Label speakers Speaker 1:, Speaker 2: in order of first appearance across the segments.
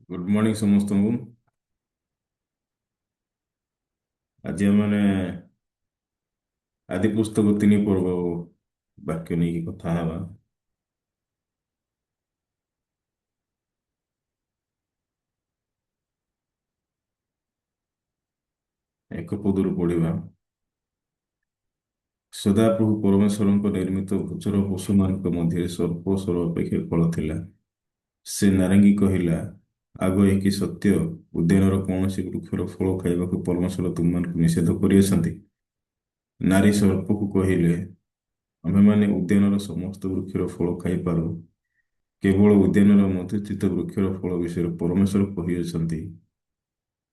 Speaker 1: Good morning ସମସ୍ତଙ୍କୁ। ଆଜି ଆମେ ଆଦି ପୁସ୍ତକ 3 ପର୍ବ ବାକ୍ୟ ନେଇକି କଥା ହେବା। 1 ପଦରୁ ପଢିବା। ସଦାପ୍ରଭୁ ପରମେଶ୍ୱରଙ୍କ ନିର୍ମିତ ଭୂଚର ପଶୁମାନଙ୍କ ମଧ୍ୟରେ ସର୍ପ ସର୍ବାପେକ୍ଷା ଫଳ ଥିଲା। ସେ ନାରଙ୍ଗୀ କହିଲା, ଆଗ ଏ କି ସତ୍ୟ, ଉଦ୍ୟାନର କୌଣସି ବୃକ୍ଷର ଫଳ ଖାଇବାକୁ ପରମେଶ୍ୱର ତୁମମାନଙ୍କୁ ନିଷେଧ କରିଅଛନ୍ତି? ନାରୀ ସର୍ପକୁ କହିଲେ, ଆମ୍ଭେମାନେ ଉଦ୍ୟାନର ସମସ୍ତ ବୃକ୍ଷର ଫଳ ଖାଇପାରୁ, କେବଳ ଉଦ୍ୟାନର ମଧ୍ୟସ୍ଥିତ ବୃକ୍ଷର ଫଳ ବିଷୟରେ ପରମେଶ୍ୱର କହିଅଛନ୍ତି,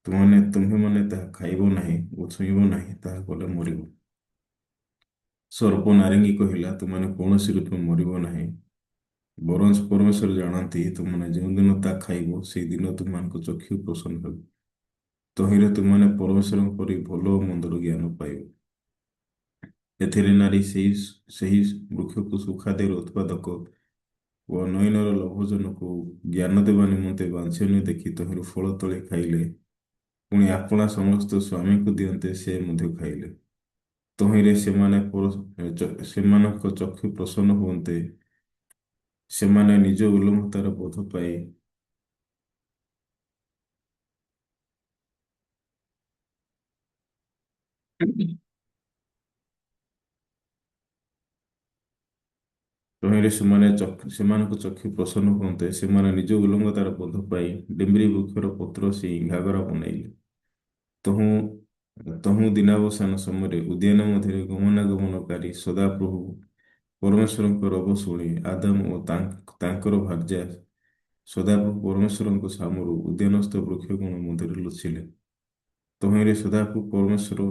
Speaker 1: ତୁମ୍ଭେମାନେ ତାହା ଖାଇବ ନାହିଁ ଓ ଛୁଇଁବ ନାହିଁ, ତାହା କଲେ ମରିବ। ସର୍ପ ନାରଙ୍ଗୀ କହିଲା, ତୁମେମାନେ କୌଣସି ରୂପେ ମରିବ ନାହିଁ, ବରଂ ପରମେଶ୍ୱର ଜାଣନ୍ତି ତୁମେମାନେ ଯେଉଁଦିନ ତା ଖାଇବ ସେଇଦିନ ତୁମମାନଙ୍କ ଚକ୍ଷୁ ପ୍ରସନ୍ନ ହେବ, ତହିଁରେ ତୁମେମାନେ ପରମେଶ୍ୱରଙ୍କ ପରି ଭଲ ଓ ମନ୍ଦର ଜ୍ଞାନ ପାଇବ। ଏଥିରେ ନାରୀ ସେହି ବୃକ୍ଷକୁ ସୁଖାଦ୍ୟର ଉତ୍ପାଦକ ଓ ନୟନର ଲୋଭଜନକୁ ଜ୍ଞାନ ଦେବା ନିମନ୍ତେ ବାଞ୍ଛନୀୟ ଦେଖି ତହିଁରୁ ଫଳ ତୋଳି ଖାଇଲେ। ପୁଣି ଆପଣା ସମସ୍ତ ସ୍ୱାମୀଙ୍କୁ ଦିଅନ୍ତେ ସେ ମଧ୍ୟ ଖାଇଲେ। ତହିଁରେ ସେମାନଙ୍କ ଚକ୍ଷୁ ପ୍ରସନ୍ନ ହୁଅନ୍ତେ, ସେମାନେ ନିଜ ଉଲ୍ଲଙ୍ଗତାର ବୋଧ ପାଇ ତହିଁରେ ସେମାନଙ୍କ ଚକ୍ଷୁ ପ୍ରସନ୍ନ ହୁଅନ୍ତେ, ସେମାନେ ନିଜ ଉଲ୍ଲଙ୍ଗତାର ବୋଧ ପାଇ ଡିମ୍ବିରି ବୃକ୍ଷର ପତ୍ର ସେଇ ଘାଗରା ବନାଇଲେ। ତହୁଁ ଦିନାବସାନ ସମୟରେ ଉଦ୍ୟାନ ମଧ୍ୟରେ ଗମନାଗମନକାରୀ ସଦାପ୍ରଭୁ ପରମେଶ୍ୱରଙ୍କ ରବ ଶୁଣି ଆଦାମ ଓ ତାଙ୍କର ଭାର୍ଯ୍ୟା ସଦାପ୍ରଭୁ ପରମେଶ୍ୱରଙ୍କ ସାମରୁ ଉଦ୍ୟାନସ୍ଥ ବୃକ୍ଷଗଣ ମଧ୍ୟରେ ଲୁଚିଲେ। ତହିଁରେ ସଦାପ୍ରଭୁ ପରମେଶ୍ୱର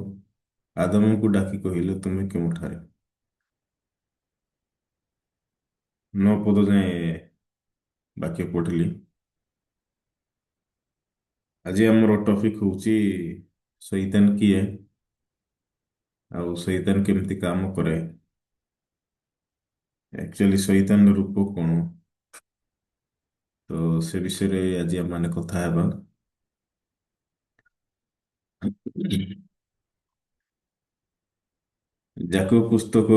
Speaker 1: ଆଦାମଙ୍କୁ ଡାକି କହିଲେ, ତୁମେ କେଉଁଠାରେ? 9 ପଦ ଯାଏଁ ବାକ୍ୟ ପଢ଼ିଲି। ଆଜି ଆମର ଟପିକ ହଉଛି ଶୈତାନ କିଏ ଆଉ ଶୈତାନ କେମିତି କାମ କରେ, ଆକ୍ଚୁଆଲି ଶୈତାନର ରୂପ କଣ, ତ ସେ ବିଷୟରେ ଆଜି ଆମେମାନେ କଥା ହେବା। ଯାକୋବ ପୁସ୍ତକ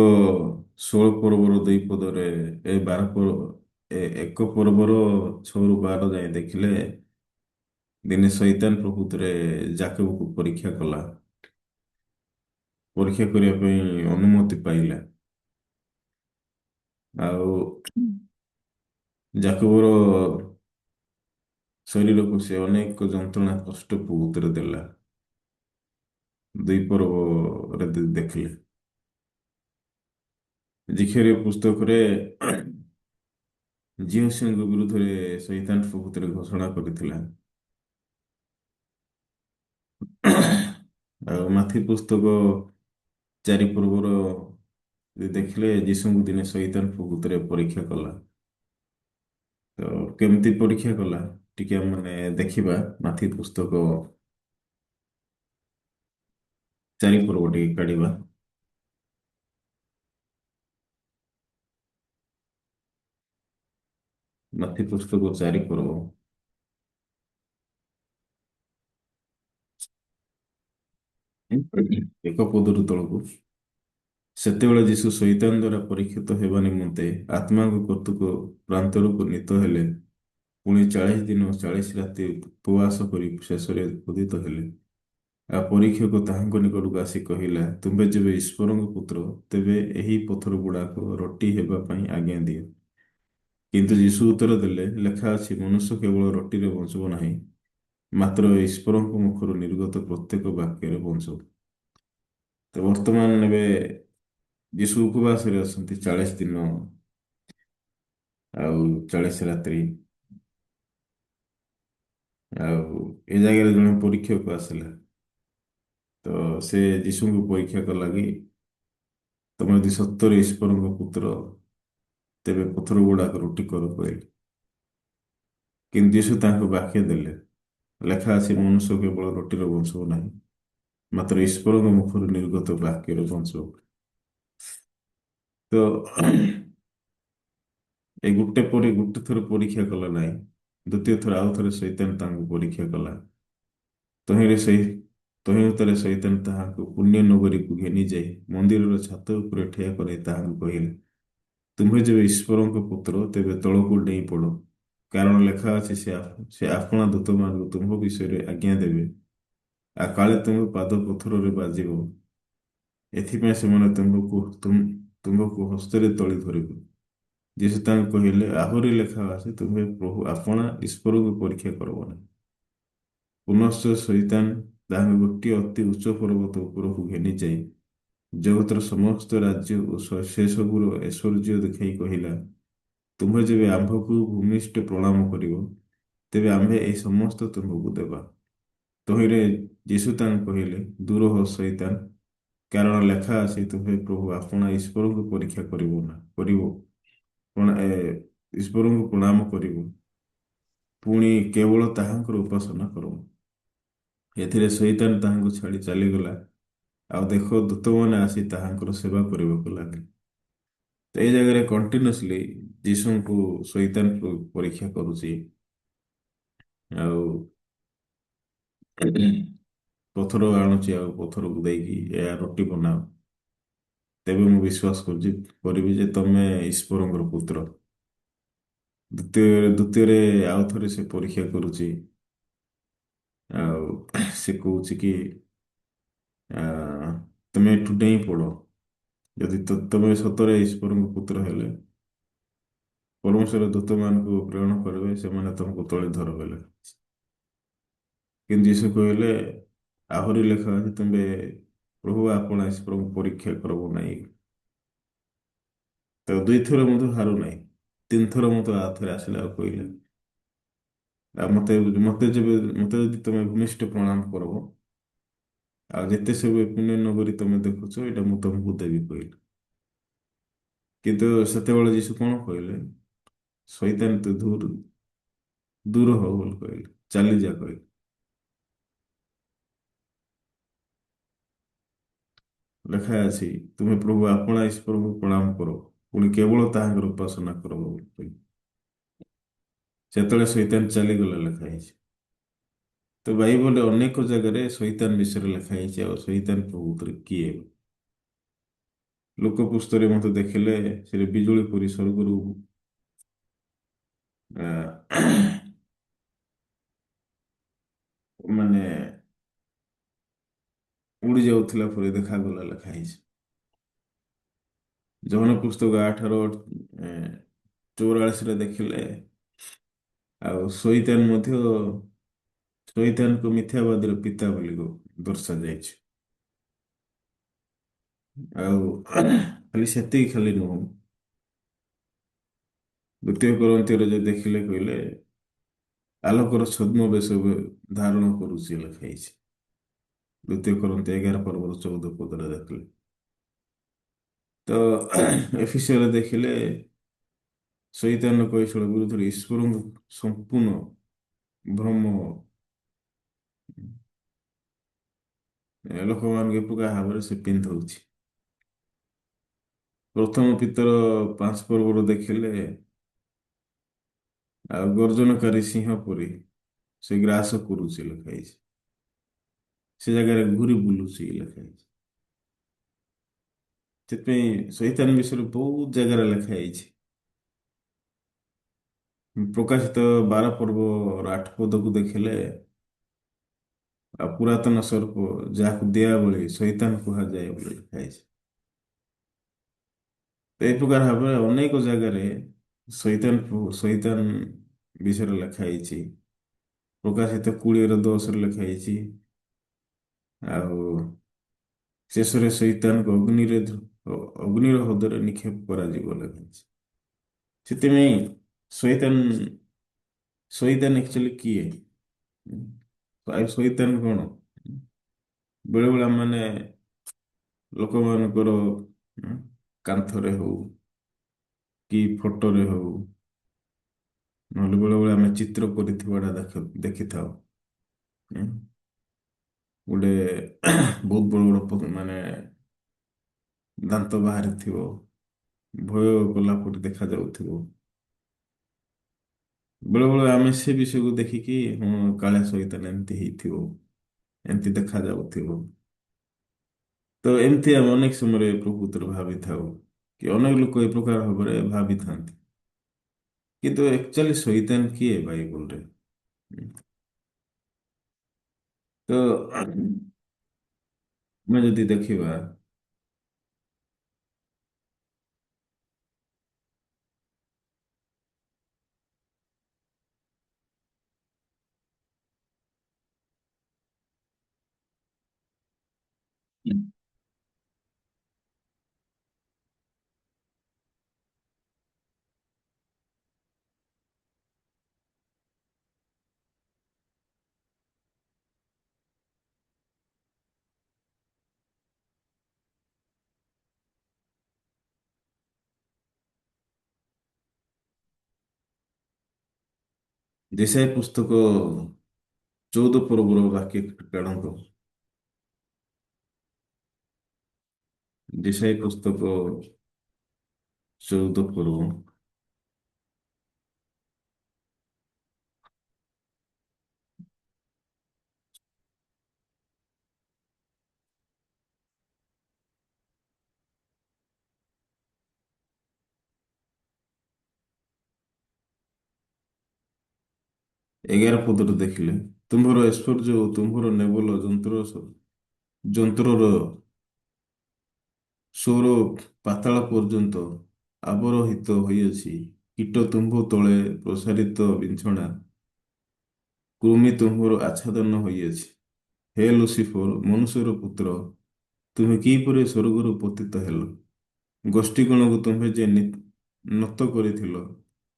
Speaker 1: 16 ପର୍ବର 2 ପଦରେ, ଏ ବାର ପର୍ବ, ଏ ଏକ ପର୍ବର 6 12 ଯାଏଁ ଦେଖିଲେ, ଦିନେ ଶୈତାନ ପ୍ରକୃତରେ ଯାକୋବକୁ ପରୀକ୍ଷା କଲା, ପରୀକ୍ଷା କରିବା ପାଇଁ ଅନୁମତି ପାଇଲା। ଆଉ ଯାକୋବର ଶରୀରକୁ ସେ ଅନେକ ଯନ୍ତ୍ରଣା କଷ୍ଟ ପ୍ରକୃତରେ ଦେଲା। 2 ପର୍ବରେ ଦେଖିଲେ। ଯିଖାରୀୟ ପୁସ୍ତକରେ ଯିହୋଶୂୟଙ୍କ ବିରୁଦ୍ଧରେ ଶୈତାନ ପ୍ରକୃତରେ ଘୋଷଣା କରିଥିଲା। ଆଉ ମାଥି ପୁସ୍ତକ 4 ପର୍ବର ଦେଖିଲେ ଯୀଶୁଙ୍କୁ ଦିନେ ଶୈତାନ ପ୍ରକୃତରେ ପରୀକ୍ଷା କଲା। ତ କେମିତି ପରୀକ୍ଷା କଲା ଟିକେ ଆମେ ଦେଖିବା। ମାଥି ପୁସ୍ତକ 4 ପର୍ବ ଟିକେ କାଢିବା। ମାଥି ପୁସ୍ତକ 4 ପର୍ବ। 1 ପଦରୁ ତଳକୁ। ସେତେବେଳେ ଯୀଶୁ ଶୈତାନ ଦ୍ୱାରା ପରୀକ୍ଷିତ ହେବା ନିମନ୍ତେ ଆତ୍ମାଙ୍କ କର୍ତ୍ତୃକ ପ୍ରାନ୍ତରକୁ ନୀତ ହେଲେ। ପୁଣି 40 ଦିନ 40 ରାତି ଉପବାସ କରି ଶେଷରେ ଉଦିତ ହେଲେ। ଆଉ ପରୀକ୍ଷକ ତାହାଙ୍କ ନିକଟକୁ ଆସି କହିଲା, ତୁମ୍ଭେ ଯେବେ ଈଶ୍ୱରଙ୍କ ପୁତ୍ର, ତେବେ ଏହି ପଥର ଗୁଡ଼ାକ ରୋଟି ହେବା ପାଇଁ ଆଜ୍ଞା ଦିଅ। କିନ୍ତୁ ଯୀଶୁ ଉତ୍ତର ଦେଲେ, ଲେଖା ଅଛି, ମନୁଷ୍ୟ କେବଳ ରୋଟିରେ ବଞ୍ଚିବ ନାହିଁ, ମାତ୍ର ଈଶ୍ୱରଙ୍କ ମୁଖରୁ ନିର୍ଗତ ପ୍ରତ୍ୟେକ ବାକ୍ୟରେ ବଞ୍ଚିବ। ତ ବର୍ତ୍ତମାନ ଏବେ ଯୀଶୁ ଉପବାସରେ ଅଛନ୍ତି 40 ଦିନ ଆଉ 40 ରାତ୍ରି। ଆଉ ଏ ଜାଗାରେ ଜଣେ ପରୀକ୍ଷକ ଆସିଲା, ତ ସେ ଯୀଶୁଙ୍କୁ ପରୀକ୍ଷା କଲା କି ତମେ ଯଦି ସତରେ ଈଶ୍ୱରଙ୍କ ପୁତ୍ର, ତେବେ ପଥର ଗୁଡ଼ାକ ରୁଟି କର କହିଲେ। କିନ୍ତୁ ଯୀଶୁ ତାଙ୍କୁ ବାକ୍ୟ ଦେଲେ, ଲେଖା ଅଛି, ମନୁଷ୍ୟ କେବଳ ରୁଟିର ବଞ୍ଚିବ ନାହିଁ, ମାତ୍ର ଈଶ୍ୱରଙ୍କ ମୁଖରୁ ନିର୍ଗତ ବାକ୍ୟର ବଞ୍ଚିବ। ତ ଏ ଗୋଟେ ପରେ ଗୋଟେ ଥର ପରୀକ୍ଷା କଲା ନାହିଁ, ଦ୍ୱିତୀୟ ଥର ଆଉ ଥରେ ଶୈତାନ ତାଙ୍କୁ ପରୀକ୍ଷା କଲା। ତହିଁରେ ସେଇ ତହିଁ ଉତ୍ତାରେ ଶୈତାନ ତାହାଙ୍କୁ ପୁଣ୍ୟ ନଗରୀକୁ ଘେନି ଯାଇ ମନ୍ଦିରର ଛାତ ଉପରେ ଠିଆ କରାଇ ତାହାଙ୍କୁ କହିଲେ, ତୁମ୍ଭେ ଯେବେ ଈଶ୍ୱରଙ୍କ ପୁତ୍ର, ତେବେ ତଳକୁ ଡେଇଁ ପଡ଼, କାରଣ ଲେଖା ଅଛି, ସେ ଆପଣା ଦୂତମାନଙ୍କୁ ତୁମ୍ଭ ବିଷୟରେ ଆଜ୍ଞା ଦେବେ, ଆଉ କାଳେ ତୁମ୍ଭ ପାଦ ପଥରରେ ବାଜିବ, ଏଥିପାଇଁ ସେମାନେ ତୁମ୍ଭକୁ ହସ୍ତରେ ତଳି ଧରିବେ। ଯୀଶୁ ତାଙ୍କୁ କହିଲେ, ଆହୁରି ଲେଖା ଅଛି, ତୁମ୍ଭେ ପ୍ରଭୁ ଆପଣା ଈଶ୍ୱରଙ୍କୁ ପରୀକ୍ଷା କରିବ ନାହିଁ। ପୁନଶ୍ଚ ଶୈତାନ ତାହାଙ୍କୁ ଗୋଟିଏ ଅତି ଉଚ୍ଚ ପର୍ବତ ଉପରକୁ ଘେନି ଯାଇ ଜଗତର ସମସ୍ତ ରାଜ୍ୟ ଓ ସେସବୁର ଐଶ୍ୱର୍ଯ୍ୟ ଦେଖାଇ କହିଲା, ତୁମ୍ଭେ ଯେବେ ଆମ୍ଭକୁ ଭୂମିଷ୍ଠ ପ୍ରଣାମ କରିବ, ତେବେ ଆମ୍ଭେ ଏହି ସମସ୍ତ ତୁମ୍ଭକୁ ଦେବା। ତହିଁରେ ଯୀଶୁ ତାଙ୍କୁ କହିଲେ, ଦୂର ହୋ ଶୈତାନ, କାରଣ ଲେଖା ଅଛି, ତୁମ୍ଭେ ପ୍ରଭୁ ଆପଣା ଈଶ୍ୱରଙ୍କୁ ପରୀକ୍ଷା କରିବ ନା କରିବ ଈଶ୍ୱରଙ୍କୁ ପ୍ରଣାମ କରିବ, ପୁଣି କେବଳ ତାହାଙ୍କର ଉପାସନା କର। ଏଥିରେ ଶୈତାନ ତାହାଙ୍କୁ ଛାଡ଼ି ଚାଲିଗଲା, ଆଉ ଦେଖ, ଦୂତମାନେ ଆସି ତାହାଙ୍କର ସେବା କରିବାକୁ ଲାଗିଲେ। ତ ଏଇ ଜାଗାରେ କଣ୍ଟିନ୍ୟୁସଲି ଯୀଶୁଙ୍କୁ ଶୈତାନ ପରୀକ୍ଷା କରୁଛି, ଆଉ ପଥର ଆଣୁଛି, ଆଉ ପଥରକୁ ଦେଇକି ଏହା ରୁଟି ବନାଅ, ତେବେ ମୁଁ ବିଶ୍ୱାସ କରୁଛି କରିବି ଯେ ତମେ ଈଶ୍ୱରଙ୍କର ପୁତ୍ର। ଦ୍ୱିତୀୟରେ ଆଉ ଥରେ ସେ ପରୀକ୍ଷା କରୁଛି, ଆଉ ସେ କହୁଛି କି ତମେ ଏଠୁ ଡେଇଁ ପଡ଼, ଯଦି ତମେ ସତରେ ଈଶ୍ୱରଙ୍କ ପୁତ୍ର ହେଲେ ପରମେଶ୍ୱର ଦୂତମାନଙ୍କୁ ପ୍ରେରଣ କରିବେ, ସେମାନେ ତମକୁ ତଳେ ଧରିବେ। କିନ୍ତୁ ଯୀଶୁ କହିଲେ, ଆହୁରି ଲେଖା ଅଛି, ତୁମେ ପ୍ରଭୁ ଆପଣା ଈଶ୍ୱରଙ୍କୁ ପରୀକ୍ଷା କରିବ ନାହିଁ। ତ ଦୁଇଥର ମଧ୍ୟ ହାରୁ ନାହିଁ, ତିନିଥର ମଧ୍ୟ ଆଉ ଥରେ ଆସିଲା ଆଉ କହିଲେ, ଆଉ ମତେ ଯଦି ତମେ ଭୂମିଷ୍ଠ ପ୍ରଣାମ କରବ, ଆଉ ଯେତେ ସବୁ ପୁଣ୍ୟ ନଗରୀ ତମେ ଦେଖୁଛ, ଏଇଟା ମୁଁ ତମକୁ ଦେବି କହିଲେ। କିନ୍ତୁ ସେତେବେଳେ ଯୀଶୁ କଣ କହିଲେ? ଶୈତାନ ତୁ ଦୂର ହଉ ବୋଲି କହିଲେ, ଚାଲିଯା କହିଲେ। ଲେଖା ଅଛି, ତୁମେ ପ୍ରଭୁ ଆପଣା ଈଶ୍ୱରଙ୍କୁ ପ୍ରଣାମ କର, ପୁଣି କେବଳ ତାହାଙ୍କର ଉପାସନା କର ବୋଲି କହିଲେ। ସେତେବେଳେ ଶୈତାନ ଚାଲିଗଲା ଲେଖା ହେଇଛି। ତ ବାଇବଲରେ ଅନେକ ଜାଗାରେ ଶୈତାନ ବିଷୟରେ ଲେଖା ହେଇଛି। ଆଉ ଶୈତାନ ପ୍ରକୃତରେ କିଏ? ଲୋକ ପୁସ୍ତକରେ ମଧ୍ୟ ଦେଖିଲେ ସେ ବିଜୁଳି ପରି ସ୍ୱର୍ଗରୁ ମାନେ ଉଡ଼ି ଯାଉଥିଲା ପରି ଦେଖାଗଲା ଲେଖା ହେଇଛି। ଯୋହନ ପୁସ୍ତକ 8:44 ଦେଖିଲେ ଆଉ ଶୈତାନ ମଧ୍ୟ ଶୈତାନକୁ ମିଥ୍ୟାବାଦୀର ପିତା ବୋଲି ଦର୍ଶାଯାଇଛି। ଆଉ ଖାଲି ସେତିକି ଖାଲି ନୁହଁ, ଦ୍ୱିତୀୟ କରିନ୍ଥୀୟରେ ଯଦି ଦେଖିଲେ କହିଲେ ଆଲୋକର ଛଦ୍ମବେଶ ଧାରଣ କରୁଛି ଲେଖା ହେଇଛି। ଦ୍ୱିତୀୟ କରିନ୍ଥୀୟ 11 ପର୍ବର 14 ପଦରେ ଦେଖିଲେ। ତ ଏଫିସିୟରେ ଦେଖିଲେ ଶୈତାନ କୌଶଳ ବିରୁଦ୍ଧରେ ଈଶ୍ୱରଙ୍କ ସମ୍ପୂର୍ଣ୍ଣ ଭ୍ରମ ଲୋକମାନଙ୍କୁ ଏ ପ୍ରକାର ଭାବରେ ସେ ପିନ୍ଧଉଛି। ପ୍ରଥମ ପିତର 5 ପର୍ବରୁ ଦେଖିଲେ ଆଉ ଗର୍ଜନକାରୀ ସିଂହ ପରି ସେ ଗ୍ରାସ କରୁଛି ଲେଖା ହେଇଛି, ସେ ଜାଗାରେ ଘୁରି ବୁଲୁଛି ଲେଖା ହେଇଛି। ସେଥିପାଇଁ ଶୈତାନ ବିଷୟରେ ବହୁତ ଜାଗାରେ ଲେଖା ହେଇଛି। ପ୍ରକାଶିତ 12 ପର୍ବର 8 ପଦକୁ ଦେଖିଲେ ଆଉ ପୁରାତନ ସର୍ପ ଯାହାକୁ ଦିଆବଳି ଶୈତାନ କୁହାଯାଏ ବୋଲି ଲେଖା ହେଇଛି। ତ ଏ ପ୍ରକାର ଭାବରେ ଅନେକ ଜାଗାରେ ଶୈତାନ ବିଷୟରେ ଲେଖା ହେଇଛି। ପ୍ରକାଶିତ 20:10 ଲେଖା ହେଇଛି। ଆଉ ଶେଷରେ ଶୈତାନକୁ ଅଗ୍ନିର ହ୍ରଦରେ ନିକ୍ଷେପ କରାଯିବ ଲେଖା ହେଇଛି। ସେଥିପାଇଁ ଶୈତାନ ଆକ୍ଚୁଆଲି କିଏ? ଆଉ ଶୈତାନ କଣ? ବେଳେବେଳେ ଆମମାନେ ଲୋକମାନଙ୍କର କାନ୍ଥରେ ହଉ କି ଫଟୋରେ ହଉ, ନହେଲେ ବେଳେବେଳେ ଆମେ ଚିତ୍ର କରିଥିବାଟା ଦେଖିଥାଉ। ଗୋଟେ ବହୁତ ବଡ ବଡ ମାନେ ଦାନ୍ତ ବାହାରିଥିବ, ଭୟ କଲା ପରି ଦେଖାଯାଉଥିବ। ବେଳେବେଳେ ଆମେ ସେ ବିଷୟକୁ ଦେଖିକି ହଁ କାଳେ ଶୈତାନ ଏମିତି ହେଇଥିବ, ଏମିତି ଦେଖାଯାଉଥିବ। ତ ଏମିତି ଆମେ ଅନେକ ସମୟରେ ପ୍ରକୃତରେ ଭାବିଥାଉ କି ଅନେକ ଲୋକ ଏ ପ୍ରକାର ଭାବରେ ଭାବିଥାନ୍ତି। କିନ୍ତୁ ଆକ୍ଚୁଆଲି ଶୈତାନ କିଏ ବାଇବଲରେ? ତ ଆମେ ଯଦି ଦେଖିବା ଯିଶାଇୟ ପୁସ୍ତକ 14 ପର୍ବର ବାକ୍ୟ କାଢନ୍ତୁ। ଯିଶାଇୟ ପୁସ୍ତକ 14 ପର୍ବ 11 ପଦରେ ଦେଖିଲେ, ତୁମ୍ଭର ଐଶ୍ୱର୍ଯ୍ୟ ଓ ତୁମ୍ଭର ନେବଲ ଯନ୍ତ୍ରର ସ୍ୱର ପାତାଳ ପର୍ଯ୍ୟନ୍ତ ଆବରୋହିତ ହୋଇଅଛି। କୀଟ ତୁମ୍ଭ ତଳେ ପ୍ରସାରିତ ବିଛଣା, କୃମି ତୁମ୍ଭର ଆଚ୍ଛାଦନ ହୋଇଅଛି। ହେ ଲୁସିଫର, ମନୁଷ୍ୟର ପୁତ୍ର, ତୁମେ କିପରି ସ୍ୱର୍ଗରୁ ପତିତ ହେଲ? ଗୋଷ୍ଠୀଗଣକୁ ତୁମ୍ଭେ ଯେ ନତ କରିଥିଲ,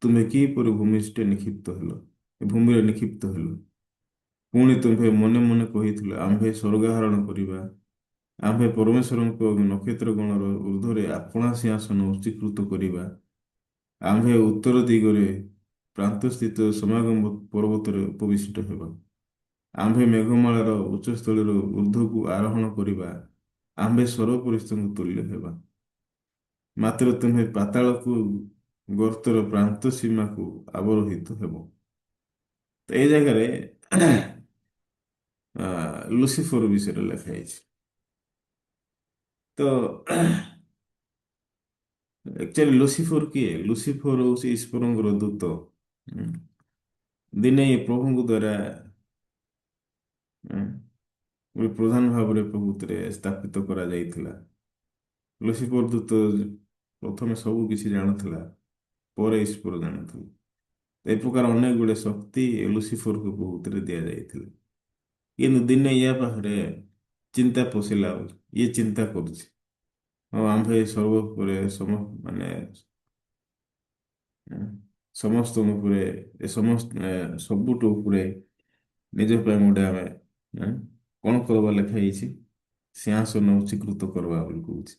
Speaker 1: ତୁମ୍ଭେ କିପରି ଭୂମିଷ୍ଠେ ନିକ୍ଷିପ୍ତ ହେଲ, ଭୂମିରେ ନିକ୍ଷିପ୍ତ ହେଲ? ପୁଣି ତୁମ୍ଭେ ମନେ ମନେ କହିଥିଲ, ଆମ୍ଭେ ସ୍ୱର୍ଗାରୋହଣ କରିବା, ଆମ୍ଭେ ପରମେଶ୍ୱରଙ୍କ ନକ୍ଷତ୍ର ଗଣର ଊର୍ଦ୍ଧ୍ୱରେ ଆପଣା ସିଂହାସନ ଉଚ୍ଚୀକୃତ କରିବା, ଆମ୍ଭେ ଉତ୍ତର ଦିଗରେ ପ୍ରାନ୍ତସ୍ଥିତ ସମାଗମ ପର୍ବତରେ ଉପବିଷ୍ଟ ହେବା, ଆମ୍ଭେ ମେଘମାଳାର ଉଚ୍ଚସ୍ଥଳୀର ଊର୍ଦ୍ଧ୍ୱକୁ ଆରୋହଣ କରିବା, ଆମ୍ଭେ ସର୍ବୋପରିସ୍ଥଙ୍କ ତୁଲ୍ୟ ହେବା। ମାତ୍ର ତୁମ୍ଭେ ପାତାଳକୁ ଗର୍ତ୍ତର ପ୍ରାନ୍ତ ସୀମାକୁ ଅବରୋହିତ ହେବ। ତ ଏଇ ଜାଗାରେ ଲୁସିଫର ବିଷୟରେ ଲେଖା ହେଇଛି। ତ ଆକ୍ଚୁଆଲି ଲୁସିଫର କିଏ? ଲୁସିଫର ହଉଛି ଈଶ୍ୱରଙ୍କର ଦୂତ। ଦିନେ ପ୍ରଭୁଙ୍କ ଦ୍ୱାରା ଗୋଟେ ପ୍ରଧାନ ଭାବରେ ପ୍ରକୃତିରେ ସ୍ଥାପିତ କରାଯାଇଥିଲା। ଲୁସିଫର ଦୂତ ପ୍ରଥମେ ସବୁ କିଛି ଜାଣୁଥିଲା, ପରେ ଈଶ୍ୱର ଜାଣୁଥିଲେ। ଏ ପ୍ରକାର ଅନେକ ଗୁଡ଼େ ଶକ୍ତି ଲୁସିଫରକୁ ପ୍ରକୃତିରେ ଦିଆଯାଇଥିଲା। କିନ୍ତୁ ଦିନେ ୟା ପାଖରେ ଚିନ୍ତା ପଶିଲା, ଇଏ ଚିନ୍ତା କରୁଛି, ହଁ ଆମ୍ଭେ ସର୍ବୋପରେ ମାନେ ସମସ୍ତଙ୍କ ଉପରେ, ଏ ସମସ୍ତ ସବୁଠୁ ଉପରେ ନିଜ ପାଇଁ ଗୋଟେ ଆମେ କଣ କରିବା ଲେଖା ହେଇଛି, ସିଂହାସନ ଉଚ୍ଚୀକୃତ କରିବା ବୋଲି କହୁଛି।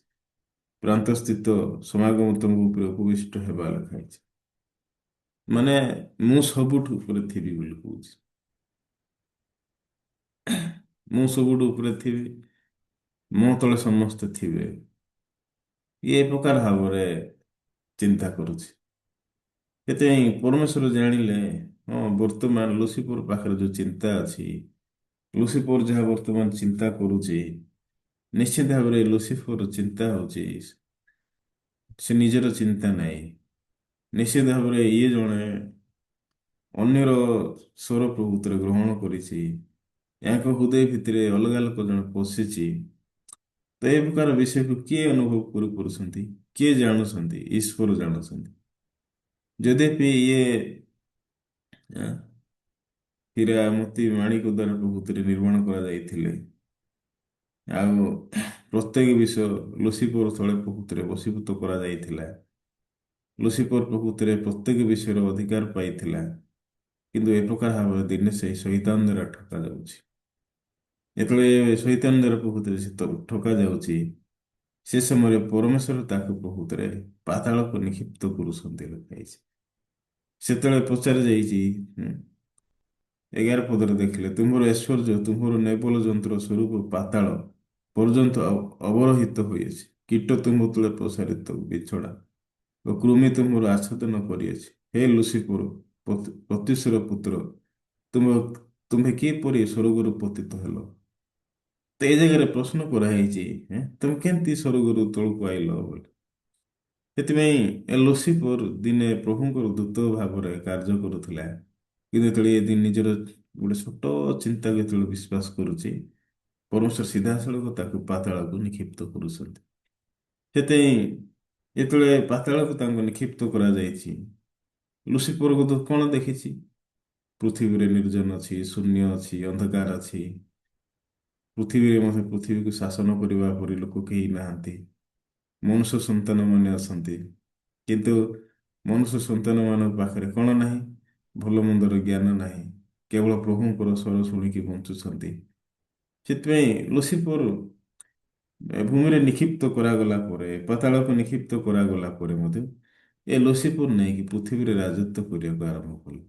Speaker 1: ପ୍ରାନ୍ତସ୍ଥିତ ସମାଗମ ତମ୍ବୁ ଉପରେ ଉପବିଷ୍ଟ ହେବା ଲେଖା ହେଇଛି। ମାନେ ମୁଁ ସବୁଠୁ ଉପରେ ଥିବି ବୋଲି କହୁଛି, ମୁଁ ସବୁଠୁ ଉପରେ ଥିବି, ମୋ ତଳେ ସମସ୍ତେ ଥିବେ। ଇଏ ଏ ପ୍ରକାର ଭାବରେ ଚିନ୍ତା କରୁଛି। ସେଥିପାଇଁ ପରମେଶ୍ୱର ଜାଣିଲେ, ହଁ ବର୍ତ୍ତମାନ ଲୁସିଫର ପାଖରେ ଯୋଉ ଚିନ୍ତା ଅଛି, ଲୁସିଫର ଯାହା ବର୍ତ୍ତମାନ ଚିନ୍ତା କରୁଛି, ନିଶ୍ଚିତ ଭାବରେ ଲୁସିଫର ଚିନ୍ତା ହଉଛି ସେ ନିଜର ଚିନ୍ତା ନାହିଁ। ନିଶ୍ଚିତ ଭାବରେ ଇଏ ଜଣେ ଅନ୍ୟର ସ୍ୱର ପ୍ରଭୁତ୍ୱରେ ଗ୍ରହଣ କରିଛି, ଏହାଙ୍କ ହୃଦୟ ଭିତରେ ଅଲଗା ଲୋକ ଜଣେ ପଶିଛି। ତ ଏ ପ୍ରକାର ବିଷୟକୁ କିଏ ଅନୁଭବ କରିପାରୁଛନ୍ତି, କିଏ ଜାଣୁଛନ୍ତି? ଈଶ୍ୱର ଜାଣୁଛନ୍ତି। ଯଦ୍ୟପି ଇଏ ହୀରା ମୋତି ମାଣିକ ଦ୍ୱାରା ପ୍ରଭୁତ୍ୱରେ ନିର୍ମାଣ କରାଯାଇଥିଲେ, ଆଉ ପ୍ରତ୍ୟେକ ବିଷୟ ଲୁସିଫର ତଳେ ପ୍ରକୃତିରେ ବଶୀଭୂତ କରାଯାଇଥିଲା। ଲୁସିଫର ପ୍ରକୃତିରେ ପ୍ରତ୍ୟେକ ବିଷୟର ଅଧିକାର ପାଇଥିଲା। କିନ୍ତୁ ଏ ପ୍ରକାର ଭାବରେ ଦିନେ ସେଇ ଶୈତାନ ଦ୍ୱାରା ଠକା ଯାଉଛି। ଯେତେବେଳେ ଶୈତାନ ଦ୍ୱାରା ପ୍ରକୃତିରେ ସେ ଠକା ଯାଉଛି, ସେ ସମୟରେ ପରମେଶ୍ୱର ତାକୁ ପ୍ରକୃତିରେ ପାତାଳକୁ ନିକ୍ଷିପ୍ତ କରୁଛନ୍ତି ଲେଖା ହେଇଛି। ସେତେବେଳେ ପଚରା ଯାଇଛି, 11 ପଦରେ ଦେଖିଲେ, ତୁମ୍ଭର ଐଶ୍ୱର୍ଯ୍ୟ ତୁମ୍ଭର ନେବଲ ଯନ୍ତ୍ର ସ୍ୱରୂପ ପାତାଳ ପର୍ଯ୍ୟନ୍ତ ଅବରୋହିତ ହୋଇଅଛି। କୀଟ ତୁମ୍ଭ ତଳେ ପ୍ରସାରିତ ବିଛଣା ଓ କୃମି ତୁମ୍ଭର ଆଚ୍ଛାଦନ କରିଅଛି। ହେ ଲୁସିଫର, ପ୍ରତ୍ୟୁଷର ପୁତ୍ର, ତୁମ୍ଭେ କିପରି ସ୍ୱର୍ଗରୁ ପତିତ ହେଲ? ତ ଏ ଜାଗାରେ ପ୍ରଶ୍ନ କରାହେଇଛି, ତମେ କେମିତି ସ୍ୱର୍ଗରୁ ତଳକୁ ଆଇଲ ବୋଲି। ସେଥିପାଇଁ ଏ ଲୁସିଫର ଦିନେ ପ୍ରଭୁଙ୍କର ଦୂତ ଭାବରେ କାର୍ଯ୍ୟ କରୁଥିଲା, କିନ୍ତୁ ଯେତେବେଳେ ଏ ନିଜର ଗୋଟେ ଛୋଟ ଚିନ୍ତାକୁ ଯେତେବେଳେ ବିଶ୍ୱାସ କରୁଛି, ପରମେଶ୍ୱର ସିଧାସଳଖ ତାକୁ ପାତାଳକୁ ନିକ୍ଷିପ୍ତ କରୁଛନ୍ତି। ସେଥିପାଇଁ ଯେତେବେଳେ ପାତାଳକୁ ତାଙ୍କୁ ନିକ୍ଷିପ୍ତ କରାଯାଇଛି, ଲୁସିଫରକୁ ତ କଣ ଦେଖିଛି? ପୃଥିବୀରେ ନିର୍ଜନ ଅଛି, ଶୂନ୍ୟ ଅଛି, ଅନ୍ଧକାର ଅଛି। ପୃଥିବୀରେ ମଧ୍ୟ ପୃଥିବୀକୁ ଶାସନ କରିବା ପରି ଲୋକ କେହି ନାହାନ୍ତି। ମନୁଷ୍ୟ ସନ୍ତାନ ମାନେ ଅଛନ୍ତି, କିନ୍ତୁ ମନୁଷ୍ୟ ସନ୍ତାନ ମାନଙ୍କ ପାଖରେ କଣ ନାହିଁ? ଭଲ ମନ୍ଦର ଜ୍ଞାନ ନାହିଁ। କେବଳ ପ୍ରଭୁଙ୍କର ସ୍ୱର ଶୁଣିକି ବଞ୍ଚୁଛନ୍ତି। ସେଥିପାଇଁ ଲୁସିଫର ଭୂମିରେ ନିକ୍ଷିପ୍ତ କରାଗଲା ପରେ, ପାତାଳକୁ ନିକ୍ଷିପ୍ତ କରାଗଲା ପରେ ମଧ୍ୟ ଏ ଲୁସିଫର ନେଇକି ପୃଥିବୀରେ ରାଜତ୍ୱ କରିବାକୁ ଆରମ୍ଭ କଲେ।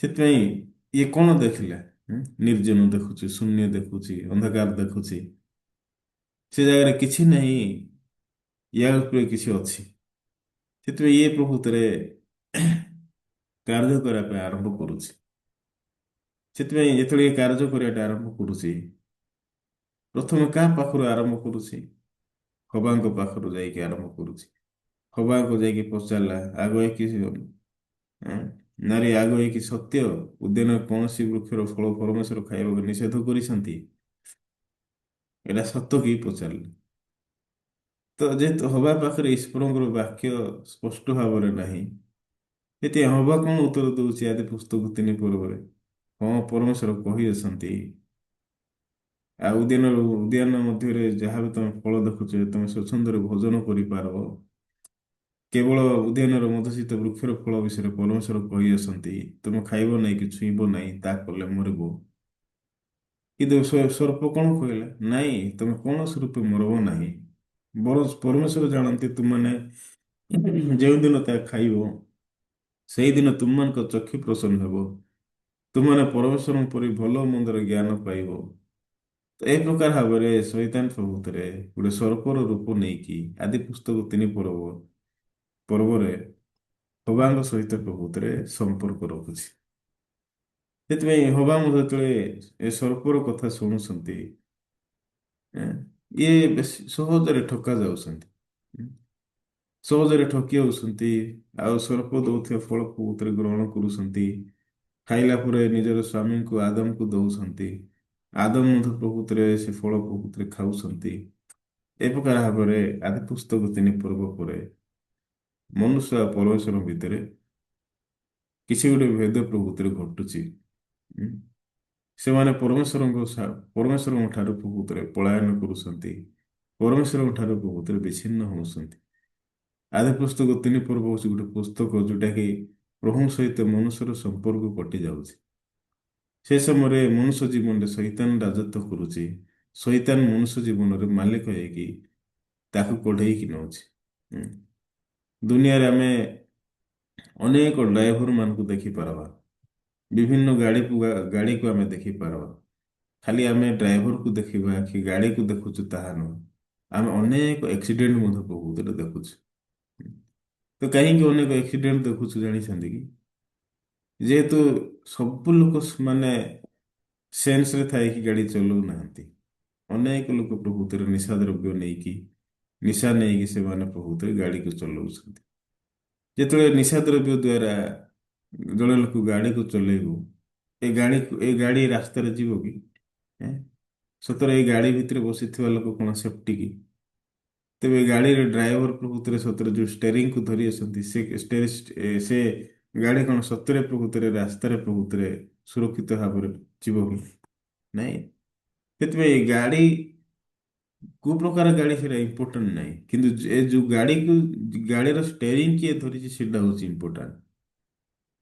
Speaker 1: ସେଥିପାଇଁ ଇଏ କଣ ଦେଖିଲା? ନିର୍ଜନ ଦେଖୁଛି, ଶୂନ୍ୟ ଦେଖୁଛି, ଅନ୍ଧକାର ଦେଖୁଛି। ସେ ଜାଗାରେ କିଛି ନାହିଁ, ୟା ଉପରେ କିଛି ଅଛି। ସେଥିପାଇଁ ଇଏ ପ୍ରକୃତରେ କାର୍ଯ୍ୟ କରିବା ପାଇଁ ଆରମ୍ଭ କରୁଛି। ସେଥିପାଇଁ ଯେତେବେଳେ ଇଏ କାର୍ଯ୍ୟ କରିବାଟା ଆରମ୍ଭ କରୁଛି, ପ୍ରଥମେ କାହା ପାଖରୁ ଆରମ୍ଭ କରୁଛି? ହବାଙ୍କ ପାଖରୁ ଯାଇକି ଆରମ୍ଭ କରୁଛି। ହବାଙ୍କୁ ଯାଇକି ପଚାରିଲା, ଆଗ କି ନାରୀ, ଆଗ କି ସତ୍ୟ ଉଦ୍ୟାନ କୌଣସି ବୃକ୍ଷର ଫଳ ପରମେଶ୍ୱର ଖାଇବାକୁ ନିଷେଧ କରିଛନ୍ତି? ଏଇଟା ସତ କି ପଚାରିଲେ। ତ ଯେହେତୁ ହବା ପାଖରେ ଈଶ୍ୱରଙ୍କର ବାକ୍ୟ ସ୍ପଷ୍ଟ ଭାବରେ ନାହିଁ, ସେଥିପାଇଁ ହବା କଣ ଉତ୍ତର ଦଉଛି ଆଦି ପୁସ୍ତକ 3 ପର୍ବରେ? ହଁ, ପରମେଶ୍ୱର କହିଅଛନ୍ତି, ଆଉ ଉଦ୍ୟାନ ମଧ୍ୟରେ ଯାହା ବି ତମେ ଫଳ ଦେଖୁଛ, ତମେ ସ୍ୱଚ୍ଛନ୍ଦରେ ଭୋଜନ କରିପାରବ। କେବଳ ଉଦ୍ୟାନର ମଧ୍ୟସ୍ଥିତ ବୃକ୍ଷର ଫଳ ବିଷୟରେ ପରମେଶ୍ୱର କହିଅଛନ୍ତି, ତୁମେ ଖାଇବ ନାହିଁ କି ଛୁଇଁବ ନାହିଁ, ତା କଲେ ମରିବ। କିନ୍ତୁ ସର୍ପ କଣ କହିଲା? ନାଇଁ, ତମେ କୌଣସି ରୂପେ ମରିବ ନାହିଁ, ବରଂ ପରମେଶ୍ୱର ଜାଣନ୍ତି ତୁମମାନେ ଯେଉଁଦିନ ତାହା ଖାଇବ, ସେଇଦିନ ତୁମମାନଙ୍କ ଚକ୍ଷୁ ପ୍ରସନ୍ନ ହେବ, ତୁମମାନେ ପରମେଶ୍ୱରଙ୍କ ପରି ଭଲ ମନ୍ଦର ଜ୍ଞାନ ପାଇବ। ତ ଏ ପ୍ରକାର ଭାବରେ ଶୈତାନ ପ୍ରଭୁତରେ ଗୋଟେ ସର୍ପର ରୂପ ନେଇକି ଆଦି ପୁସ୍ତକ 3 ପର୍ବରେ ହବାଙ୍କ ସହିତ ପ୍ରଭୁତରେ ସମ୍ପର୍କ ରଖୁଛି। ସେଥିପାଇଁ ହବା ମଧ୍ୟ ଯେତେବେଳେ ଏ ସର୍ପର କଥା ଶୁଣୁଛନ୍ତି, ଇଏ ବେଶୀ ସହଜରେ ଠକା ଯାଉଛନ୍ତି, ସହଜରେ ଠକି ଯାଉଛନ୍ତି। ଆଉ ସର୍ପ ଦଉଥିବା ଫଳ ପ୍ରଭୁତରେ ଗ୍ରହଣ କରୁଛନ୍ତି। ଖାଇଲା ପରେ ନିଜର ସ୍ୱାମୀଙ୍କୁ ଆଦମକୁ ଦଉଛନ୍ତି। ଆଦମ ମଧ୍ୟ ପ୍ରକୃତରେ ସେ ଫଳ ପ୍ରକୃତରେ ଖାଉଛନ୍ତି। ଏ ପ୍ରକାର ଭାବରେ ଆଦି ପୁସ୍ତକ 3 ପର୍ବ ପରେ ମନୁଷ୍ୟ ଆଉ ପରମେଶ୍ୱର ଭିତରେ କିଛି ଗୋଟେ ଭେଦ ପ୍ରକୃତିରେ ଘଟୁଛି। ସେମାନେ ପରମେଶ୍ୱରଙ୍କ ଠାରୁ ପ୍ରକୃତରେ ପଳାୟନ କରୁଛନ୍ତି, ପରମେଶ୍ୱରଙ୍କ ଠାରୁ ପ୍ରକୃତରେ ବିଚ୍ଛିନ୍ନ ହେଉଛନ୍ତି। ଆଦି ପୁସ୍ତକ 3 ପର୍ବ ହଉଛି ଗୋଟେ ପୁସ୍ତକ ଯୋଉଟା କି ପ୍ରଭୁଙ୍କ ସହିତ ମନୁଷ୍ୟର ସମ୍ପର୍କ କଟି ଯାଉଛି। ସେ ସମୟରେ ମନୁଷ୍ୟ ଜୀବନରେ ଶୈତାନ ରାଜତ୍ୱ କରୁଛି। ଶୈତାନ ମନୁଷ୍ୟ ଜୀବନରେ ମାଲିକ ହେଇକି ତାକୁ କଢେଇକି ନଉଛି। ଦୁନିଆରେ ଆମେ ଅନେକ ଡ୍ରାଇଭର ମାନଙ୍କୁ ଦେଖିପାରବା, ବିଭିନ୍ନ ଗାଡ଼ିକୁ ଆମେ ଦେଖିପାରବା। ଖାଲି ଆମେ ଡ୍ରାଇଭରକୁ ଦେଖିବା କି ଗାଡ଼ିକୁ ଦେଖୁଛୁ ତାହା ନୁହେଁ, ଆମେ ଅନେକ ଆକ୍ସିଡେଣ୍ଟ ମଧ୍ୟ ପ୍ରକୃତରେ ଦେଖୁଛୁ। ତ କାହିଁକି ଅନେକ ଆକ୍ସିଡେଣ୍ଟ ଦେଖୁଛୁ ଜାଣିଛନ୍ତି କି? ଯେହେତୁ ସବୁ ଲୋକ ମାନେ ସେନ୍ସରେ ଥାଇକି ଗାଡ଼ି ଚଲାଉନାହାନ୍ତି। ଅନେକ ଲୋକ ପ୍ରକୃତରେ ନିଶା ଦ୍ରବ୍ୟ ନେଇକି, ନିଶା ନେଇକି ସେମାନେ ପ୍ରକୃତରେ ଗାଡ଼ିକୁ ଚଲାଉଛନ୍ତି। ଯେତେବେଳେ ନିଶା ଦ୍ରବ୍ୟ ଦ୍ୱାରା ଜଣେ ଲୋକ ଗାଡ଼ିକୁ ଚଲେଇବ, ଏ ଗାଡ଼ି ରାସ୍ତାରେ ଯିବ କି? ସତରେ ଏଇ ଗାଡ଼ି ଭିତରେ ବସିଥିବା ଲୋକ କଣ ସେଫ୍ଟି କି? ତେବେ ଗାଡ଼ିର ଡ୍ରାଇଭର ପ୍ରକୃତରେ ସତରେ ଯୋଉ ଷ୍ଟେରିଂକୁ ଧରି ଅଛନ୍ତି, ସେ ଗାଡ଼ି କଣ ସତରେ ପ୍ରକୃତରେ ରାସ୍ତାରେ ପ୍ରକୃତରେ ସୁରକ୍ଷିତ ଭାବରେ ଯିବ କି ନାଇଁ? ସେଥିପାଇଁ ଏ ଗାଡ଼ି କୋଉ ପ୍ରକାର ଗାଡ଼ି ସେଇଟା ଇମ୍ପୋର୍ଟାଣ୍ଟ ନାହିଁ, କିନ୍ତୁ ଏ ଯୋଉ ଗାଡ଼ିର ଷ୍ଟେରିଂ କିଏ ଧରିଛି ସେଇଟା ହଉଛି ଇମ୍ପୋର୍ଟାଣ୍ଟ।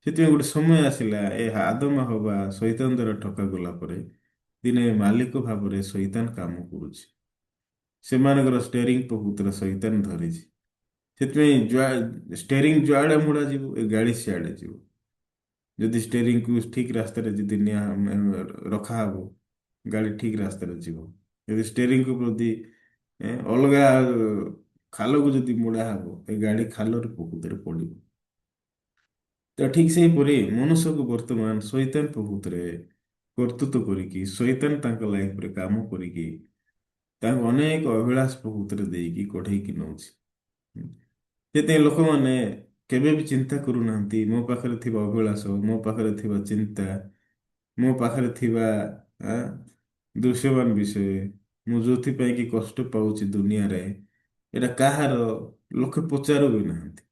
Speaker 1: ସେଥିପାଇଁ ଗୋଟେ ସମୟ ଆସିଲା, ଏ ଆଦମ ହବା ଶୈତାନ ଦ୍ୱାରା ଠକା ଗଲା ପରେ ଦିନେ ମାଲିକ ଭାବରେ ଶୈତାନ କାମ କରୁଛି। ସେମାନଙ୍କର ଷ୍ଟେରିଂ ପ୍ରକୃତରେ ଶୈତାନ ଧରିଛି। ସେଥିପାଇଁ ଷ୍ଟେରିଂ ଯୁଆଡ଼େ ମୁଡ଼ା ଯିବ, ଏ ଗାଡ଼ି ସିଆଡ଼େ ଯିବ। ଯଦି ଷ୍ଟେରିଂକୁ ଠିକ ରାସ୍ତାରେ ଯଦି ନିଆ ରଖାହବ, ଗାଡ଼ି ଠିକ ରାସ୍ତାରେ ଯିବ। ଯଦି ଷ୍ଟେରିଂକୁ ପ୍ରତି ଅଲଗା ଖାଲକୁ ଯଦି ମୋଡ଼ା ହବ, ଏ ଗାଡ଼ି ଖାଲରେ ପ୍ରକୃତରେ ପଡ଼ିବ। ତ ଠିକ ସେହିପରି ମନୁଷ୍ୟକୁ ବର୍ତ୍ତମାନ ଶୈତାନ ପ୍ରକୃତରେ କର୍ତ୍ତୃତ୍ୱ କରିକି, ଶୈତାନ ତାଙ୍କ ଲାଇଫରେ କାମ କରିକି ତାଙ୍କୁ ଅନେକ ଅଭିଳାଷ ପ୍ରକୃତରେ ଦେଇକି କଢେଇକି ନଉଛି। ସେଥିପାଇଁ ଲୋକମାନେ କେବେ ବି ଚିନ୍ତା କରୁନାହାନ୍ତି, ମୋ ପାଖରେ ଥିବା ଅଭିଳାଷ, ମୋ ପାଖରେ ଥିବା ଚିନ୍ତା, ମୋ ପାଖରେ ଥିବା ଦୃଶ୍ୟମାନ ବିଷୟ, ମୁଁ ଯୋଉଥିପାଇଁ କି କଷ୍ଟ ପାଉଛି ଦୁନିଆରେ, ଏଇଟା କାହାର? ଲୋକ ପଚାରୁ ବି ନାହାନ୍ତି।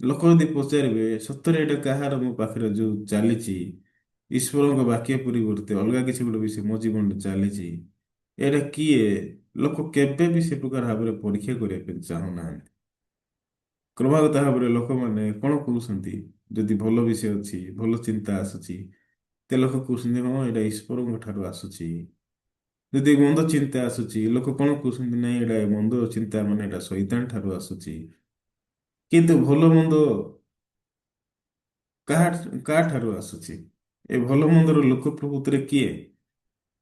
Speaker 1: ଲୋକ ଯଦି ପଚାରିବେ ସତରେ ଏଇଟା କାହାର, ମୋ ପାଖରେ ଯୋଉ ଚାଲିଛି ଈଶ୍ୱରଙ୍କ ବାକ୍ୟ ପରିବର୍ତ୍ତେ ଅଲଗା କିଛି ଗୋଟେ ବିଷୟ ମୋ ଜୀବନରେ ଚାଲିଛି, ଏଇଟା କିଏ? ଲୋକ କେବେ ବି ସେ ପ୍ରକାର ଭାବରେ ପରୀକ୍ଷା କରିବା ପାଇଁ ଚାହୁଁନାହାନ୍ତି। କ୍ରମାଗତ ଭାବରେ ଲୋକମାନେ କଣ କହୁଛନ୍ତି, ଯଦି ଭଲ ବିଷୟ ଅଛି, ଭଲ ଚିନ୍ତା ଆସୁଛି, ତେ ଲୋକ କହୁଛନ୍ତି ହଁ ଏଇଟା ଈଶ୍ୱରଙ୍କ ଠାରୁ ଆସୁଛି। ଯଦି ମନ୍ଦ ଚିନ୍ତା ଆସୁଛି, ଲୋକ କଣ କହୁଛନ୍ତି, ନାଇଁ ଏଇଟା ମନ୍ଦ ଚିନ୍ତା ମାନେ ଏଇଟା ଶୈତାନ ଠାରୁ ଆସୁଛି। କିନ୍ତୁ ଭଲ ମନ୍ଦ କାହାଠାରୁ ଆସୁଛି? ଏ ଭଲ ମନ୍ଦର ଲୋକ ପ୍ରକୃତରେ କିଏ?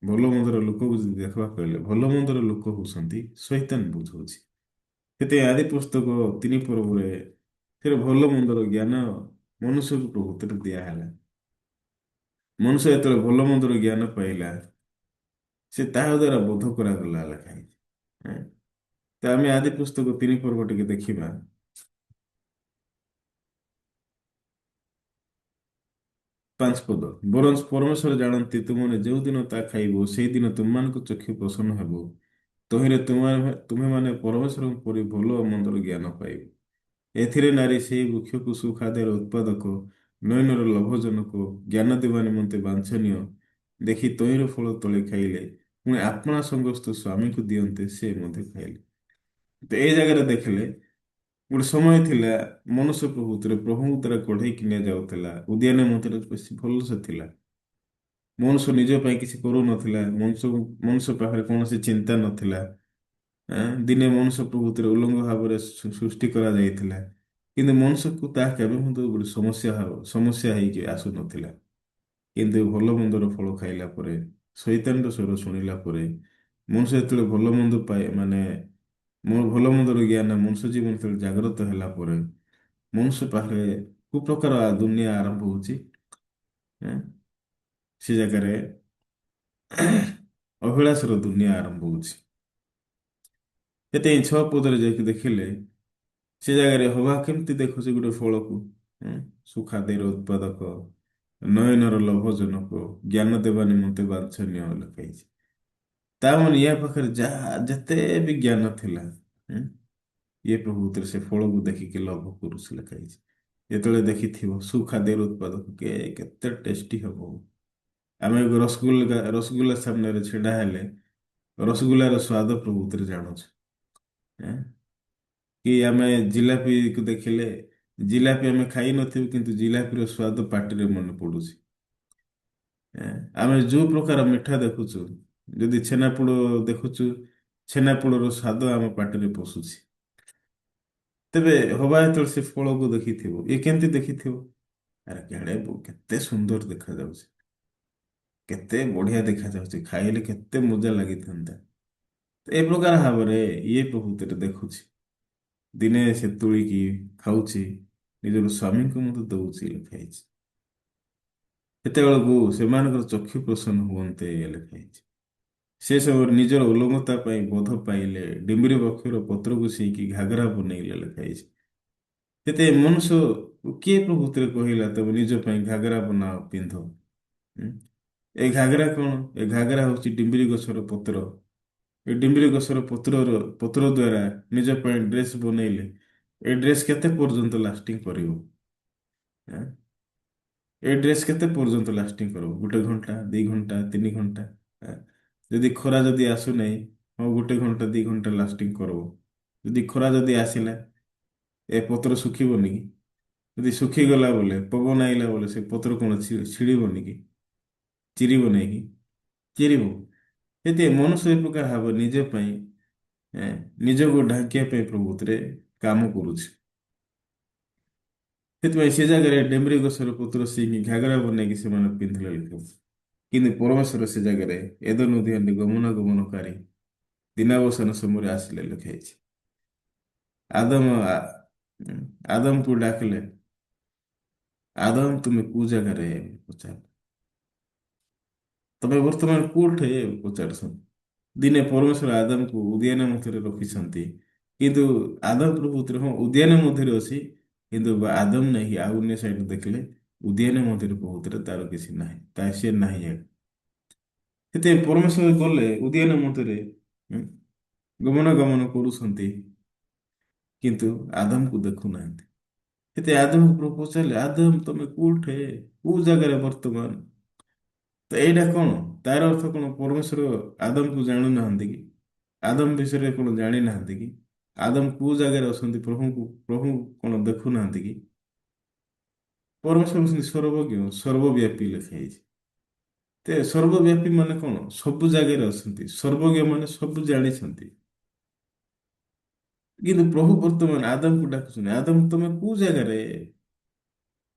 Speaker 1: ଭଲ ମନ୍ଦର ଲୋକକୁ ଯଦି ଦେଖିବା କହିଲେ ଭଲ ମନ୍ଦର ଲୋକ ହଉଛନ୍ତି ଶୈତାନ ବୁଝଉଛି। ସେଥିପାଇଁ ଆଦି ପୁସ୍ତକ 3 ପର୍ବରେ ସେ ଭଲ ମନ୍ଦର ଜ୍ଞାନ ମନୁଷ୍ୟକୁ ପ୍ରକୃତରେ ଦିଆହେଲା। ମନୁଷ୍ୟ ଯେତେବେଳେ ଭଲ ମନ୍ଦର ଜ୍ଞାନ ପାଇଲା, ସେ ତାହା ଦ୍ୱାରା ବୋଧ କରାଗଲା ଲେଖା ହେଇଛି। ତ ଆମେ ଆଦି ପୁସ୍ତକ 3 ପର୍ବ ଟିକେ ଦେଖିବା। 5 ପଦ, ବରଂ ପରମେଶ୍ୱର ଜାଣନ୍ତି ତୁମମାନେ ଯେଉଁଦିନ ତା ଖାଇବ ସେଇଦିନ ତୁମମାନଙ୍କ ଚକ୍ଷୁ ପ୍ରସନ୍ନ ହେବ, ତହିଁରେ ତୁମେମାନେ ପରମେଶ୍ୱରଙ୍କ ପରି ଭଲ ଓ ମନ୍ଦର ଜ୍ଞାନ ପାଇବ। ଏଥିରେ ନାରୀ ସେହି ବୃକ୍ଷକୁ ସୁଖାଦ୍ୟର ଉତ୍ପାଦକ, ନୟନର ଲୋଭଜନକ, ଜ୍ଞାନ ଦେବା ନିମନ୍ତେ ବାଞ୍ଛନୀୟ ଦେଖି ତହିଁର ଫଳ ତଳେ ଖାଇଲେ, ପୁଣି ଆପଣା ସଙ୍ଗସ୍ଥ ସ୍ୱାମୀକୁ ଦିଅନ୍ତେ ସେ ମଧ୍ୟ ଖାଇଲେ। ତ ଏଇ ଜାଗାରେ ଦେଖିଲେ ଗୋଟେ ସମୟ ଥିଲା ମନୁଷ୍ୟ ପ୍ରଭୁତରେ ପ୍ରଭୁଙ୍କ ଦ୍ୱାରା କଢେଇକି ନିଆଯାଉଥିଲା। ଉଦ୍ୟାନ ମଧ୍ୟରେ ବେଶୀ ଭଲସେ ଥିଲା, ମନୁଷ୍ୟ ନିଜ ପାଇଁ କିଛି କରୁନଥିଲା, ମନୁଷ୍ୟ ପାଖରେ କୌଣସି ଚିନ୍ତା ନଥିଲା। ଦିନେ ମନୁଷ୍ୟ ପ୍ରକୃତିରେ ଉଲଙ୍ଗ ଭାବରେ ସୃଷ୍ଟି କରାଯାଇଥିଲା, କିନ୍ତୁ ମନୁଷ୍ୟକୁ ତାହା କେବେ ମଧ୍ୟ ଗୋଟେ ସମସ୍ୟା ହେଇକି ଆସୁନଥିଲା। କିନ୍ତୁ ଭଲ ମନ୍ଦର ଫଳ ଖାଇଲା ପରେ, ଶୈତାନର ସ୍ୱର ଶୁଣିଲା ପରେ, ମନୁଷ୍ୟ ଯେତେବେଳେ ଭଲ ମନ୍ଦ ପାଏ, ମାନେ ଭଲ ମନ୍ଦର ଜ୍ଞାନ ମନୁଷ୍ୟ ଜୀବନ ଯେତେବେଳେ ଜାଗ୍ରତ ହେଲା ପରେ ମନୁଷ୍ୟ ପାଖରେ କୁପ୍ରକାର ଦୁନିଆ ଆରମ୍ଭ ହଉଛି। ସେ ଜାଗାରେ ଅଭିଳାଷର ଦୁନିଆ ଆରମ୍ଭ ହଉଛି। ସେଥିପାଇଁ 6 ପଦରେ ଯାଇକି ଦେଖିଲେ ସେ ଜାଗାରେ ହବା କେମିତି ଦେଖୁଛି ଗୋଟେ ଫଳକୁ, ସୁଖାଦ୍ୟର ଉତ୍ପାଦକ, ନୟନର ଲୋଭଜନକ, ଜ୍ଞାନ ଦେବା ନିମନ୍ତେ ବାଞ୍ଛନୀୟ ଲେଖା ହେଇଛି। ତା ମାନେ ୟା ପାଖରେ ଯାହା ଯେତେ ବି ଜ୍ଞାନ ଥିଲା, ଇଏ ପ୍ରକୃତିରେ ସେ ଫଳକୁ ଦେଖିକି ଲୋଭ କରୁଛି ଲେଖା ହେଇଛି। ଯେତେବେଳେ ଦେଖିଥିବ ସୁଖାଦ୍ୟର ଉତ୍ପାଦକ କେତେ ଟେଷ୍ଟି ହବ। ଆମେ ରସଗୋଲ୍ଲା ସାମ୍ନାରେ ଛିଡ଼ା ହେଲେ ରସଗୋଲ୍ଲାର ସ୍ୱାଦ ପ୍ରକୃତିରେ ଜାଣୁଛୁ। କି ଆମେ ଜିଲାପିକୁ ଦେଖିଲେ ଜିଲାପି ଆମେ ଖାଇନଥିବୁ, କିନ୍ତୁ ଜିଲାପିର ସ୍ୱାଦ ପାଟିରେ ମନେ ପଡୁଛି। ଆମେ ଯୋଉ ପ୍ରକାର ମିଠା ଦେଖୁଛୁ, ଯଦି ଛେନାପୋଡ଼ ଦେଖୁଛୁ, ଛେନାପୋଡ଼ର ସ୍ୱାଦ ଆମ ପାଟିରେ ପଶୁଛି। ତେବେ ହବା ଯେତେବେଳେ ସେ ଫଳକୁ ଦେଖିଥିବ, ଇଏ କେମିତି ଦେଖିଥିବ? ଆରେ କେଡ଼େ କେତେ ସୁନ୍ଦର ଦେଖାଯାଉଛି, କେତେ ବଢିଆ ଦେଖାଯାଉଛି, ଖାଇଲେ କେତେ ମଜା ଲାଗିଥାନ୍ତା। ଏ ପ୍ରକାର ଭାବରେ ଇଏ ପ୍ରକୃତିରେ ଦେଖୁଛି। ଦିନେ ସେ ତୋଳିକି ଖାଉଛି, ନିଜର ସ୍ୱାମୀଙ୍କୁ ମଧ୍ୟ ଦଉଛି ଲେଖା ହେଇଛି। ସେତେବେଳକୁ ସେମାନଙ୍କର ଚକ୍ଷୁ ପ୍ରସନ୍ନ ହୁଅନ୍ତେ ଲେଖା ହେଇଛି। ସେ ସବୁ ନିଜର ଉଲଙ୍ଗତା ପାଇଁ ବୋଧ ପାଇଲେ, ଡିମ୍ବିରି ବକ୍ଷର ପତ୍ରକୁ ସିଇକି ଘାଗରା ବନେଇଲେ ଲେଖା ହେଇଛି। ସେତେ ମନୁଷ୍ୟ କିଏ ପ୍ରକୃତିରେ କହିଲା ତମେ ନିଜ ପାଇଁ ଘାଗରା ବନାଅ ପିନ୍ଧ? ଏ ଘାଗରା କଣ? ଏ ଘାଗରା ହଉଛି ଡିମ୍ବିରି ଗଛର ପତ୍ର। ଏ ଡିମ୍ବିରି ଗଛର ପତ୍ର ଦ୍ୱାରା ନିଜ ପାଇଁ ଡ୍ରେସ୍ ବନେଇଲେ, ଏ ଡ୍ରେସ୍ କେତେ ପର୍ଯ୍ୟନ୍ତ ଲାଷ୍ଟିଂ କରିବ? ଏ ଡ୍ରେସ୍ କେତେ ପର୍ଯ୍ୟନ୍ତ ଲାଷ୍ଟିଂ କରିବ? 1 ଘଣ୍ଟା, 2 ଘଣ୍ଟା, 3 ଘଣ୍ଟା। ଯଦି ଖରା ଯଦି ଆସୁନାହିଁ, ହଁ 1 ଘଣ୍ଟା 2 ଘଣ୍ଟା ଲାଷ୍ଟିଂ କରିବ। ଯଦି ଖରା ଯଦି ଆସିଲା, ଏ ପତ୍ର ଶୁଖିବନି କି? ଯଦି ଶୁଖିଗଲା ବୋଲେ, ପବନ ଆଇଲା ବୋଲେ, ସେ ପତ୍ର କଣ ଛିଡ଼ିବନି କି? ଚିରିବ ନାହିଁ କି? ଚିରିବ। ସେଥିପାଇଁ ମନୁଷ୍ୟ ଏ ପ୍ରକାର ଭାବ ନିଜ ପାଇଁ, ନିଜକୁ ଢାଙ୍କିବା ପାଇଁ ପ୍ରକୃତିରେ କାମ କରୁଛି। ସେଥିପାଇଁ ସେ ଜାଗାରେ ଡେମ୍ବରି ଗଛର ପତ୍ର ସିଙ୍ଗି ଘାଗରା ବନେଇକି ସେମାନେ ପିନ୍ଧିଲେ ଲେଖା। କିନ୍ତୁ ପରମେଶ୍ୱର ସେ ଜାଗାରେ ଏଦନ ଉଦ୍ୟାନରେ ଗମନାଗମନକାରୀ ଦିନାବସାନ ସମୟରେ ଆସିଲେ ଲେଖା ହେଇଛି। ଆଦମକୁ ଡାକିଲେ, ଆଦମ, ତୁମେ କୋଉ ଜାଗାରେ ପଚାରିଲେ, ତମେ ବର୍ତ୍ତମାନ କୋଉଠି ପଚାରୁଛନ୍ତି। ଦିନେ ପରମେଶ୍ୱର ଆଦମକୁ ଉଦ୍ୟାନ ମଧ୍ୟରେ ରଖିଛନ୍ତି, କିନ୍ତୁ ଆଦମ ପ୍ରକୃତିରେ ହଁ ଉଦ୍ୟାନ ମଧ୍ୟରେ ଅଛି, କିନ୍ତୁ ଆଦମ ନାହିଁ। ଆଉ ଅନ୍ୟ ସାଇଡ୍ ଦେଖିଲେ ଉଦ୍ୟାନ ମଧ୍ୟରେ ପ୍ରକୃତିରେ ତାର କିଛି ନାହିଁ, ତା ସିଏ ନାହିଁ। ସେଥିପାଇଁ ପରମେଶ୍ୱର ଗଲେ ଉଦ୍ୟାନ ମଧ୍ୟରେ ଗମନାଗମନ କରୁଛନ୍ତି, କିନ୍ତୁ ଆଦମକୁ ଦେଖୁନାହାନ୍ତି। ସେଥିପାଇଁ ଆଦମକୁ ପ୍ରଭୁ ପଚାରିଲେ, ଆଦମ ତମେ କୋଉଠେ, କୋଉ ଜାଗାରେ ବର୍ତ୍ତମାନ? ତ ଏଇଟା କଣ, ତାର ଅର୍ଥ କଣ? ପରମେଶ୍ୱର ଆଦମକୁ ଜାଣୁନାହାନ୍ତି କି? ଆଦମ ବିଷୟରେ କଣ ଜାଣିନାହାନ୍ତି କି? ଆଦମ କୋଉ ଜାଗାରେ ଅଛନ୍ତି ପ୍ରଭୁ କଣ ଦେଖୁନାହାନ୍ତି କି? ପରମେଶ୍ୱର ହେଉଛନ୍ତି ସର୍ବଜ୍ଞ, ସର୍ବବ୍ୟାପୀ ଲେଖା ହେଇଛି। ତ ସର୍ବବ୍ୟାପୀ ମାନେ କଣ? ସବୁ ଜାଗାରେ ଅଛନ୍ତି। ସର୍ବଜ୍ଞ ମାନେ ସବୁ ଜାଣିଛନ୍ତି। କିନ୍ତୁ ପ୍ରଭୁ ବର୍ତ୍ତମାନ ଆଦମକୁ ଡାକୁଛନ୍ତି, ଆଦମ ତମେ କୋଉ ଜାଗାରେ?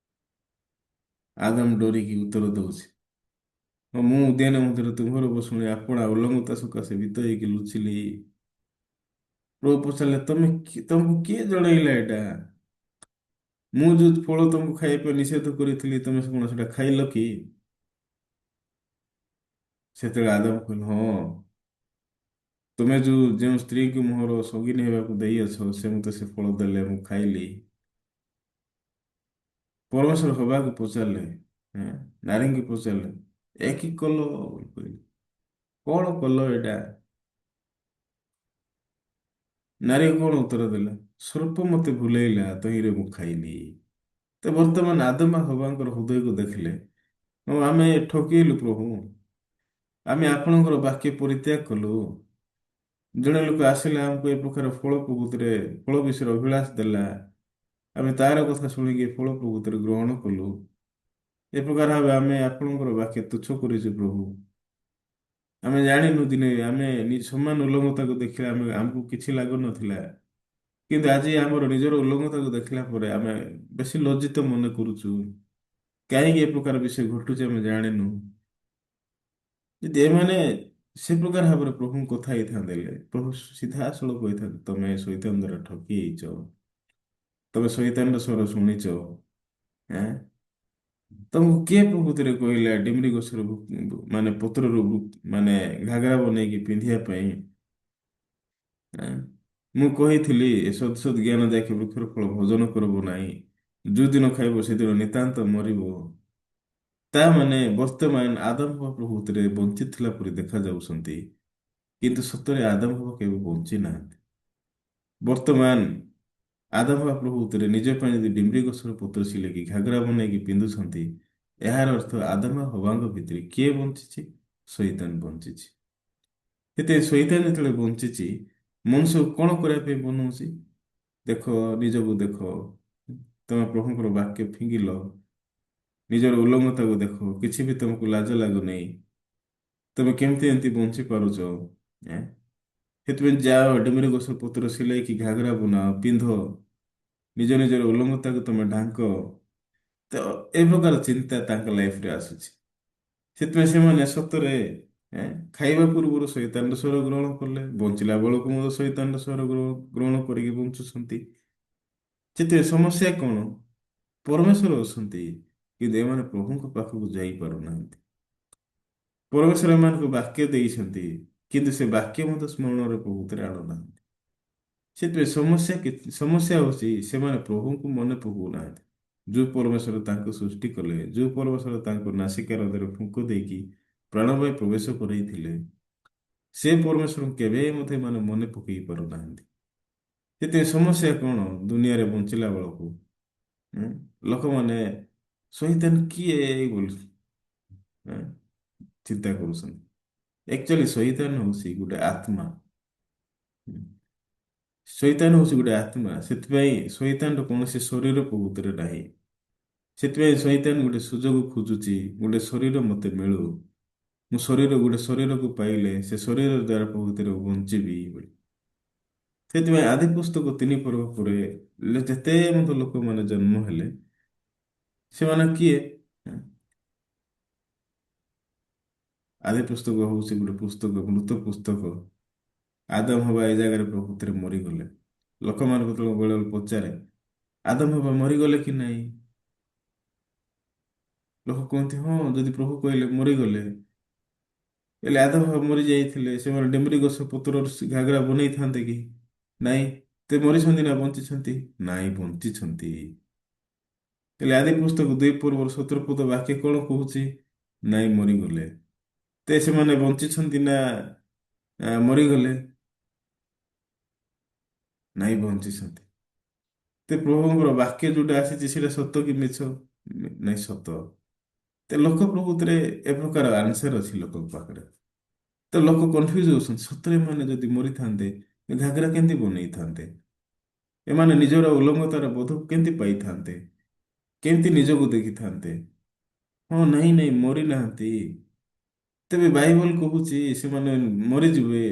Speaker 1: ଆଦମ ଡରିକି ଉତ୍ତର ଦଉଛି, ହଁ ମୁଁ ଉଦ୍ୟାନ ମଧ୍ୟରେ ତୁମର ଶୁଣି ଆପଣା ଉଲଙ୍ଗତା ସକାଶେ ଭୀତ ହେଇକି ଲୁଚିଲି। ପ୍ରଭୁ ପଚାରିଲେ, ତମକୁ କିଏ ଜଣେଇଲା ଏଇଟା? ମୁଁ ଯୋଉ ଫଳ ତମକୁ ଖାଇବା ପାଇଁ ନିଷେଧ କରିଥିଲି, ତମେ କଣ ସେଟା ଖାଇଲ କି? ସେତେବେଳେ ଆଦମ କହିଲେ, ହଁ ତୁମେ ଯେଉଁ ସ୍ତ୍ରୀକୁ ମୋହର ସଙ୍ଗିନୀ ହେବାକୁ ଦେଇଅଛ, ସେ ମତେ ସେ ଫଳ ଦେଲେ, ମୁଁ ଖାଇଲି। ପରମେଶ୍ୱର ହବାକୁ ପଚାରିଲେ, ନାରୀଙ୍କୁ ପଚାରିଲେ, ଏ କି କଲ ବୋଲି କହିଲେ, କଣ କଲ ଏଇଟା? ନାରୀ କଣ ଉତ୍ତର ଦେଲା? ସର୍ପ ମତେ ଭୁଲେଇଲା, ତହିଁରେ ମୁଁ ଖାଇଲି। ତ ବର୍ତ୍ତମାନ ଆଦମ ହବାଙ୍କର ହୃଦୟକୁ ଦେଖିଲେ, ହଁ ଆମେ ଠକିଲୁ ପ୍ରଭୁ, ଆମେ ଆପଣଙ୍କର ବାକ୍ୟ ପରିତ୍ୟାଗ କଲୁ। ଜଣେ ଲୋକ ଆସିଲେ ଆମକୁ ଏ ପ୍ରକାର ଫଳ ପ୍ରକୃତିରେ ଫଳ ବିଷୟରେ ଅଭିଳାଷ ଦେଲା, ଆମେ ତାର କଥା ଶୁଣିକି ଫଳ ପ୍ରକୃତିରେ ଗ୍ରହଣ କଲୁ। ଏ ପ୍ରକାର ଭାବେ ଆମେ ଆପଣଙ୍କର ବାକ୍ୟ ତୁଚ୍ଛ କରିଛୁ ପ୍ରଭୁ। ଆମେ ଜାଣିନୁ ଦିନେ ଆମେ ସମାନ ଉଲ୍ଲଙ୍ଘତାକୁ ଦେଖିଲେ ଆମକୁ କିଛି ଲାଗୁନଥିଲା, କିନ୍ତୁ ଆଜି ଆମର ନିଜର ଉଲ୍ଲଙ୍ଘତାକୁ ଦେଖିଲା ପରେ ଆମେ ବେଶୀ ଲଜ୍ଜିତ ମନେ କରୁଛୁ। କାହିଁକି ଏ ପ୍ରକାର ବିଷୟ ଘଟୁଛି ଆମେ ଜାଣିନୁ। ଯଦି ଏମାନେ ସେ ପ୍ରକାର ଭାବରେ ପ୍ରଭୁଙ୍କ କଥା ହେଇଥାନ୍ତେ, ହେଲେ ପ୍ରଭୁ ସିଧାସଳଖ କହିଥାନ୍ତେ, ତମେ ଶୈତାନ ଦ୍ୱାରା ଠକି ହେଇଛ, ତମେ ଶୈତାନର ସ୍ୱର ଶୁଣିଛ, ତମକୁ କିଏ ପ୍ରକୃତିରେ କହିଲା ଡିମିରି ଗଛର ମାନେ ପତ୍ରରୁ ମାନେ ଘାଗରା ବନେଇକି ପିନ୍ଧିବା ପାଇଁ? ମୁଁ କହିଥିଲି ଏ ସଦ୍ ସଦ୍ ଜ୍ଞାନ ଯାକେ ବୃକ୍ଷର ଫଳ ଭୋଜନ କରିବ ନାହିଁ, ଯୋଉଦିନ ଖାଇବ ସେଦିନ ନିତାନ୍ତ ମରିବ। ତା ମାନେ ବର୍ତ୍ତମାନ ଆଦମ ହବା ପ୍ରକୃତିରେ ବଞ୍ଚିଥିଲା ପରି ଦେଖାଯାଉଛନ୍ତି, କିନ୍ତୁ ସତରେ ଆଦମ ହବା କେବେ ବଞ୍ଚି ନାହାନ୍ତି। ବର୍ତ୍ତମାନ ଆଦମ ହବା ପ୍ରକୃତିରେ ନିଜ ପାଇଁ ଯଦି ଡିମ୍ରି ଗଛର ପତ୍ର ସିଲେଇକି ଘାଗରା ବନେଇକି ପିନ୍ଧୁଛନ୍ତି, ଏହାର ଅର୍ଥ ଆଦମ ହବାଙ୍କ ଭିତରେ କିଏ ବଞ୍ଚିଛି? ଶୈତାନ ବଞ୍ଚିଛି। ସେଥିପାଇଁ ଶୈତାନ ଯେତେବେଳେ ବଞ୍ଚିଛି, ମନୁଷ୍ୟକୁ କଣ କରିବା ପାଇଁ ବନଉଛି? ଦେଖ, ନିଜକୁ ଦେଖ, ତମେ ପ୍ରଭୁଙ୍କର ବାକ୍ୟ ଫିଙ୍ଗିଲ, ନିଜର ଉଲ୍ଲଙ୍ଘତାକୁ ଦେଖ, କିଛି ବି ତମକୁ ଲାଜ ଲାଗୁନାହିଁ, ତମେ କେମିତି ଏମିତି ବଞ୍ଚି ପାରୁଛ? ସେଥିପାଇଁ ଯାଅ ଡିମିରି ଗଛ ପତ୍ର ସିଲେଇକି ଘାଗରା ବନାଅ, ପିନ୍ଧ, ନିଜ ନିଜର ଉଲ୍ଲଙ୍ଘତାକୁ ତମେ ଢାଙ୍କ। ତ ଏ ପ୍ରକାର ଚିନ୍ତା ତାଙ୍କ ଲାଇଫରେ ଆସୁଛି। ସେଥିପାଇଁ ସେମାନେ ସତରେ ଖାଇବା ପୂର୍ବରୁ ଶୈତାନର ସ୍ୱର ଗ୍ରହଣ କଲେ, ବଞ୍ଚିଲା ବେଳକୁ ମଧ୍ୟ ଶୈତାନର ସ୍ୱର ଗ୍ରହଣ କରିକି ବଞ୍ଚୁଛନ୍ତି। ସେଥିପାଇଁ ସମସ୍ୟା କଣ? ପରମେଶ୍ୱର ଅଛନ୍ତି, କିନ୍ତୁ ଏମାନେ ପ୍ରଭୁଙ୍କ ପାଖକୁ ଯାଇପାରୁନାହାନ୍ତି। ପରମେଶ୍ୱର ଏମାନଙ୍କୁ ବାକ୍ୟ ଦେଇଛନ୍ତି, କିନ୍ତୁ ସେ ବାକ୍ୟ ମଧ୍ୟ ସ୍ମରଣରେ ପ୍ରଭୁତରେ ଆଣୁନାହାନ୍ତି। ସେଥିପାଇଁ ସମସ୍ୟା ହଉଛି ସେମାନେ ପ୍ରଭୁଙ୍କୁ ମନେ ପକାଉନାହାନ୍ତି। ଯୋଉ ପରମେଶ୍ୱର ତାଙ୍କୁ ସୃଷ୍ଟି କଲେ, ଯୋଉ ପରମେଶ୍ୱର ତାଙ୍କୁ ନାସିକା ହ୍ରଦରେ ଫୁଙ୍କ ଦେଇକି ପ୍ରାଣବାୟୁ ପ୍ରବେଶ କରେଇଥିଲେ, ସେ ପରମେଶ୍ୱରଙ୍କୁ କେବେ ମଧ୍ୟ ଏମାନେ ମନେ ପକେଇ ପାରୁନାହାନ୍ତି। ସେଥିପାଇଁ ସମସ୍ୟା କଣ? ଦୁନିଆରେ ବଞ୍ଚିଲା ବେଳକୁ ଲୋକମାନେ ଶୈତାନ କିଏ ବୋଲି ଚିନ୍ତା କରୁଛନ୍ତି। ଆକ୍ଚୁଆଲି ଶୈତାନ ହଉଛି ଗୋଟେ ଆତ୍ମା। ଶୈତାନ ହଉଛି ଗୋଟେ ଆତ୍ମା। ସେଥିପାଇଁ ଶୈତାନର କୌଣସି ଶରୀର ପ୍ରକୃତିରେ ନାହିଁ। ସେଥିପାଇଁ ଶୈତାନ ଗୋଟେ ସୁଯୋଗ ଖୋଜୁଛି, ଗୋଟେ ଶରୀର ମତେ ମିଳୁ, ମୁଁ ଗୋଟେ ଶରୀରକୁ ପାଇଲେ ସେ ଶରୀର ଦ୍ୱାରା ପ୍ରକୃତିରେ ବଞ୍ଚିବି ବୋଲି। ସେଥିପାଇଁ ଆଦି ପୁସ୍ତକ 3 ପର୍ବ ପରେ ଯେତେ ମଧ୍ୟ ଲୋକମାନେ ଜନ୍ମ ହେଲେ ସେମାନେ କିଏ? ଆଦି ପୁସ୍ତକ ହଉଛି ଗୋଟେ ପୁସ୍ତକ, ମୃତ ପୁସ୍ତକ। ଆଦମ ହବା ଏ ଜାଗାରେ ପ୍ରକୃତିରେ ମରିଗଲେ। ଲୋକମାନଙ୍କୁ ଯେତେବେଳେ ବେଳେ ବେଳେ ପଚାରେ, ଆଦମ ହବା ମରିଗଲେ କି ନାହିଁ? ଲୋକ କୁହନ୍ତି, ହଁ, ଯଦି ପ୍ରଭୁ କହିଲେ ମରିଗଲେ, ହେଲେ ଆଦମ ହବା ମରି ଯାଇଥିଲେ, ସେମାନେ ଡେମ୍ବରି ଗଛ ପତ୍ରର ଘାଗରା ବନେଇଥାନ୍ତେ କି ନାଇଁ? ତେ ମରିଛନ୍ତି ନା ବଞ୍ଚିଛନ୍ତି? ନାଇଁ, ବଞ୍ଚିଛନ୍ତି। ହେଲେ ଆଦି ପୁସ୍ତକ 2 ପର୍ବର 17 ପଦ ବାକ୍ୟ କଣ କହୁଛି? ନାଇଁ, ମରିଗଲେ। ତେ ସେମାନେ ବଞ୍ଚିଛନ୍ତି ନା ମରିଗଲେ? ନାଇଁ, ବଞ୍ଚିଛନ୍ତି। ତେ ପ୍ରଭୁଙ୍କର ବାକ୍ୟ ଯୋଉଟା ଆସିଛି ସେଇଟା ସତ କି ମିଛ? ନାଇଁ, ସତ। ତେ ଲୋକ ପ୍ରକୃତରେ ଏ ପ୍ରକାର ଆନ୍ସର ଅଛି ଲୋକଙ୍କ ପାଖରେ। ତ ଲୋକ କନଫ୍ୟୁଜ ହଉଛନ୍ତି, ସତରେ ଏମାନେ ଯଦି ମରିଥାନ୍ତେ ଘାଗରା କେମିତି ବନେଇଥାନ୍ତେ? ଏମାନେ ନିଜର ଉଲଙ୍ଗତାର ବୋଧ କେମିତି ପାଇଥାନ୍ତେ? କେମିତି ନିଜକୁ ଦେଖିଥାନ୍ତେ? ହଁ, ନାଇଁ ନାଇଁ, ମରିନାହାନ୍ତି। ତେବେ ବାଇବଲ କହୁଛି ସେମାନେ ମରିଯିବେ,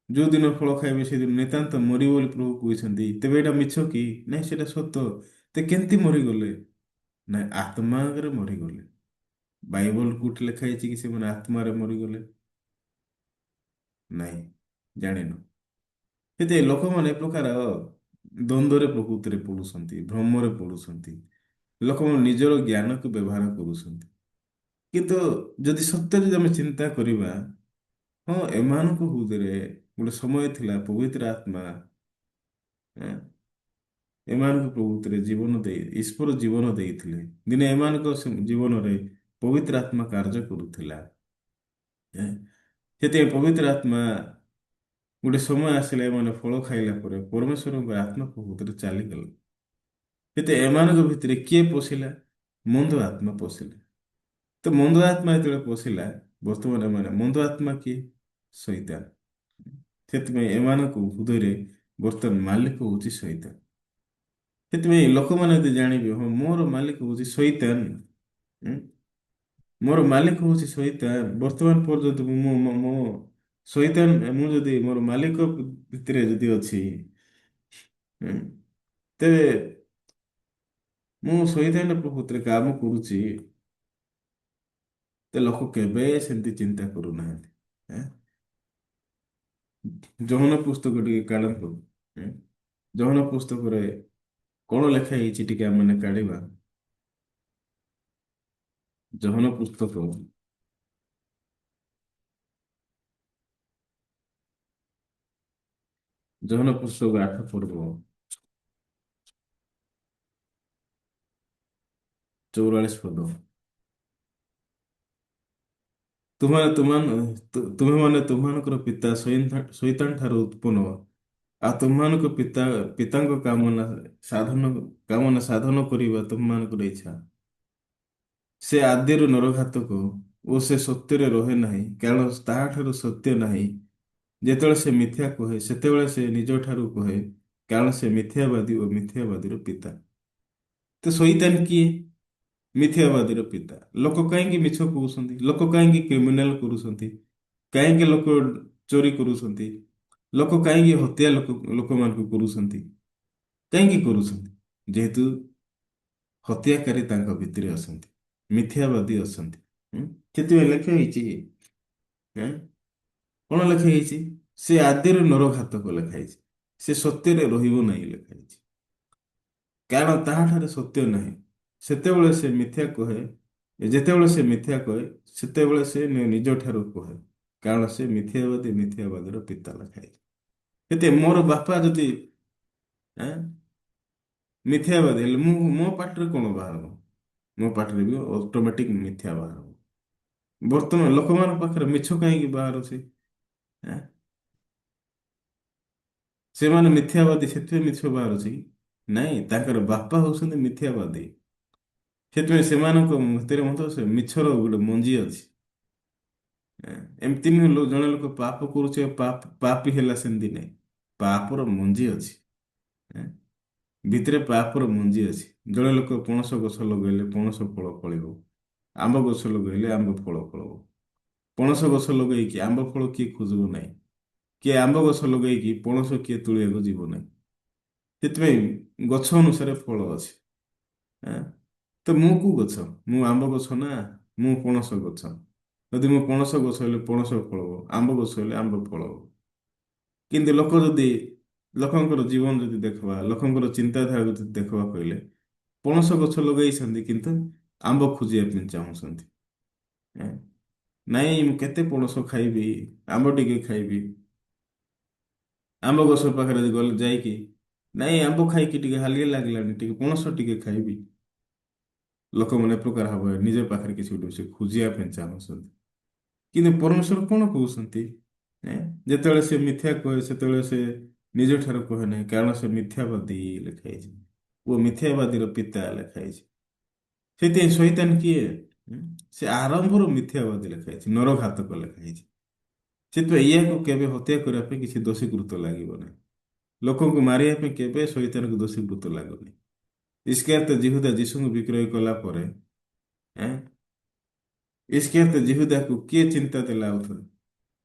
Speaker 1: ଯୋଉଦିନ ଫଳ ଖାଇବେ ସେଦିନ ନିତାନ୍ତ ମରିବ ବୋଲି ପ୍ରଭୁ କହୁଛନ୍ତି। ତେବେ ଏଇଟା ମିଛ କି? ନାଇଁ, ସେଇଟା ସତ। ତେ କେମିତି ମରିଗଲେ? ନାଇଁ, ଆତ୍ମାରେ ମରିଗଲେ। ବାଇବଲ କୋଉଠି ଲେଖା ହେଇଛି କି ସେମାନେ ଆତ୍ମାରେ ମରିଗଲେ? ନାଇଁ, ଜାଣିନୁ। ସେଥିପାଇଁ ଲୋକମାନେ ଏ ପ୍ରକାର ଦ୍ୱନ୍ଦ୍ୱରେ ପ୍ରକୃତିରେ ପଡୁଛନ୍ତି, ଭ୍ରମରେ ପଡୁଛନ୍ତି। ଲୋକମାନେ ନିଜର ଜ୍ଞାନକୁ ବ୍ୟବହାର କରୁଛନ୍ତି। କିନ୍ତୁ ଯଦି ସତ୍ୟ ଯଦି ଆମେ ଚିନ୍ତା କରିବା, ହଁ, ଏମାନଙ୍କ ହୃଦୟରେ ଗୋଟେ ସମୟ ଥିଲା ପବିତ୍ର ଆତ୍ମା ଏମାନଙ୍କୁ ପ୍ରକୃତିରେ ଜୀବନ ଦେଇ, ଈଶ୍ୱର ଜୀବନ ଦେଇଥିଲେ। ଦିନେ ଏମାନଙ୍କ ଜୀବନରେ ପବିତ୍ର ଆତ୍ମା କାର୍ଯ୍ୟ କରୁଥିଲା। ସେଥିପାଇଁ ପବିତ୍ର ଆତ୍ମା ଗୋଟେ ସମୟ ଆସିଲା, ଏମାନେ ଫଳ ଖାଇଲା ପରେ ପରମେଶ୍ୱରଙ୍କ ଆତ୍ମା ପ୍ରକୃତିରେ ଚାଲିଗଲା। ସେଥି ଏମାନଙ୍କ ଭିତରେ କିଏ ପଶିଲା? ମନ୍ଦ ଆତ୍ମା ପଶିଲା। ତ ମନ୍ଦ ଆତ୍ମା ଯେତେବେଳେ ପଶିଲା, ବର୍ତ୍ତମାନ ଏମାନେ ମନ୍ଦ ଆତ୍ମା କିଏ? ଶୈତାନ। ସେଥିପାଇଁ ଏମାନଙ୍କ ହୃଦୟରେ ବର୍ତ୍ତମାନ ମାଲିକ ହଉଛି ଶୈତାନ। ସେଥିପାଇଁ ଲୋକମାନେ ଯଦି ଜାଣିବେ, ହଁ, ମୋର ମାଲିକ ହଉଛି ଶୈତାନ, ମୋର ମାଲିକ ହଉଛି ଶୈତାନ, ବର୍ତ୍ତମାନ ପର୍ଯ୍ୟନ୍ତ ମୁଁ ମୋ ଶୈତାନ, ମୁଁ ଯଦି ମୋର ମାଲିକ ଭିତରେ ଯଦି ଅଛି, ତେବେ ମୁଁ ଶୈତାନ ପ୍ରକୃତିରେ କାମ କରୁଛି। ତ ଲୋକ କେବେ ସେମିତି ଚିନ୍ତା କରୁନାହାନ୍ତି। ଯୋହନ ପୁସ୍ତକ ଟିକେ କାଢନ୍ତୁ। ଯୋହନ ପୁସ୍ତକରେ କଣ ଲେଖା ହେଇଛି ଟିକେ ଆମେ କାଢିବା। ଯୋହନ ପୁସ୍ତକ, ଯୋହନ ପୁସ୍ତକ 8 ପର୍ବ 44 ପଦ। ତୁମେମାନେ ତୁମମାନଙ୍କର ପିତା ଶୈତାନ ଠାରୁ ଉତ୍ପନ୍ନ, ଆଉ ତୁମମାନଙ୍କ ପିତାଙ୍କ କାମନା ସାଧନ କରିବା ତୁମମାନଙ୍କର ଇଚ୍ଛା। ସେ ଆଦିରୁ ନରଘାତକ ଓ ସେ ସତ୍ୟରେ ରହେ ନାହିଁ, କାରଣ ତାହାଠାରୁ ସତ୍ୟ ନାହିଁ। ଯେତେବେଳେ ସେ ମିଥ୍ୟା କହେ, ସେତେବେଳେ ସେ ନିଜ ଠାରୁ କହେ, କାରଣ ସେ ମିଥ୍ୟାବାଦୀ ଓ ମିଥ୍ୟାବାଦୀର ପିତା। ତ ଶୈତାନ କିଏ? ମିଥ୍ୟାବାଦୀର ପିତା। ଲୋକ କାହିଁକି ମିଛ କହୁଛନ୍ତି? ଲୋକ କାହିଁକି କ୍ରିମିନାଲ କରୁଛନ୍ତି? କାହିଁକି ଲୋକ ଚୋରି କରୁଛନ୍ତି? ଲୋକ କାହିଁକି ହତ୍ୟା ଲୋକମାନଙ୍କୁ କରୁଛନ୍ତି? କାହିଁକି କରୁଛନ୍ତି? ଯେହେତୁ ହତ୍ୟାକାରୀ ତାଙ୍କ ଭିତରେ ଅଛନ୍ତି, ମିଥ୍ୟାବାଦୀ ଅଛନ୍ତି। ସେଥିପାଇଁ ଲେଖା ହେଇଛି, କଣ ଲେଖା ହେଇଛି? ସେ ଆଦିରୁ ନରଘାତକ ଲେଖା ହେଇଛି, ସେ ସତ୍ୟରେ ରହିବ ନାହିଁ ଲେଖା ହେଇଛି, କାରଣ ତାହାଠାରେ ସତ୍ୟ ନାହିଁ। ସେତେବେଳେ ସେ ମିଥ୍ୟା କହେ, ଯେତେବେଳେ ସେ ମିଥ୍ୟା କହେ, ସେତେବେଳେ ସେ ନିଜ ଠାରୁ କହେ, କାରଣ ସେ ମିଥ୍ୟାବାଦୀ, ମିଥ୍ୟାବାଦୀର ପିତା ଲେଖା ହେଇଛି। ଏତେ ମୋର ବାପା ଯଦି ମିଥ୍ୟାବାଦୀ ହେଲେ ମୋ ପାଟିରେ କଣ ବାହାରିବ? ମୋ ପାଟିରେ ବି ଅଟୋମେଟିକ ମିଥ୍ୟା ବାହାରିବ। ବର୍ତ୍ତମାନ ଲୋକମାନଙ୍କ ପାଖରେ ମିଛ କାହିଁକି ବାହାରୁଛି? ସେମାନେ ମିଥ୍ୟାବାଦୀ, ସେଥିପାଇଁ ମିଛ ବାହାରୁଛି କି? ନାଇଁ, ତାଙ୍କର ବାପା ହଉଛନ୍ତି ମିଥ୍ୟାବାଦୀ, ସେଥିପାଇଁ ସେମାନଙ୍କ ଭିତରେ ମଧ୍ୟ ସେ ମିଛର ଗୋଟେ ମଞ୍ଜି ଅଛି। ଏମିତି ନୁହେଁ ଜଣେ ଲୋକ ପାପ କରୁଛି ଆଉ ପାପି ହେଲା, ସେମିତି ନାଇଁ, ପାପର ମଞ୍ଜି ଅଛି। ଭିତରେ ପାପର ମଞ୍ଜି ଅଛି। ଜଣେ ଲୋକ ପଣସ ଗଛ ଲଗେଇଲେ ପଣସ ଫଳ ଫଳିବ, ଆମ୍ବ ଗଛ ଲଗେଇଲେ ଆମ୍ବ ଫଳ ଫଳିବ। ପଣସ ଗଛ ଲଗେଇକି ଆମ୍ବ ଫଳ କିଏ ଖୋଜିବ ନାହିଁ, କିଏ ଆମ୍ବ ଗଛ ଲଗେଇକି ପଣସ କିଏ ତୋଳିବାକୁ ଯିବ ନାହିଁ। ସେଥିପାଇଁ ଗଛ ଅନୁସାରେ ଫଳ ଅଛି। ତ ମୁଁ କୋଉ ଗଛ? ମୁଁ ଆମ୍ବ ଗଛ ନା ମୁଁ ପଣସ ଗଛ? ଯଦି ମୁଁ ପଣସ ଗଛ ହେଲେ ପଣସ ଫଳ ହବ, ଆମ୍ବ ଗଛ ହେଲେ ଆମ୍ବ ଫଳ ହବ। କିନ୍ତୁ ଲୋକଙ୍କର ଜୀବନ ଯଦି ଦେଖିବା, ଲୋକଙ୍କର ଚିନ୍ତାଧାରାକୁ ଯଦି ଦେଖିବା କହିଲେ, ପଣସ ଗଛ ଲଗେଇଛନ୍ତି କିନ୍ତୁ ଆମ୍ବ ଖୋଜିବା ପାଇଁ ଚାହୁଁଛନ୍ତି। ନାଇଁ, ମୁଁ କେତେ ପଣସ ଖାଇବି, ଆମ୍ବ ଟିକେ ଖାଇବି। ଆମ୍ବ ଗଛ ପାଖରେ ଗଲେ ଯାଇକି, ନାଇଁ, ଆମ୍ବ ଖାଇକି ଟିକେ ହାଲିଆ ଲାଗିଲାଣି, ଟିକେ ପଣସ ଟିକେ ଖାଇବି। ଲୋକମାନେ ଏ ପ୍ରକାର ଭାବରେ ନିଜ ପାଖରେ କିଛି ଗୋଟେ ବିଷୟ ଖୋଜିବା ପାଇଁ ଚାହୁଁଛନ୍ତି। କିନ୍ତୁ ପରମେଶ୍ୱର କଣ କହୁଛନ୍ତି? ଯେତେବେଳେ ସେ ମିଥ୍ୟା କହେ, ସେତେବେଳେ ସେ ନିଜ ଠାରୁ କହେ ନାହିଁ, କାରଣ ସେ ମିଥ୍ୟାବାଦୀ ଲେଖା ହେଇଛି ଓ ମିଥ୍ୟାବାଦୀର ପିତା ଲେଖା ହେଇଛି। ସେଥିପାଇଁ ଶୈତାନ କିଏ? ସେ ଆରମ୍ଭରୁ ମିଥ୍ୟାବାଦୀ ଲେଖା ହେଇଛି, ନରଘାତକ ଲେଖା ହେଇଛି। ସେଥିପାଇଁ ଇୟାକୁ କେବେ ହତ୍ୟା କରିବା ପାଇଁ କିଛି ଦୋଷୀକୃତ ଲାଗିବ ନାହିଁ। ଲୋକଙ୍କୁ ମାରିବା ପାଇଁ କେବେ ଶୈତାନକୁ ଦୋଷୀକୃତ ଲାଗୁନି। ଇସ୍କାରିୟତ ଯିହୁଦା ଯୀଶୁଙ୍କୁ ବିକ୍ରୟ କଲା ପରେ, ଇସ୍କାରିୟତ ଯିହୁଦାକୁ କିଏ ଚିନ୍ତା ଦେଲା ଆଉଥରେ?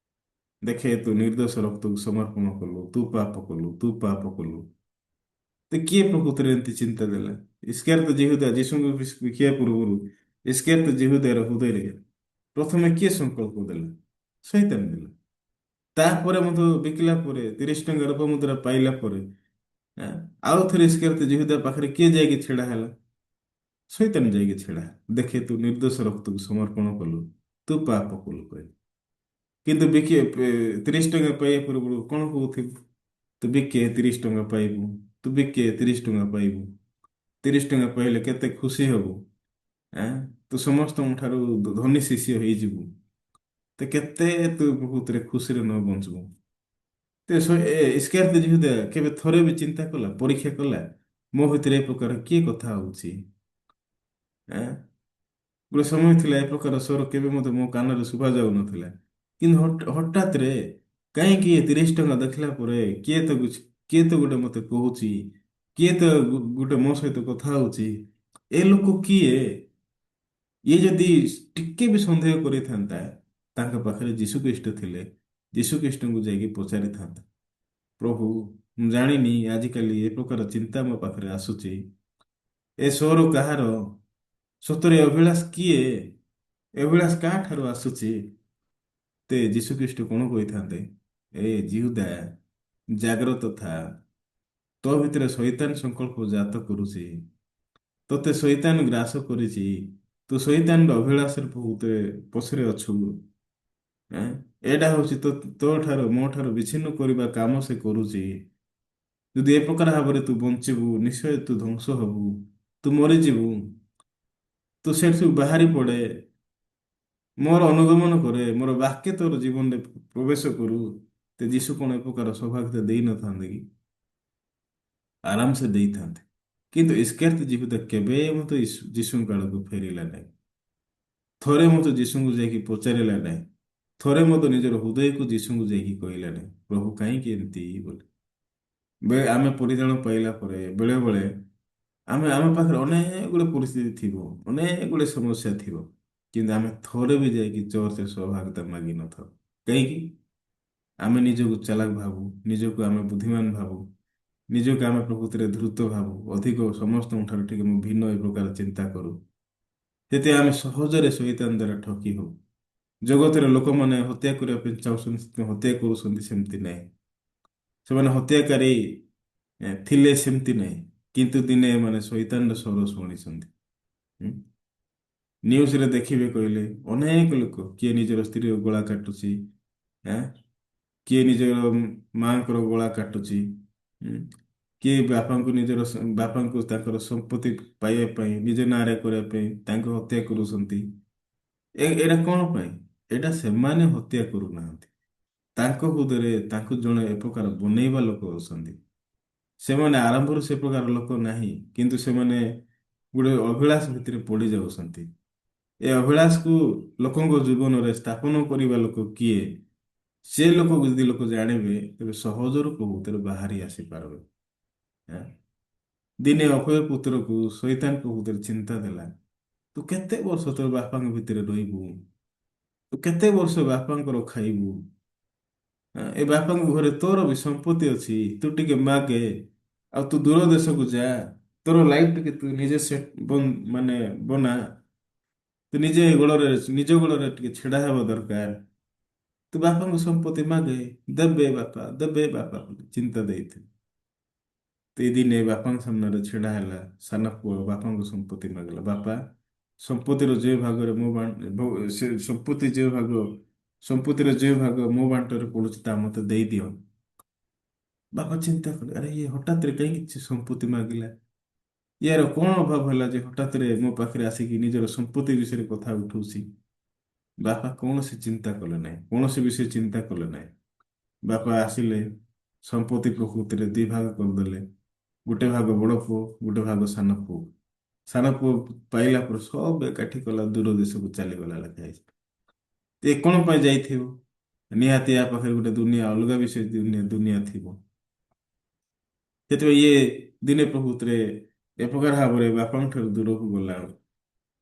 Speaker 1: ଦେଖେ, ତୁ ନିର୍ଦ୍ଦୋଷ ରକ୍ତକୁ ସମର୍ପଣ କଲୁ, ତୁ ପାପ କଲୁ, ତୁ ପାପ କଲୁ। ତ କିଏ ପ୍ରକୃତରେ ଏମିତି ଚିନ୍ତା ଦେଲା? ଇସ୍କାରିୟତ ଯିହୁଦା ଯୀଶୁଙ୍କୁ ବିକିବା ପୂର୍ବରୁ ଇସ୍କାରିୟତ ଯିହୁଦାର ହୃଦୟରେ ପ୍ରଥମେ କିଏ ସଂକଳ୍ପ ଦେଲା? ଶୈତାନ ଦେଲା। ତାପରେ ମଧ୍ୟ ବିକିଲା ପରେ, 30 ଟଙ୍କା ରୂପା ମୁଦ୍ରା ପାଇଲା ପରେ, ଆଉ ଥରେ ଇସ୍କାରିୟତ ଯିହୁଦା ପାଖରେ କିଏ ଯାଇକି ଛିଡା ହେଲା? ଶୈତାନ ଯାଇକି ଛିଡା ହେଲା। ଦେଖେ, ତୁ ନିର୍ଦ୍ଦୋଷ ରକ୍ତକୁ ସମର୍ପଣ କଲୁ, ତୁ ପାପ କଲୁ କହିଲେ। କିନ୍ତୁ ବିକି 30 ଟଙ୍କା ପାଇବା ପୂର୍ବରୁ କଣ କହୁଥିବୁ? ତୁ ବିକେ, 30 ଟଙ୍କା ପାଇବୁ, ତୁ ବିକେ, 30 ଟଙ୍କା ପାଇବୁ, 30 ଟଙ୍କା ପାଇଲେ କେତେ ଖୁସି ହବୁ, ତୁ ସମସ୍ତଙ୍କ ଠାରୁ ଧନୀ ଶିଷ୍ୟ ହେଇଯିବୁ, ତ କେତେ ତୁ ପ୍ରକୃତରେ ଖୁସିରେ ନ ବଞ୍ଚିବୁ। ତ ଇସ୍କାରିୟତ ଯିହୁଦା କେବେ ଥରେ ବି ଚିନ୍ତା କଲା, ପରୀକ୍ଷା କଲା, ମୋ ଭିତରେ ଏ ପ୍ରକାର କିଏ କଥା ହଉଛି? ଗୋଟେ ସମୟ ଥିଲା, ଏ ପ୍ରକାର ସ୍ୱର କେବେ ମଧ୍ୟ ମୋ କାନରେ ଶୁଭା ଯାଉନଥିଲା। କିନ୍ତୁ ହଠାତରେ କାହିଁକି ଏ 30 ଟଙ୍କା ଦେଖିଲା ପରେ କିଏ ତ ଗୋଟେ ମତେ କହୁଛି, କିଏ ତ ଗୋଟେ ମୋ ସହିତ କଥା ହଉଛି, ଏ ଲୋକ କିଏ? ଇଏ ଯଦି ଟିକେ ବି ସନ୍ଦେହ କରିଥାନ୍ତା, ତାଙ୍କ ପାଖରେ ଯୀଶୁ ଖ୍ରୀଷ୍ଟ ଥିଲେ, ଯୀଶୁ ଖ୍ରୀଷ୍ଟଙ୍କୁ ଯାଇକି ପଚାରିଥାନ୍ତା, ପ୍ରଭୁ, ମୁଁ ଜାଣିନି, ଆଜିକାଲି ଏ ପ୍ରକାର ଚିନ୍ତା ମୋ ପାଖରେ ଆସୁଛି, ଏ ସ୍ୱର କାହାର? ସତରେ ଅଭିଳାଷ କିଏ? ଅଭିଳାଷ କାହାଠାରୁ ଆସୁଛି? ତେ ଯୀଶୁ ଖ୍ରୀଷ୍ଟ କଣ କହିଥାନ୍ତେ? ଏ ଯିହୁଦା, ଜାଗ୍ରତ ଥା, ତୋ ଭିତରେ ଶୈତାନ ସଂକଳ୍ପ ଜାତ କରୁଛି, ତୋତେ ଶୈତାନ ଗ୍ରାସ କରିଛି, ତୁ ଶୈତାନର ଅଭିଳାଷରେ ବହୁତ ପଛରେ ଅଛୁ। ଏଇଟା ହଉଛି ତୋ ଠାରୁ ମୋ ଠାରୁ ବିଚ୍ଛିନ୍ନ କରିବା କାମ ସେ କରୁଛି। ଯଦି ଏ ପ୍ରକାର ଭାବରେ ତୁ ବଞ୍ଚିବୁ, ନିଶ୍ଚୟ ତୁ ଧ୍ୱଂସ ହବୁ, ତୁ ମରିଯିବୁ। ତୁ ସେଠୁ ବାହାରି ପଡେ, ମୋର ଅନୁଗମନ କରେ, ମୋର ବାକ୍ୟ ତୋର ଜୀବନରେ ପ୍ରବେଶ କରୁ। ତ ଯୀଶୁ କଣ ଏ ପ୍ରକାର ସୌଭାଗ୍ୟ ଦେଇନଥାନ୍ତେ କି? ଆରାମସେ ଦେଇଥାନ୍ତେ। କିନ୍ତୁ ଇସ୍କାରିୟତ ଯିହୁଦା କେବେ ମଧ୍ୟ ଯୀଶୁଙ୍କ ଆଡ଼କୁ ଫେରିଲା ନାହିଁ। ଥରେ ମଧ୍ୟ ଯୀଶୁଙ୍କୁ ଯାଇକି ପଚାରିଲା ନାହିଁ। ଥରେ ମଧ୍ୟ ନିଜର ହୃଦୟକୁ ଯୀଶୁଙ୍କୁ ଯାଇକି କହିଲା ନାହିଁ, ପ୍ରଭୁ, କାହିଁକି ଏମିତି ବୋଲି। ଆମେ ପରିତ୍ରାଣ ପାଇଲା ପରେ ବେଳେବେଳେ ଆମ ପାଖରେ ଅନେକ ଗୁଡ଼ିଏ ପରିସ୍ଥିତି ଥିବ, ଅନେକ ଗୁଡ଼ିଏ ସମସ୍ୟା ଥିବ, କିନ୍ତୁ ଆମେ ଥରେ ବି ଯାଇକି ଚର୍ଚ୍ଚରେ ସହଭାଗିତା ମାଗି ନଥାଉ। କାହିଁକି? ଆମେ ନିଜକୁ ଚାଲାକ ଭାବୁ, ନିଜକୁ ଆମେ ବୁଦ୍ଧିମାନ ଭାବୁ, ନିଜକୁ ଆମେ ପ୍ରକୃତିରେ ଧୃତ ଭାବୁ, ଅଧିକ ସମସ୍ତଙ୍କ ଠାରୁ ଟିକେ ମୁଁ ଭିନ୍ନ, ଏ ପ୍ରକାର ଚିନ୍ତା କରୁ। ସେଥିପାଇଁ ଆମେ ସହଜରେ ଶୈତାନ ଦ୍ୱାରା ଠକି ହଉ। ଜଗତରେ ଲୋକମାନେ ହତ୍ୟା କରିବା ପାଇଁ ଚାହୁଁଛନ୍ତି, ସେଥିପାଇଁ ହତ୍ୟା କରୁଛନ୍ତି, ସେମିତି ନାହିଁ। ସେମାନେ ହତ୍ୟାକାରୀ ଥିଲେ ସେମିତି ନାହିଁ, କିନ୍ତୁ ଦିନେ ଏମାନେ ଶୈତାନର ସ୍ୱର ଶୁଣିଛନ୍ତି। ନ୍ୟୁଜରେ ଦେଖିବେ କହିଲେ ଅନେକ ଲୋକ, କିଏ ନିଜର ସ୍ତ୍ରୀର ଗଳା କାଟୁଛି, କିଏ ନିଜର ମାଙ୍କର ଗଳା କାଟୁଛି, କିଏ ବାପାଙ୍କୁ ନିଜର ବାପାଙ୍କୁ ତାଙ୍କର ସମ୍ପତ୍ତି ପାଇବା ପାଇଁ, ନିଜ ନାଁରେ କରିବା ପାଇଁ ତାଙ୍କୁ ହତ୍ୟା କରୁଛନ୍ତି। ଏଇଟା କଣ ପାଇଁ? ଏଇଟା ସେମାନେ ହତ୍ୟା କରୁନାହାନ୍ତି, ତାଙ୍କ ହୃଦୟରେ ତାଙ୍କୁ ଜଣେ ଏ ପ୍ରକାର ବନେଇବା ଲୋକ ଅଛନ୍ତି। ସେମାନେ ଆରମ୍ଭରୁ ସେ ପ୍ରକାର ଲୋକ ନାହିଁ, କିନ୍ତୁ ସେମାନେ ଗୋଟେ ଅଭିଳାଷ ଭିତରେ ପଡି ଯାଉଛନ୍ତି। ଏ ଅଭିଳାଷକୁ ଲୋକଙ୍କ ଜୀବନରେ ସ୍ଥାପନ କରିବା ଲୋକ କିଏ? ସେ ଲୋକକୁ ଯଦି ଲୋକ ଜାଣିବେ, ତେବେ ସହଜରୁ ପ୍ରକୃତରେ ବାହାରି ଆସିପାରିବେ। ଦିନେ ଅପୟ ପୁତ୍ରକୁ ଶୈତାନ ପ୍ରକୃତରେ ଚିନ୍ତା ଦେଲା, ତୁ କେତେ ବର୍ଷ ତୋର ବାପାଙ୍କ ଭିତରେ ରହିବୁ? ତୁ କେତେ ବର୍ଷ ବାପାଙ୍କର ଖାଇବୁ? ଏ ବାପାଙ୍କ ଘରେ ତୋର ବି ସମ୍ପତ୍ତି ଅଛି, ତୁ ଟିକେ ମାଗେ, ଆଉ ତୁ ଦୂର ଦେଶକୁ ଯା, ତୋର ଲାଇଫ ଟିକେ ତୁ ନିଜେ ସେଟ୍ ମାନେ ବନା, ତୁ ନିଜେ ଗୋଡରେ ନିଜ ଗୋଡରେ ଟିକେ ଛିଡା ହେବା ଦରକାର, ତୁ ବାପାଙ୍କ ସମ୍ପତ୍ତି ମାଗେ, ଦେବେ ବାପା, ଦେବେ ବାପା ବୋଲି ଚିନ୍ତା ଦେଇଥିଲେ। ତ ଏଇ ଦିନେ ବାପାଙ୍କ ସାମ୍ନାରେ ଛିଡା ହେଲା ସାନ ପୁଅ, ବାପାଙ୍କ ସମ୍ପତ୍ତି ମାଗିଲା। ବାପା ସମ୍ପତ୍ତିର ଯେଉଁ ଭାଗରେ ମୋ, ସେ ସମ୍ପତ୍ତି ଯେଉଁ ଭାଗ, ସମ୍ପତ୍ତିର ଯେଉଁ ଭାଗ ମୋ ବାଣ୍ଟରେ ପଡୁଛି ତା ମତେ ଦେଇଦିଅ। ବାପା ଚିନ୍ତା କଲେ, ଆରେ ଇଏ ହଠାତରେ କାହିଁକି କିଛି ସମ୍ପତ୍ତି ମାଗିଲା? ୟାର କଣ ଅଭାବ ହେଲା ଯେ ହଠାତରେ ମୋ ପାଖରେ ଆସିକି ନିଜର ସମ୍ପତ୍ତି ବିଷୟରେ କଥା ଉଠଉଛି? ବାପା କୌଣସି ଚିନ୍ତା କଲେ ନାହିଁ, କୌଣସି ବିଷୟ ଚିନ୍ତା କଲେ ନାହିଁ। ବାପା ଆସିଲେ, ସମ୍ପତ୍ତି ପ୍ରକୃତିରେ ଦି ଭାଗ କରିଦେଲେ। ଗୋଟେ ଭାଗ ବଡ ପୁଅ, ଗୋଟେ ଭାଗ ସାନ ପୁଅ। ସାନ ପୁଅ ପାଇଲା ପରେ ସବୁ ଏକାଠି କଲା, ଦୂର ଦେଶକୁ ଚାଲିଗଲା ଲେଖା ହେଇଛି। ଏ କଣ ପାଇଁ ଯାଇଥିବ? ନିହାତି ୟା ପାଖରେ ଗୋଟେ ଦୁନିଆ ଅଲଗା ବିଷୟ ଦୁନିଆ ଥିବ। ସେଥିପାଇଁ ଇଏ ଦିନେ ପ୍ରକୃତିରେ ଏ ପ୍ରକାର ଭାବରେ ବାପାଙ୍କ ଠାରୁ ଦୂରକୁ ଗଲା।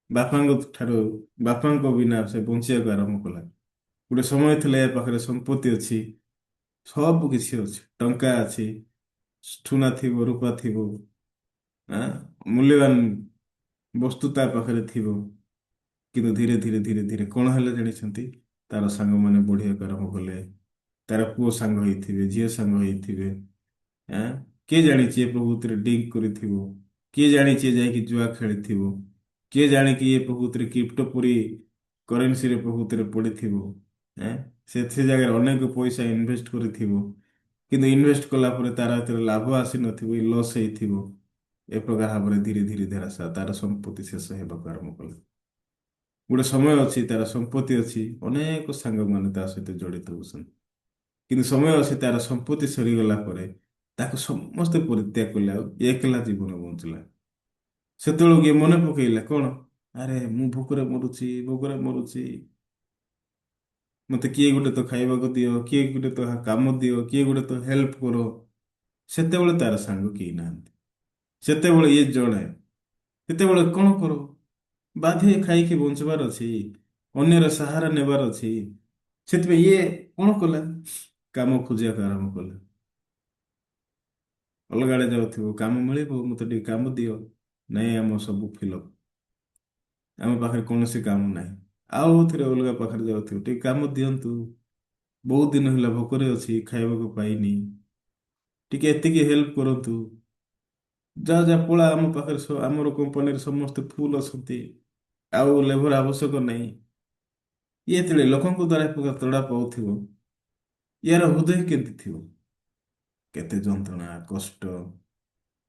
Speaker 1: ବାପାଙ୍କ ଠାରୁ, ବାପାଙ୍କ ବିନା ସେ ବଞ୍ଚିବାକୁ ଆରମ୍ଭ କଲା। ଗୋଟେ ସମୟ ଥିଲା ଏ ପାଖରେ ସମ୍ପତ୍ତି ଅଛି, ସବୁ କିଛି ଅଛି, ଟଙ୍କା ଅଛି, ସୁନା ଥିବ, ରୂପା ଥିବ, ମୂଲ୍ୟବାନ ବସ୍ତୁ ତା ପାଖରେ ଥିବ। କିନ୍ତୁ ଧୀରେ ଧୀରେ ଧୀରେ ଧୀରେ କଣ ହେଲା ଜାଣିଛନ୍ତି? ତାର ସାଙ୍ଗମାନେ ବଢିବାକୁ ଆରମ୍ଭ କଲେ। ତାର ପୁଅ ସାଙ୍ଗ ହେଇଥିବେ, ଝିଅ ସାଙ୍ଗ ହେଇଥିବେ, କିଏ ଜାଣିଛି ଏ ପ୍ରକୃତିରେ ଡ୍ରିଙ୍କ କରିଥିବ, କିଏ ଜାଣିଛି ଯାଇକି ଜୁଆ ଖେଳିଥିବ, କିଏ ଜାଣିକି ଏ ପ୍ରକୃତିରେ କ୍ରିପ୍ଟୋ ପରି କରେନ୍ସିରେ ପ୍ରକୃତିରେ ପଡିଥିବ, ସେ ଜାଗାରେ ଅନେକ ପଇସା ଇନଭେଷ୍ଟ କରିଥିବ। କିନ୍ତୁ ଇନଭେଷ୍ଟ କଲା ପରେ ତାର ଏଥିରେ ଲାଭ ଆସିନଥିବ, ଲସ୍ ହେଇଥିବ। ଏ ପ୍ରକାର ଭାବରେ ଧୀରେ ଧୀରେ ଧୀରେ ତାର ସମ୍ପତ୍ତି ଶେଷ ହେବାକୁ ଆରମ୍ଭ କଲା। ଗୋଟେ ସମୟ ଅଛି ତାର ସମ୍ପତ୍ତି ଅଛି, ଅନେକ ସାଙ୍ଗମାନେ ତା ସହିତ ଜଡ଼ିତ ହଉଛନ୍ତି। କିନ୍ତୁ ସମୟ ଅଛି ତାର ସମ୍ପତ୍ତି ସରିଗଲା ପରେ ତାକୁ ସମସ୍ତେ ପରିତ୍ୟାଗ କଲେ, ଆଉ ଏକଲା ଜୀବନ ବଞ୍ଚିଲା। ସେତେବେଳକୁ ଇଏ ମନେ ପକେଇଲା କଣ, ଆରେ ମୁଁ ଭୋକରେ ମରୁଛି, ଭୋକରେ ମରୁଛି, ମତେ କିଏ ଗୋଟେ ତ ଖାଇବାକୁ ଦିଅ, କିଏ ଗୋଟେ ତ କାମ ଦିଅ, କିଏ ଗୋଟେ ତ ହେଲ୍ପ କର। ସେତେବେଳେ ତାର ସାଙ୍ଗ କେହି ନାହାନ୍ତି, ସେତେବେଳେ ଇଏ ଜଣେ। ସେତେବେଳେ କଣ କର, ବାଧ୍ୟ ଖାଇକି ବଞ୍ଚିବାର ଅଛି, ଅନ୍ୟର ସାହାରା ନେବାର ଅଛି। ସେଥିପାଇଁ ଇଏ କଣ କଲା, କାମ ଖୋଜିବାକୁ ଆରମ୍ଭ କଲା। ଅଲଗା ଆଡେ ଯାଉଥିବ, କାମ ମିଳିବ, ମତେ ଟିକେ କାମ ଦିଅ। ନାଇଁ, ଆମ ସବୁ ଫିଲଅପ୍, ଆମ ପାଖରେ କୌଣସି କାମ ନାହିଁ। ଆଉ ଥରେ ଅଲଗା ପାଖରେ ଯାଉଥିବ, ଟିକେ କାମ ଦିଅନ୍ତୁ, ବହୁତ ଦିନ ହେଲା ଭୋକରେ ଅଛି, ଖାଇବାକୁ ପାଇନି, ଟିକେ ଏତିକି ହେଲ୍ପ କରନ୍ତୁ। ଯା ଯା ପଳା, ଆମ ପାଖରେ ଆମର କମ୍ପାନୀରେ ସମସ୍ତେ ଫୁଲ ଅଛନ୍ତି, ଆଉ ଲେବର ଆବଶ୍ୟକ ନାହିଁ। ଇଏ ଯେତେବେଳେ ଲୋକଙ୍କ ଦ୍ୱାରା ଏ ପ୍ରକାର ତଡ଼ା ପାଉଥିବ, ୟାର ହୃଦୟ କେମିତି ଥିବ? କେତେ ଯନ୍ତ୍ରଣା, କଷ୍ଟ,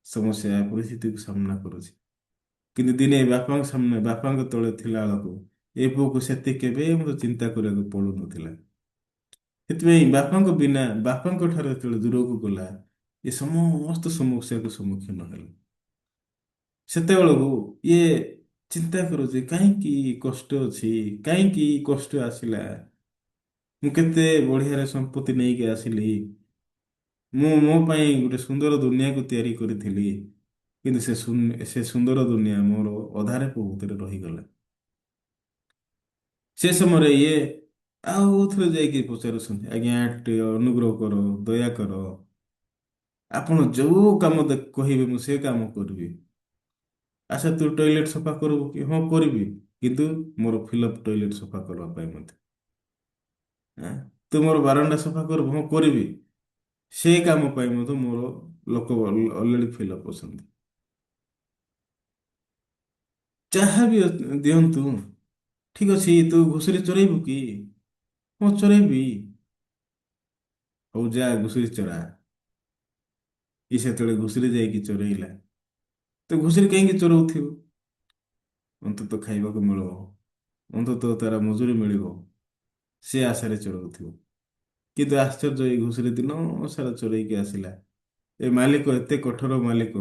Speaker 1: ସମସ୍ୟା, ପରିସ୍ଥିତିକୁ ସାମ୍ନା କରୁଛି। କିନ୍ତୁ ଦିନେ ବାପାଙ୍କ ସାମ୍ନା, ବାପାଙ୍କ ତଳେ ଥିଲା ବେଳକୁ ଏ ପୁଅକୁ ସେତେ କେବେ ମଧ୍ୟ ଚିନ୍ତା କରିବାକୁ ପଡୁନଥିଲା। ସେଥିପାଇଁ ବାପାଙ୍କ ବିନା, ବାପାଙ୍କ ଠାରୁ ଯେତେବେଳେ ଦୂରକୁ ଗଲା, ଏ ସମସ୍ତ ସମସ୍ୟାକୁ ସମ୍ମୁଖୀନ ହେଲା। ସେତେବେଳକୁ ଇଏ ଚିନ୍ତା କରୁଛି, କାହିଁକି କଷ୍ଟ ଅଛି, କାହିଁକି କଷ୍ଟ ଆସିଲା? ମୁଁ କେତେ ବଢିଆରେ ସମ୍ପତ୍ତି ନେଇକି ଆସିଲି, ମୁଁ ମୋ ପାଇଁ ଗୋଟେ ସୁନ୍ଦର ଦୁନିଆକୁ ତିଆରି କରିଥିଲି, କିନ୍ତୁ ସେ ସୁନ୍ଦର ଦୁନିଆ ମୋର ଅଧାରେ ପ୍ରକୃତିରେ ରହିଗଲା। ସେ ସମୟରେ ଇଏ ଆଉ ଥରେ ଯାଇକି ପଚାରୁଛନ୍ତି, ଆଜ୍ଞା ଟିକେ ଅନୁଗ୍ରହ କର, ଦୟା କର, ଆପଣ ଯୋଉ କାମ କହିବେ ମୁଁ ସେ କାମ କରିବି। ଆଚ୍ଛା, ତୁ ଟଏଲେଟ ସଫା କରିବୁ କି? ହଁ କରିବି, କିନ୍ତୁ ମୋର ଫିଲଅପ୍ ଟଏଲେଟ ସଫା କରିବା ପାଇଁ ମଧ୍ୟ। ତୁ ମୋର ବାରଣ୍ଡା ସଫା କରିବୁ? ହଁ କରିବି, ସେ କାମ ପାଇଁ ମଧ୍ୟ ମୋର ଲୋକ ଅଲରେଡି ଫିଲଅପ୍ ଅଛନ୍ତି। ଯାହା ବି ଦିଅନ୍ତୁ, ଠିକ ଅଛି। ତୁ ଘୁଷୁରୀ ଚରେଇବୁ କି? ହଁ ଚରେଇବି। ହଉ ଯା ଘୁଷୁରୀ ଚରା। ଇଏ ସେତେବେଳେ ଘୁଷୁରୀ ଯାଇକି ଚରେଇଲା। ତ ଘୁଷୁରୀ କାହିଁକି ଚରଉଥିବ? ଅନ୍ତତଃ ଖାଇବାକୁ ମିଳିବ, ଅନ୍ତତଃ ତାର ମଜୁରୀ ମିଳିବ, ସେ ଆଶାରେ ଚରଉଥିବ। କିନ୍ତୁ ଆଶ୍ଚର୍ଯ୍ୟ, ଏଇ ଘୁଷୁରୀ ଦିନ ସାରା ଚରେଇକି ଆସିଲା। ଏ ମାଲିକ ଏତେ କଠୋର ମାଲିକ,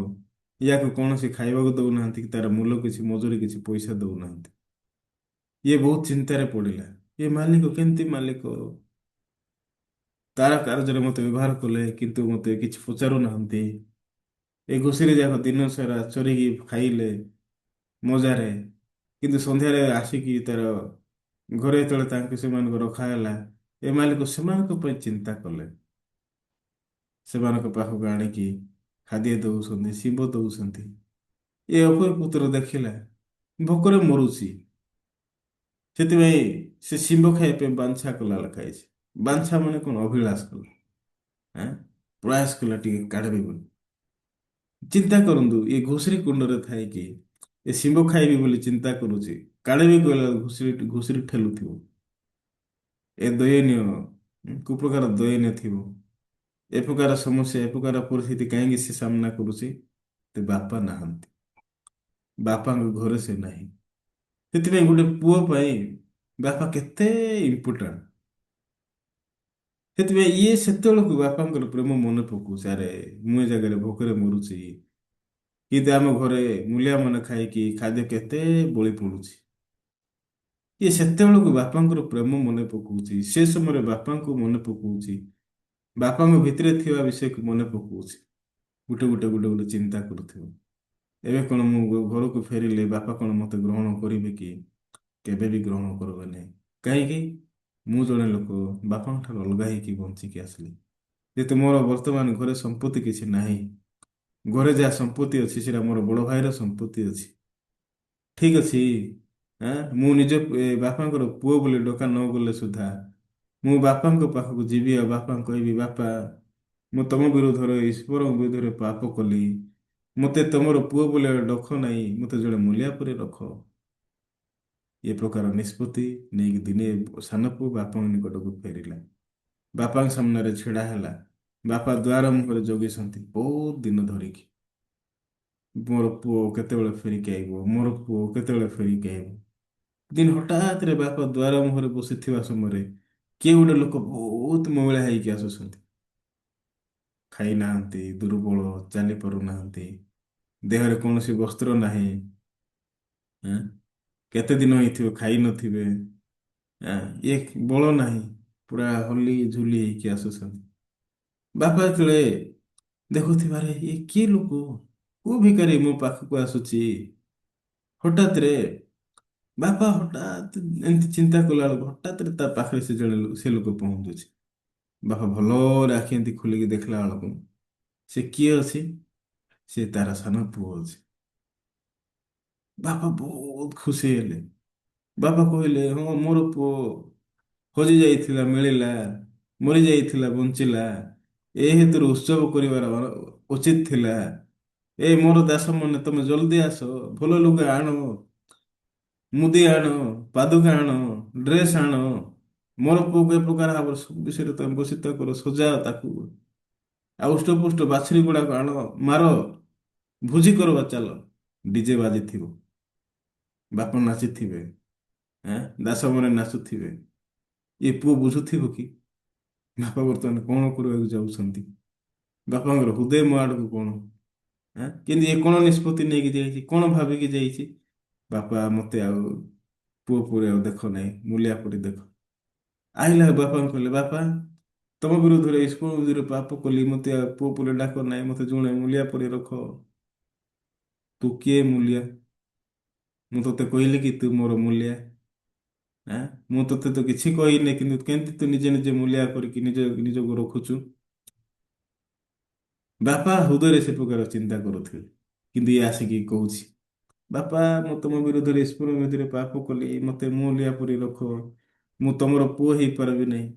Speaker 1: ୟାକୁ କୌଣସି ଖାଇବାକୁ ଦଉନାହାନ୍ତି କି ତାର ମୂଲ କିଛି, ମଜୁରୀ କିଛି ପଇସା ଦଉନାହାନ୍ତି। ଇଏ ବହୁତ ଚିନ୍ତାରେ ପଡ଼ିଲା। ଏ ମାଲିକ କେମିତି ମାଲିକ, ତାର କାର୍ଯ୍ୟରେ ମତେ ବ୍ୟବହାର କଲେ, କିନ୍ତୁ ମତେ କିଛି ପଚାରୁନାହାନ୍ତି। ଏ ଘୁଷୁରୀ ଯାକ ଦିନ ସାରା ଚରିକି ଖାଇଲେ ମଜାରେ, କିନ୍ତୁ ସନ୍ଧ୍ୟାରେ ଆସିକି ତାର ଘରେ ଯେତେବେଳେ ତାଙ୍କୁ ସେମାନଙ୍କୁ ରଖା ହେଲା, ଏ ମାଲିକ ସେମାନଙ୍କ ପାଇଁ ଚିନ୍ତା କଲେ। ସେମାନଙ୍କ ପାଖକୁ ଆଣିକି ଖାଦ୍ୟ ଦଉଛନ୍ତି, ଶିବ ଦଉଛନ୍ତି। ଏ ଅପର ପୁତ୍ର ଦେଖିଲା ଭୋକରେ ମରୁଛି, ସେଥିପାଇଁ ସେ ଶିମ୍ବ ଖାଇବା ପାଇଁ ବାଞ୍ଛା କଲା ଲେଖା ହେଇଛି। ବାଞ୍ଛା ମାନେ କଣ? ଅଭିଳାଷ କଲା, ପ୍ରୟାସ କଲା ଟିକେ କାଢ଼ିବି ବୋଲି। ଚିନ୍ତା କରନ୍ତୁ, ଏ ଘୁଷୁରୀ କୁଣ୍ଡରେ ଥାଇକି ଏ ଶିମ୍ବ ଖାଇବି ବୋଲି ଚିନ୍ତା କରୁଛି, କାଳେ ବି କହିଲା ଘୁଷୁରୀ ଘୁଷୁରୀ ଠେଲୁଥିବ। ଏ ଦୟନୀୟ, କୋଉ ପ୍ରକାର ଦୟନୀୟ ଥିବ। ଏ ପ୍ରକାର ସମସ୍ୟା, ଏ ପ୍ରକାର ପରିସ୍ଥିତି କାହିଁକି ସେ ସାମ୍ନା କରୁଛି? ତେ ବାପା ନାହାନ୍ତି, ବାପାଙ୍କ ଘରେ ସେ ନାହିଁ। ସେଥିପାଇଁ ଗୋଟେ ପୁଅ ପାଇଁ ବାପା କେତେ ଇମ୍ପୋର୍ଟାଣ୍ଟ। ସେଥିପାଇଁ ଇଏ ସେତେବେଳକୁ ବାପାଙ୍କର ପ୍ରେମ ମନେ ପକଉଛି। ଆରେ, ମୁଁ ଏ ଜାଗାରେ ଭୋକରେ ମରୁଛି, କିନ୍ତୁ ଆମ ଘରେ ମୂଲିଆ ମାନେ ଖାଇକି ଖାଦ୍ୟ କେତେ ବଳି ପଡୁଛି। ଇଏ ସେତେବେଳକୁ ବାପାଙ୍କର ପ୍ରେମ ମନେ ପକଉଛି, ସେ ସମୟରେ ବାପାଙ୍କୁ ମନେ ପକଉଛି, ବାପାଙ୍କ ଭିତରେ ଥିବା ବିଷୟକୁ ମନେ ପକଉଛି। ଗୋଟେ ଗୋଟେ ଗୋଟେ ଗୋଟେ ଚିନ୍ତା କରୁଥିବ, ଏବେ କଣ ମୁଁ ଘରକୁ ଫେରିଲେ ବାପା କଣ ମତେ ଗ୍ରହଣ କରିବେ କି? କେବେ ବି ଗ୍ରହଣ କରିବେ ନାହିଁ। କାହିଁକି? ମୁଁ ଜଣେ ଲୋକ ବାପାଙ୍କ ଠାରୁ ଅଲଗା ହେଇକି ବଞ୍ଚିକି ଆସିଲି। ଯେହେତୁ ମୋର ବର୍ତ୍ତମାନ ଘରେ ସମ୍ପତ୍ତି କିଛି ନାହିଁ, ଘରେ ଯାହା ସମ୍ପତ୍ତି ଅଛି ସେଟା ମୋର ବଡ ଭାଇର ସମ୍ପତ୍ତି ଅଛି। ଠିକ ଅଛି, ମୁଁ ନିଜ ବାପାଙ୍କର ପୁଅ ବୋଲି ଡକା ନ ଗଲେ ସୁଦ୍ଧା ମୁଁ ବାପାଙ୍କ ପାଖକୁ ଯିବି ଆଉ ବାପାଙ୍କୁ କହିବି, ବାପା, ମୁଁ ତମ ବିରୁଦ୍ଧରେ, ଈଶ୍ୱରଙ୍କ ବିରୁଦ୍ଧରେ ପାପ କଲି। ମତେ ତମର ପୁଅ ବୋଲି ଡକ ନାହିଁ, ମତେ ଜଣେ ମୂଲିଆ ପରି ରଖ। ଏ ପ୍ରକାର ନିଷ୍ପତ୍ତି ନେଇକି ଦିନେ ସାନ ପୁଅ ବାପାଙ୍କ ନିକଟକୁ ଫେରିଲା। ବାପାଙ୍କ ସାମ୍ନାରେ ଛିଡା ହେଲା। ବାପା ଦ୍ୱାର ମୁହଁରେ ଜଗିଛନ୍ତି ବହୁତ ଦିନ ଧରିକି, ମୋର ପୁଅ କେତେବେଳେ ଫେରିକି ଆଇବ, ମୋର ପୁଅ କେତେବେଳେ ଫେରିକି ଆଇବ। ଦିନ ହଠାତରେ ବାପା ଦ୍ୱାର ମୁହଁରେ ବସିଥିବା ସମୟରେ କିଏ ଗୋଟେ ଲୋକ ବହୁତ ମଇଳା ହେଇକି ଆସୁଛନ୍ତି। ଖାଇନାହାନ୍ତି, ଦୁର୍ବଳ, ଚାଲି ପାରୁନାହାନ୍ତି, ଦେହରେ କୌଣସି ବସ୍ତ୍ର ନାହିଁ, କେତେ ଦିନ ହେଇଥିବ ଖାଇ ନଥିବେ, ଇଏ ବଳ ନାହିଁ, ପୁରା ହଲି ଝୁଲି ହେଇକି ଆସୁଛନ୍ତି। ବାପା ଯେତେବେଳେ ଦେଖୁଥିବାରେ, ଇଏ କିଏ ଲୋକ, କୋଉ ଭିକାରୀ ମୋ ପାଖକୁ ଆସୁଛି? ହଠାତରେ ବାପା ହଠାତ୍ ଏମିତି ଚିନ୍ତା କଲା ବେଳକୁ ହଠାତରେ ତା ପାଖରେ ସେ ଜଣେ ସେ ଲୋକ ପହଞ୍ଚୁଛି। ବାପା ଭଲରେ ଆଖି ଏମିତି ଖୋଲିକି ଦେଖିଲା ବେଳକୁ ସେ କିଏ ଅଛି? ସେ ତାର ସାନ ପୁଅ ଅଛି। ବାପା ବହୁତ ଖୁସି ହେଲେ। ବାପା କହିଲେ, ହଁ, ମୋର ପୁଅ ହଜି ଯାଇଥିଲା, ମିଳିଲା, ମରି ଯାଇଥିଲା, ବଞ୍ଚିଲା। ଏ ହେତୁରୁ ଉତ୍ସବ କରିବାର ଉଚିତ ଥିଲା। ଏ ମୋର ଦାସ ମାନେ, ତମେ ଜଲ୍ଦି ଆସ, ଭଲ ଲୁଗା ଆଣ, ମୁଦି ଆଣ, ପାଦୁକା ଆଣ, ଡ୍ରେସ ଆଣ। ମୋର ପୁଅକୁ ଏ ପ୍ରକାର ଭାବରେ ସବୁ ବିଷୟରେ ତମେ ବସିତ କର, ସଜାଅ ତାକୁ, ଆଉ ହୃଷ୍ଟପୁଷ୍ଟ ବାଛୁରୀ ଗୁଡାକ ଆଣ, ମାର, ଭୋଜି କରବା ଚାଲ। ଡିଜେ ବାଜିଥିବ, ବାପା ନାଚିଥିବେ, ଦାସମାନେ ନାଚୁଥିବେ। ଏ ପୁଅ ବୁଝୁଥିବ କି ବାପା ବର୍ତ୍ତମାନ କଣ କରିବାକୁ ଯାଉଛନ୍ତି, ବାପାଙ୍କର ହୃଦୟ ମୋ ଆଡକୁ କଣ? କିନ୍ତୁ ଏ କଣ ନିଷ୍ପତ୍ତି ନେଇକି ଯାଇଛି, କଣ ଭାବିକି ଯାଇଛି? ବାପା, ମତେ ଆଉ ପୁଅ ପରି ଆଉ ଦେଖ ନାହିଁ, ମୂଲିଆ ପରି ଦେଖ। ଆଇଲା, ବାପାଙ୍କୁ କହିଲେ, ବାପା, ତମ ବିରୁଦ୍ଧରେ, ଈଶ୍ୱର ବିରୁଦ୍ଧରେ ପାପ କଲି। ମତେ ଆଉ ପୁଅ ପରି ଡାକ ନାହିଁ, ମତେ ଜଣେ ମୂଲିଆ ପରି ରଖ। ତୁ କିଏ ମୂଲିଆ? ମୁଁ ତୋତେ କହିଲି କି ତୁ ମୋର ମୂଲିଆ? ମୁଁ ତୋତେ ତ କିଛି କହିନି, କିନ୍ତୁ କେମିତି ତୁ ନିଜେ ନିଜେ ମୂଲିଆ କରିକି ନିଜ ନିଜକୁ ରଖୁଛୁ? ବାପା ହୃଦୟରେ ସେ ପ୍ରକାର ଚିନ୍ତା କରୁଥିବେ, କିନ୍ତୁ ଇଏ ଆସିକି କହୁଛି, ବାପା, ମୁଁ ତମ ବିରୁଦ୍ଧରେ, ଈଶ୍ୱର ବିରୁଦ୍ଧରେ ପାପ କଲି, ମତେ ମୂଲିଆ ପରି ରଖ, ମୁଁ ତମର ପୁଅ ହେଇପାରିବି ନାହିଁ।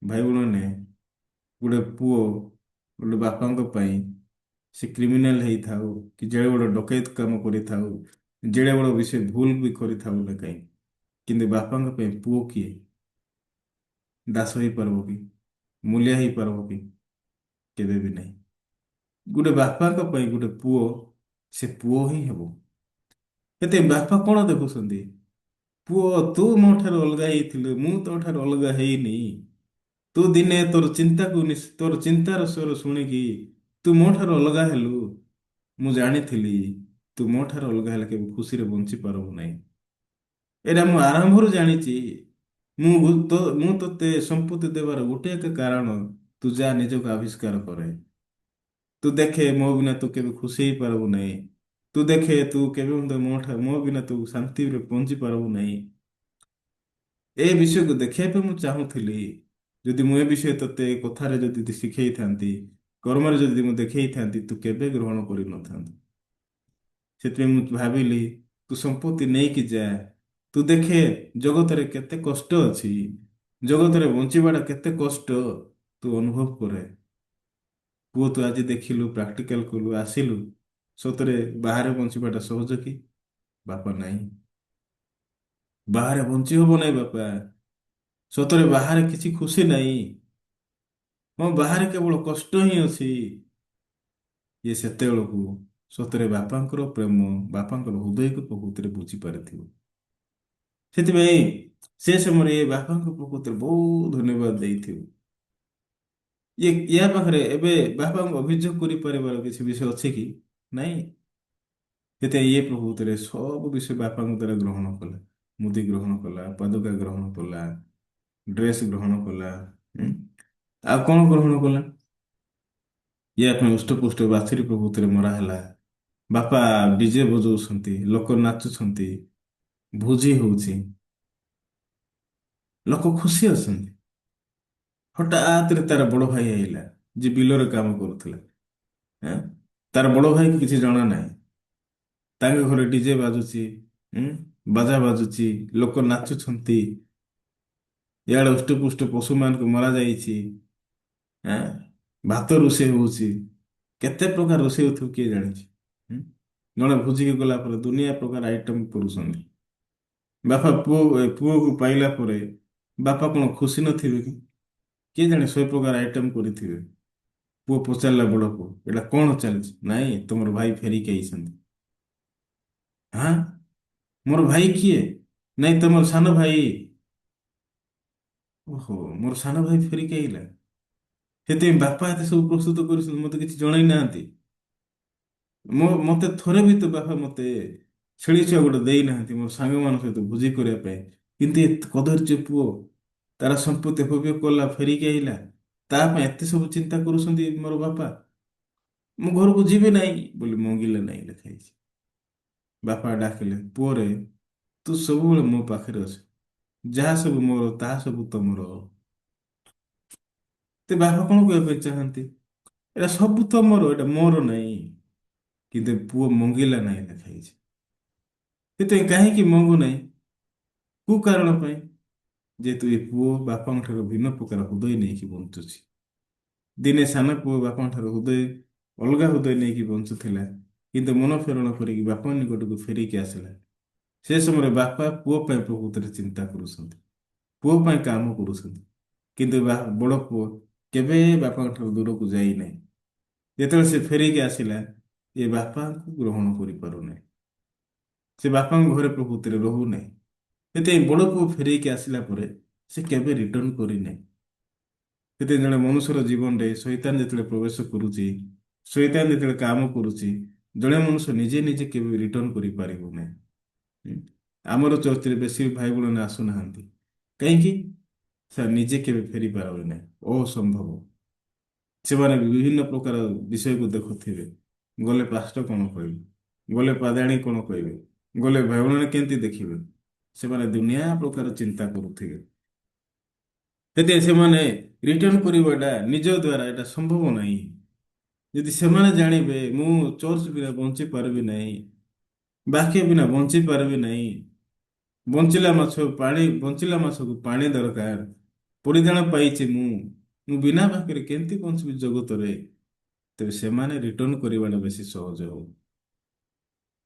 Speaker 1: ଭାଇ ଭଉଣୀମାନେ, ଗୋଟେ ପୁଅ ଗୋଟେ ବାପାଙ୍କ ପାଇଁ ସେ କ୍ରିମିନାଲ ହେଇଥାଉ କି ଯେଡ଼େ ବଡ଼ ଡକାୟତ କାମ କରିଥାଉ, ଯେଡ଼େ ବଡ଼ ବିଷୟ ଭୁଲ ବି କରିଥାଉ ନା କାହିଁକି, କିନ୍ତୁ ବାପାଙ୍କ ପାଇଁ ପୁଅ କିଏ ଦାସ ହେଇପାରିବ କି? ମୂଲିଆ ହେଇପାରିବ କି? କେବେ ବି ନାହିଁ। ଗୋଟେ ବାପାଙ୍କ ପାଇଁ ଗୋଟେ ପୁଅ ସେ ପୁଅ ହିଁ ହେବ। ଏତେ ବାପା କଣ ଦେଖୁଛନ୍ତି? ପୁଅ, ତୁ ମୋ ଠାରୁ ଅଲଗା ହେଇଥିଲୁ, ମୁଁ ତୋ ଠାରୁ ଅଲଗା ହେଇନି। ତୁ ଦିନେ ତୋର ଚିନ୍ତାକୁ, ତୋର ଚିନ୍ତାର ସ୍ୱର ଶୁଣିକି ତୁ ମୋ ଠାରୁ ଅଲଗା ହେଲୁ। ମୁଁ ଜାଣିଥିଲି ତୁ ମୋ ଠାରୁ ଅଲଗା ହେଲେ କେବେ ଖୁସିରେ ବଞ୍ଚି ପାରିବୁ ନାହିଁ। ଏଇଟା ମୁଁ ଆରମ୍ଭରୁ ଜାଣିଛି। ମୁଁ ତୋତେ ସମ୍ପତ୍ତି ଦେବାର ଗୋଟେ ଏକ କାରଣ, ତୁ ଯା, ନିଜକୁ ଆବିଷ୍କାର କରେ। ତୁ ଦେଖେ, ମୋ ବିନା ତୁ କେବେ ଖୁସି ହେଇପାରିବୁ ନାହିଁ। ତୁ ଦେଖେ, ତୁ କେବେ ମଧ୍ୟ ମୋ ବିନା ତୁ ଶାନ୍ତିରେ ପହଞ୍ଚି ପାରିବୁ ନାହିଁ। ଏ ବିଷୟକୁ ଦେଖିବା ପାଇଁ ମୁଁ ଚାହୁଁଥିଲି। ଯଦି ମୁଁ ଏ ବିଷୟ ତୋତେ କଥାରେ ଯଦି ଶିଖେଇଥାନ୍ତି, କର୍ମରେ ଯଦି ମୁଁ ଦେଖେଇଥାନ୍ତି, ତୁ କେବେ ଗ୍ରହଣ କରିନଥାନ୍ତୁ। ସେଥିପାଇଁ ମୁଁ ଭାବିଲି ତୁ ସମ୍ପତ୍ତି ନେଇକି ଯା, ତୁ ଦେଖେ ଜଗତରେ କେତେ କଷ୍ଟ ଅଛି, ଜଗତରେ ବଞ୍ଚିବାଟା କେତେ କଷ୍ଟ ତୁ ଅନୁଭବ କରେ। ପୁଅ, ତୁ ଆଜି ଦେଖିଲୁ, ପ୍ରାକ୍ଟିକାଲ କଲୁ, ଆସିଲୁ। ସତରେ ବାହାରେ ବଞ୍ଚିବାଟା ସହଜ କି ବାପା? ନାହିଁ, ବାହାରେ ବଞ୍ଚି ହବ ନାହିଁ ବାପା। ସତରେ ବାହାରେ କିଛି ଖୁସି ନାହିଁ। ହଁ, ବାହାରେ କେବଳ କଷ୍ଟ ହିଁ ଅଛି। ଇଏ ସେତେବେଳକୁ ସତରେ ବାପାଙ୍କର ପ୍ରେମ, ବାପାଙ୍କର ହୃଦୟକୁ ପ୍ରକୃତିରେ ବୁଝିପାରିଥିବ। ସେଥିପାଇଁ ସେ ସମୟରେ ଏ ବାପାଙ୍କ ପ୍ରକୃତିରେ ବହୁତ ଧନ୍ୟବାଦ ଦେଇଥିବ। ଇଏ ୟା ପାଖରେ ଏବେ ବାପାଙ୍କୁ ଅଭିଯୋଗ କରିପାରିବାର କିଛି ବିଷୟ ଅଛି କି? ନାଇଁ। ସେଥିପାଇଁ ଇଏ ପ୍ରକୃତିରେ ସବୁ ବିଷୟ ବାପାଙ୍କ ଦ୍ୱାରା ଗ୍ରହଣ କଲା। ମୁଦି ଗ୍ରହଣ କଲା, ପାଦୁକା ଗ୍ରହଣ କଲା, ଡ୍ରେସ ଗ୍ରହଣ କଲା, ଆଉ କଣ ଗ୍ରହଣ କଲା? ୟା ପାଇଁ ଉଷ୍ଟପୁଷ୍ଟ ବାଛୁରୀ ପ୍ରକୃତିରେ ମରା ହେଲା। ବାପା ଡିଜେ ବଜାଉଛନ୍ତି, ଲୋକ ନାଚୁଛନ୍ତି, ଭୋଜି ହଉଛି, ଲୋକ ଖୁସି ଅଛନ୍ତି। ହଠାତରେ ତାର ବଡ ଭାଇ ଆଇଲା, ଯିଏ ବିଲରେ କାମ କରୁଥିଲା। ତାର ବଡ ଭାଇକୁ କିଛି ଜଣା ନାହିଁ। ତାଙ୍କ ଘରେ ଡିଜେ ବାଜୁଛି, ବାଜା ବାଜୁଛି, ଲୋକ ନାଚୁଛନ୍ତି, ଇଆଡେ ଉଷ୍ଟପୁଷ୍ଟ ପଶୁମାନଙ୍କୁ ମରା ଯାଇଛି, ଭାତ ରୋଷେଇ ହଉଛି, କେତେ ପ୍ରକାର ରୋଷେଇ ହଉଥିବ କିଏ ଜାଣିଛି। ଜଣେ ଭୋଜିକି ଗଲା ପରେ ଦୁନିଆ ପ୍ରକାର ଆଇଟମ କରୁଛନ୍ତି। ବାପା ପୁଅକୁ ପାଇଲା ପରେ ବାପା କଣ ଖୁସି ନଥିବେ କି? କିଏ ଜାଣେ 100 ପ୍ରକାର ଆଇଟମ କରିଥିବେ। ପୁଅ ପଚାରିଲା ବଡ ପୁଅ, ଏଇଟା କଣ ଚାଲିଛି? ନାଇଁ, ତମର ଭାଇ ଫେରିକି ଆଇଛନ୍ତି। ହଁ, ମୋର ଭାଇ କିଏ? ନାଇଁ, ତମର ସାନ ଭାଇ। ଓହୋ, ମୋର ସାନ ଭାଇ ଫେରିକି ଆଇଲା, ସେଥିପାଇଁ ବାପା ଏତେ ସବୁ ପ୍ରସ୍ତୁତ କରୁଛନ୍ତି, ମତେ କିଛି ଜଣେଇ ନାହାନ୍ତି। ମତେ ଥରେ ବି ତ ବାପା ମତେ ଛେଳି ଛୁଆ ଗୋଟେ ଦେଇନାହାନ୍ତି ମୋ ସାଙ୍ଗମାନଙ୍କ ସହିତ ଭୋଜି କରିବା ପାଇଁ। କିନ୍ତୁ ଏ କଦର୍ଯ୍ୟ ପୁଅ ତାର ସମ୍ପତ୍ତି ଭୋଗ କଲା, ଫେରିକି ଆଇଲା, ତା ପାଇଁ ଏତେ ସବୁ ଚିନ୍ତା କରୁଛନ୍ତି ମୋର ବାପା, ମୁଁ ଘରକୁ ଯିବି ନାହିଁ ବୋଲି ମଙ୍ଗିଲେ ନାହିଁ, ଲେଖା ହେଇଛି। ବାପା ଡାକିଲେ, ପୁଅରେ ତୁ ସବୁବେଳେ ମୋ ପାଖରେ ଅଛୁ, ଯାହା ସବୁ ମୋର ତାହା ସବୁ ତମର। ତେ ବାପା କଣ କହିବା ପାଇଁ ଚାହାନ୍ତି? ଏଇଟା ସବୁ ତମର, ଏଇଟା ମୋର ନାହିଁ। କିନ୍ତୁ ପୁଅ ମଙ୍ଗିଲା ନାହିଁ, ଲେଖା ହେଇଛି। ସେଥିପାଇଁ କାହିଁକି ମଙ୍ଗୁ ନାହିଁ? କୋଉ କାରଣ ପାଇଁ? ଯେହେତୁ ଏ ପୁଅ ବାପାଙ୍କ ଠାରୁ ଭିନ୍ନ ପ୍ରକାର ହୃଦୟ ନେଇକି ବଞ୍ଚୁଛି। ଦିନେ ସାନ ପୁଅ ବାପାଙ୍କ ଠାରୁ ଅଲଗା ହୃଦୟ ନେଇକି ବଞ୍ଚୁଥିଲା, କିନ୍ତୁ ମନ ଫେରଣ କରିକି ବାପାଙ୍କ ନିକଟକୁ ଫେରିକି ଆସିଲା। ସେ ସମୟରେ ବାପା ପୁଅ ପାଇଁ ପ୍ରକୃତରେ ଚିନ୍ତା କରୁଛନ୍ତି, ପୁଅ ପାଇଁ କାମ କରୁଛନ୍ତି। କିନ୍ତୁ ବଡ଼ ପୁଅ କେବେ ବାପାଙ୍କ ଠାରୁ ଦୂରକୁ ଯାଇନାହିଁ। ଯେତେବେଳେ ସେ ଫେରିକି ଆସିଲା, ଏ ବାପାଙ୍କୁ ଗ୍ରହଣ କରିପାରୁନାହିଁ, ସେ ବାପାଙ୍କ ଘରେ ପ୍ରକୃତିରେ ରହୁନାହିଁ। ସେଥିପାଇଁ ବଡ଼ ପୁଅ ଫେରିକି ଆସିଲା ପରେ ସେ କେବେ ରିଟର୍ଣ୍ଣ କରିନାହିଁ। ସେଥିପାଇଁ ଜଣେ ମନୁଷ୍ୟର ଜୀବନରେ ଶୈତାନ ଯେତେବେଳେ ପ୍ରବେଶ କରୁଛି, ଶୈତାନ ଯେତେବେଳେ କାମ କରୁଛି, ଜଣେ ମନୁଷ୍ୟ ନିଜେ ନିଜେ କେବେ ରିଟର୍ଣ୍ଣ କରିପାରିବ ନାହିଁ। ଆମର ଚର୍ଚ୍ଚରେ ବେଶୀ ଭାଇ ଭଉଣୀ ଆସୁନାହାନ୍ତି, କାହିଁକି? ସେ ନିଜେ କେବେ ଫେରି ପାରିବେ ନାହିଁ, ଅସମ୍ଭବ। ସେମାନେ ବିଭିନ୍ନ ପ୍ରକାର ବିଷୟକୁ ଦେଖୁଥିବେ, ଗଲେ ପାଷ୍ଟର କଣ କହିବେ, ଗଲେ ପାଦାଣୀ କଣ କହିବେ, ଗଲେ ଭାଇ ଭଉଣୀ କେମିତି ଦେଖିବେ, ସେମାନେ ଦୁନିଆ ପ୍ରକାର ଚିନ୍ତା କରୁଥିବେ। ସେଥିପାଇଁ ସେମାନେ ରିଟର୍ଣ୍ଣ କରିବାଟା ନିଜ ଦ୍ୱାରା ଏଇଟା ସମ୍ଭବ ନାହିଁ। ଯଦି ସେମାନେ ଜାଣିବେ ମୁଁ ଚର୍ଚ୍ଚ ବିନା ବଞ୍ଚି ପାରିବି ନାହିଁ, ବାକ୍ୟ ବିନା ବଞ୍ଚି ପାରିବି ନାହିଁ, ବଞ୍ଚିଲା ମାଛ ପାଣି, ବଞ୍ଚିଲା ମାଛକୁ ପାଣି ଦରକାର, ପରିଧାନ ପାଇଛି ମୁଁ, ମୁଁ ବିନା ବାକ୍ୟରେ କେମିତି ବଞ୍ଚିବି ଜଗତରେ, ତେବେ ସେମାନେ ରିଟର୍ଣ୍ଣ କରିବାଟା ବେଶୀ ସହଜ ହବ।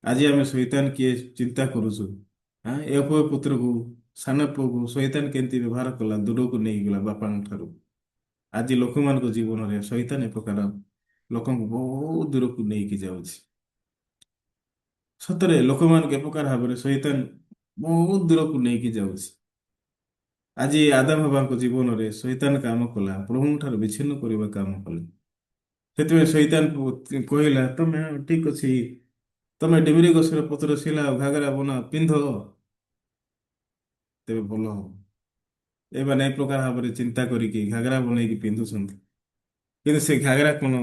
Speaker 1: ଆଜି ଆମେ ଶୈତାନ କିଏ ଚିନ୍ତା କରୁଛୁ? ହଁ, ଏ ପୁଅ ପୁତ୍ରକୁ, ସାନ ପୁଅକୁ ଶୈତାନ କେମିତି ବ୍ୟବହାର କଲା, ଦୂରକୁ ନେଇଗଲା ବାପାଙ୍କ ଠାରୁ। ଆଜି ଲୋକମାନଙ୍କ ଜୀବନରେ ଶୈତାନ ଏ ପ୍ରକାର ଲୋକଙ୍କୁ ବହୁତ ଦୂରକୁ ନେଇକି ଯାଉଛି। ସତରେ ଲୋକମାନଙ୍କୁ ଏ ପ୍ରକାର ଭାବରେ ଶୈତାନ ବହୁତ ଦୂରକୁ ନେଇକି ଯାଉଛି। ଆଜି ଆଦାମ ହବାଙ୍କ ଜୀବନରେ ଶୈତାନ କାମ କଲା, ପ୍ରଭୁଙ୍କ ଠାରୁ ବିଚ୍ଛିନ୍ନ କରିବା କାମ କଲା। ସେଥିପାଇଁ ଶୈତାନ କହିଲା, ତମେ ଠିକ ଅଛି, ତମେ ଡିମିରି ଗଛର ପତ୍ର ସିଲା ଘାଗରା ବନା ପିନ୍ଧ, ତେବେ ଭଲ ହବ। ଏମାନେ ଏ ପ୍ରକାର ଭାବରେ ଚିନ୍ତା କରିକି ଘାଗରା ବନେଇକି ପିନ୍ଧୁଛନ୍ତି, କିନ୍ତୁ ସେ ଘାଗରା କଣ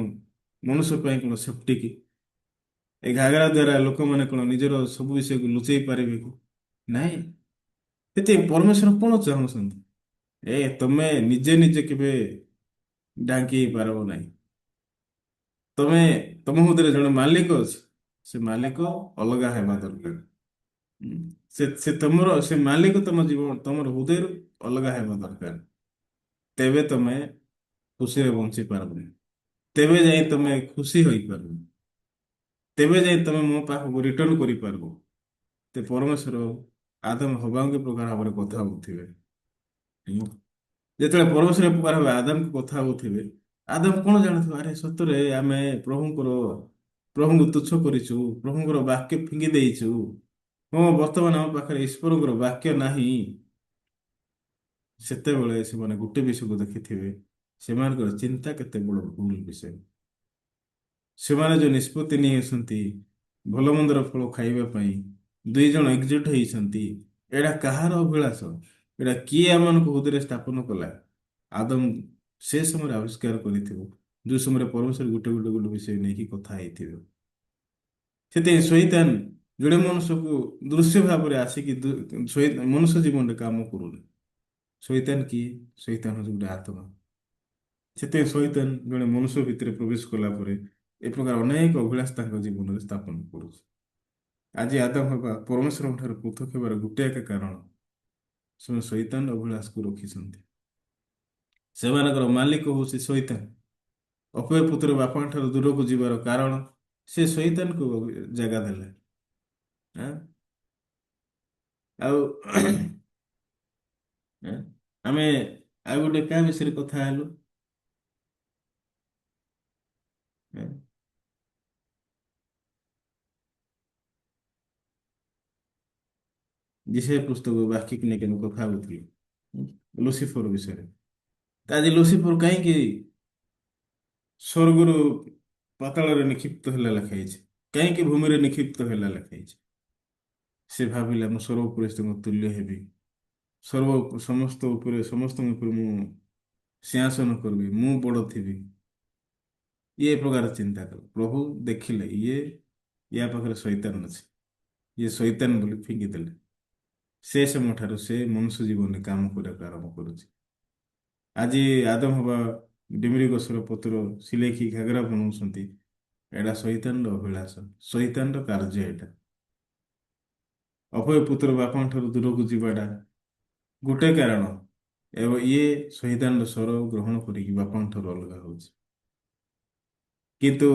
Speaker 1: ମନୁଷ୍ୟ ପାଇଁ କଣ ସେଫ୍ଟି କି? ଏ ଘାଗରା ଦ୍ୱାରା ଲୋକମାନେ କଣ ନିଜର ସବୁ ବିଷୟକୁ ଲୁଚେଇ ପାରିବେ କି? ନାଇଁ। ସେଥିପାଇଁ ପରମେଶ୍ୱର କଣ ଚାହୁଁଛନ୍ତି? ତମେ ନିଜେ ନିଜେ କେବେ ଢାଙ୍କି ହେଇପାରିବ ନାହିଁ। ତମ ମଧ୍ୟରେ ଜଣେ ମାଲିକ ଅଛି, ସେ ମାଲିକ ଅଲଗା ହେବା ଦରକାର। ସେ ମାଲିକ ତମ ଜୀବନ, ତମର ହୃଦୟରୁ ଅଲଗା ହେବା ଦରକାର, ତେବେ ତମେ ଖୁସିରେ ବଞ୍ଚି ପାରିବ, ତେବେ ଯାଇ ତମେ ଖୁସି ହୋଇପାରିବ, ତେବେ ଯାଇ ତମେ ମୋ ପାଖକୁ ରିଟର୍ନ କରିପାରିବ। ତେ ପରମେଶ୍ୱର ଆଦମ ହବାଙ୍କ ପ୍ରକାର ଭାବରେ କଥା ହଉଥିବେ। ଯେତେବେଳେ ପରମେଶ୍ୱର ଏ ପ୍ରକାର ଭାବେ ଆଦମକୁ କଥା ହଉଥିବେ, ଆଦମ କଣ ଜାଣୁଥିବ? ଆରେ ସତରେ ଆମେ ପ୍ରଭୁଙ୍କୁ ତୁଚ୍ଛ କରିଛୁ, ପ୍ରଭୁଙ୍କର ବାକ୍ୟ ଫିଙ୍ଗି ଦେଇଛୁ। ହଁ, ବର୍ତ୍ତମାନ ଆମ ପାଖରେ ଈଶ୍ୱରଙ୍କର ବାକ୍ୟ ନାହିଁ। ସେତେବେଳେ ସେମାନେ ଗୋଟେ ବିଷୟକୁ ଦେଖିଥିବେ, ସେମାନଙ୍କର ଚିନ୍ତା କେତେ ବଡ ଭୁଲ ବିଷୟ। ସେମାନେ ଯୋଉ ନିଷ୍ପତ୍ତି ନେଇଅଛନ୍ତି ଭଲ ମନ୍ଦର ଫଳ ଖାଇବା ପାଇଁ, ଦୁଇ ଜଣ ଏକଜୁଟ ହେଇଛନ୍ତି, ଏଇଟା କାହାର ଅଭିଳାଷ? ଏଇଟା କିଏ ଆମମାନଙ୍କୁ ହୃଦୟରେ ସ୍ଥାପନ କଲା? ଆଦମ ସେ ସମୟରେ ଆବିଷ୍କାର କରିଥିବ, ଯୋଉ ସମୟରେ ପରମେଶ୍ୱର ଗୋଟେ ଗୋଟେ ଗୋଟେ ବିଷୟ ନେଇକି କଥା ହେଇଥିବେ। ସେଥିପାଇଁ ଶୈତାନ ଜଣେ ମନୁଷ୍ୟକୁ ଦୃଶ୍ୟ ଭାବରେ ଆସିକି ମନୁଷ୍ୟ ଜୀବନରେ କାମ କରୁନି। ଶୈତାନ କିଏ? ଶୈତାନ ହଉଛି ଗୋଟେ ଆତ୍ମା। ସେଥିପାଇଁ ଶୈତାନ ଜଣେ ମନୁଷ୍ୟ ଭିତରେ ପ୍ରବେଶ କଲା ପରେ ଏ ପ୍ରକାର ଅନେକ ଅଭିଳାଷ ତାଙ୍କ ଜୀବନରେ ସ୍ଥାପନ କରୁଛି। ଆଜି ଆଦମ ହବା ପରମେଶ୍ୱରଙ୍କ ଠାରୁ ପୃଥକ ହେବାର ଗୋଟେ ଏକା କାରଣ, ସେମାନେ ଶୈତାନ ଅଭିଳାଷକୁ ରଖିଛନ୍ତି। ସେମାନଙ୍କର ମାଲିକ ହଉଛି ଶୈତାନ। ଅପୟ ପୁତ୍ର ବାପାଙ୍କ ଠାରୁ ଦୂରକୁ ଯିବାର କାରଣ ସେ ଶୈତାନକୁ ଜାଗା ଦେଲେ। ଆଉ ଆମେ ଆଉ ଗୋଟେ କାହା ବିଷୟରେ କଥା ହେଲୁ? ଯିଶାଇୟ ପୁସ୍ତକ ବାକ୍ୟକୁ ନେଇକି ଆମେ କଥା ହଉଥିଲୁ ଲୁସିଫର ବିଷୟରେ। ଆଜି ଲୁସିଫର କାହିଁକି ସ୍ୱର୍ଗରୁ ପାତାଳରେ ନିକ୍ଷିପ୍ତ ହେଲା ଲେଖା ହେଇଛି? କାହିଁକି ଭୂମିରେ ନିକ୍ଷିପ୍ତ ହେଲା ଲେଖା ହେଇଛି? ସେ ଭାବିଲା ମୁଁ ସର୍ବପୁରୁଷଙ୍କ ତୁଲ୍ୟ ହେବି, ସମସ୍ତ ଉପରେ ସମସ୍ତଙ୍କ ଉପରେ ମୁଁ ସିଂହାସନ କରିବି, ମୁଁ ବଡ଼ ଥିବି। ଇଏ ପ୍ରକାର ଚିନ୍ତା କଲା। ପ୍ରଭୁ ଦେଖିଲେ ଇଏ ୟା ପାଖରେ ଶୈତାନ ଅଛି, ଇଏ ଶୈତାନ ବୋଲି ଫିଙ୍ଗିଦେଲେ। ସେ ସମୟଠାରୁ ସେ ମନୁଷ୍ୟ ଜୀବନରେ କାମ କରିବାକୁ ଆରମ୍ଭ କରୁଛି। ଆଜି ଆଦମ ହବା ଡିମିରି ଗଛର ପତ୍ର ସିଲେଇକି ଘାଗରା ବନାଉଛନ୍ତି, ଏଇଟା ଶୈତାନର ଅଭିଳାଷ, ଶୈତାନର କାର୍ଯ୍ୟ। ଏଇଟା ଅଭୟ ପୁତ୍ର ବାପାଙ୍କ ଠାରୁ ଦୂରକୁ ଯିବାଟା ଗୋଟେ କାରଣ, ଏବଂ ଇଏ ଶୈତାନର ସ୍ୱର ଗ୍ରହଣ କରିକି ବାପାଙ୍କ ଠାରୁ ଅଲଗା ହଉଛି। କିନ୍ତୁ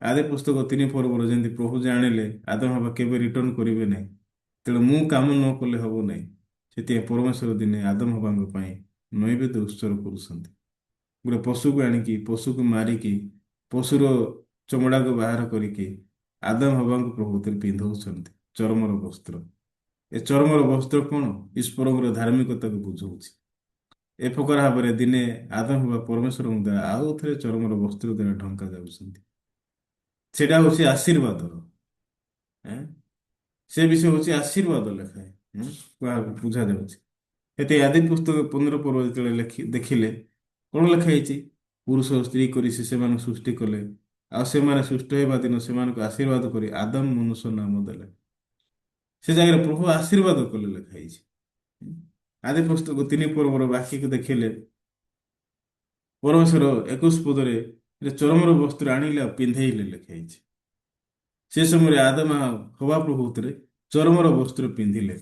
Speaker 1: ଆଦି ପୁସ୍ତକ 3 ପର୍ବର ଯେମିତି ପ୍ରଭୁ ଜାଣିଲେ ଆଦମ ହବା କେବେ ରିଟର୍ନ କରିବେ ନାହିଁ, ତେଣୁ ମୁଁ କାମ ନ କଲେ ହବ ନାହିଁ। ସେଥିପାଇଁ ପରମେଶ୍ୱର ଦିନେ ଆଦମ ହବାଙ୍କ ପାଇଁ ନୈବେଦ୍ୟ ଉତ୍ସର୍ଗ କରୁଛନ୍ତି। ଗୋଟେ ପଶୁକୁ ଆଣିକି ପଶୁକୁ ମାରିକି ପଶୁର ଚମଡ଼ାକୁ ବାହାର କରିକି ଆଦମ ହବାଙ୍କୁ ପ୍ରଭୁତରେ ପିନ୍ଧଉଛନ୍ତି ଚର୍ମର ବସ୍ତ୍ର। ଏ ଚର୍ମର ବସ୍ତ୍ର କଣ? ଈଶ୍ୱରଙ୍କର ଧାର୍ମିକତାକୁ ବୁଝଉଛି। ଏ ପ୍ରକାର ଭାବରେ ଦିନେ ଆଦମ ହବା ପରମେଶ୍ୱରଙ୍କ ଦ୍ୱାରା ଆଉ ଥରେ ଚର୍ମର ବସ୍ତ୍ର ଦ୍ୱାରା ଢଙ୍କା ଯାଉଛନ୍ତି। ସେଟା ହଉଛି ଆଶୀର୍ବାଦର, ସେ ବିଷୟ ହଉଛି ଆଶୀର୍ବାଦ ଲେଖାଏ, ବୁଝା ଯାଉଛି। ଏତେ ଆଦି ପୁସ୍ତକ 15 ପର୍ବ ଯେତେବେଳେ ଦେଖିଲେ କଣ ଲେଖା ହେଇଛି? ପୁରୁଷ ଓ ସ୍ତ୍ରୀ କରି ସେ ସେମାନଙ୍କୁ ସୃଷ୍ଟି କଲେ, ଆଉ ସେମାନେ ସୃଷ୍ଟି ହେବା ଦିନ ସେମାନଙ୍କୁ ଆଶୀର୍ବାଦ କରି ଆଦମ ମନୁଷ୍ୟ ନାମ ଦେଲେ। ସେ ଜାଗାରେ ପ୍ରଭୁ ଆଶୀର୍ବାଦ କଲେ ଲେଖା ହେଇଛି। ଆଦି ପୁସ୍ତକ 3 ପର୍ବର ବାକ୍ୟକୁ ଦେଖିଲେ ପରମେଶ୍ୱର 21 ପଦରେ ଚରମର ବସ୍ତ୍ର ଆଣିଲେ ଆଉ ପିନ୍ଧେଇଲେ ଲେଖା ହେଇଛି। ସେ ସମୟରେ ଆଦମ ହବା ପ୍ରଭୁତରେ ଚରମର ବସ୍ତ୍ର ପିନ୍ଧିଲେ।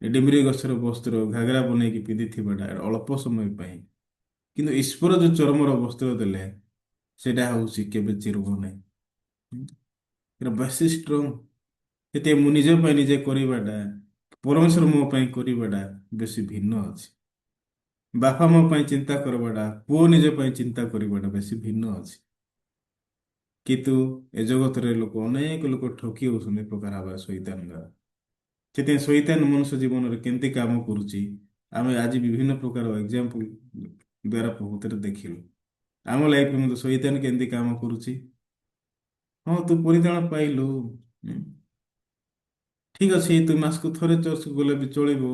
Speaker 1: ଏ ଡିମ୍ରି ଗଛର ବସ୍ତ୍ର ଘାଗରା ବନେଇକି ପିନ୍ଧିଥିବାଟା ଅଳ୍ପ ସମୟ ପାଇଁ, କିନ୍ତୁ ଈଶ୍ୱର ଯୋଉ ଚରମର ବସ୍ତ୍ର ଦେଲେ ସେଇଟା ହଉଛି କେବେ ଚିରିବ ନାହିଁ। ଏଟା ବେଶୀ ଷ୍ଟ୍ରଙ୍ଗ। ସେଥିପାଇଁ ମୁଁ ନିଜ ପାଇଁ ନିଜେ କରିବାଟା, ପରମେଶ୍ୱର ମୋ ପାଇଁ କରିବାଟା ବେଶୀ ଭିନ୍ନ ଅଛି। ବାପା ମୋ ପାଇଁ ଚିନ୍ତା କରିବାଟା, ପୁଅ ନିଜ ପାଇଁ ଚିନ୍ତା କରିବାଟା ବେଶୀ ଭିନ୍ନ ଅଛି। କିନ୍ତୁ ଏ ଜଗତରେ ଅନେକ ଲୋକ ଠକି ହଉଛନ୍ତି ଏ ପ୍ରକାର ଭାବରେ ଶୈତାନ ଦ୍ୱାରା। ସେଥିପାଇଁ ଶୈତାନ ମନୁଷ୍ୟ ଜୀବନରେ କେମିତି କାମ କରୁଛି ଆମେ ଆଜି ବିଭିନ୍ନ ପ୍ରକାର ଏକ୍ଜାମ୍ପଲ ଦ୍ୱାରା ପ୍ରକୃତରେ ଦେଖିଲୁ। ଆମ ଲାଇଫରେ ମଧ୍ୟ ଶୈତାନ କେମିତି କାମ କରୁଛି। ହଁ, ତୁ ପରିତ୍ରାଣ ପାଇଲୁ, ଠିକ ଅଛି, ତୁ ମାସକୁ ଥରେ ଚର୍ଚ୍ଚକୁ ଗଲେ ବି ଚଳିବ,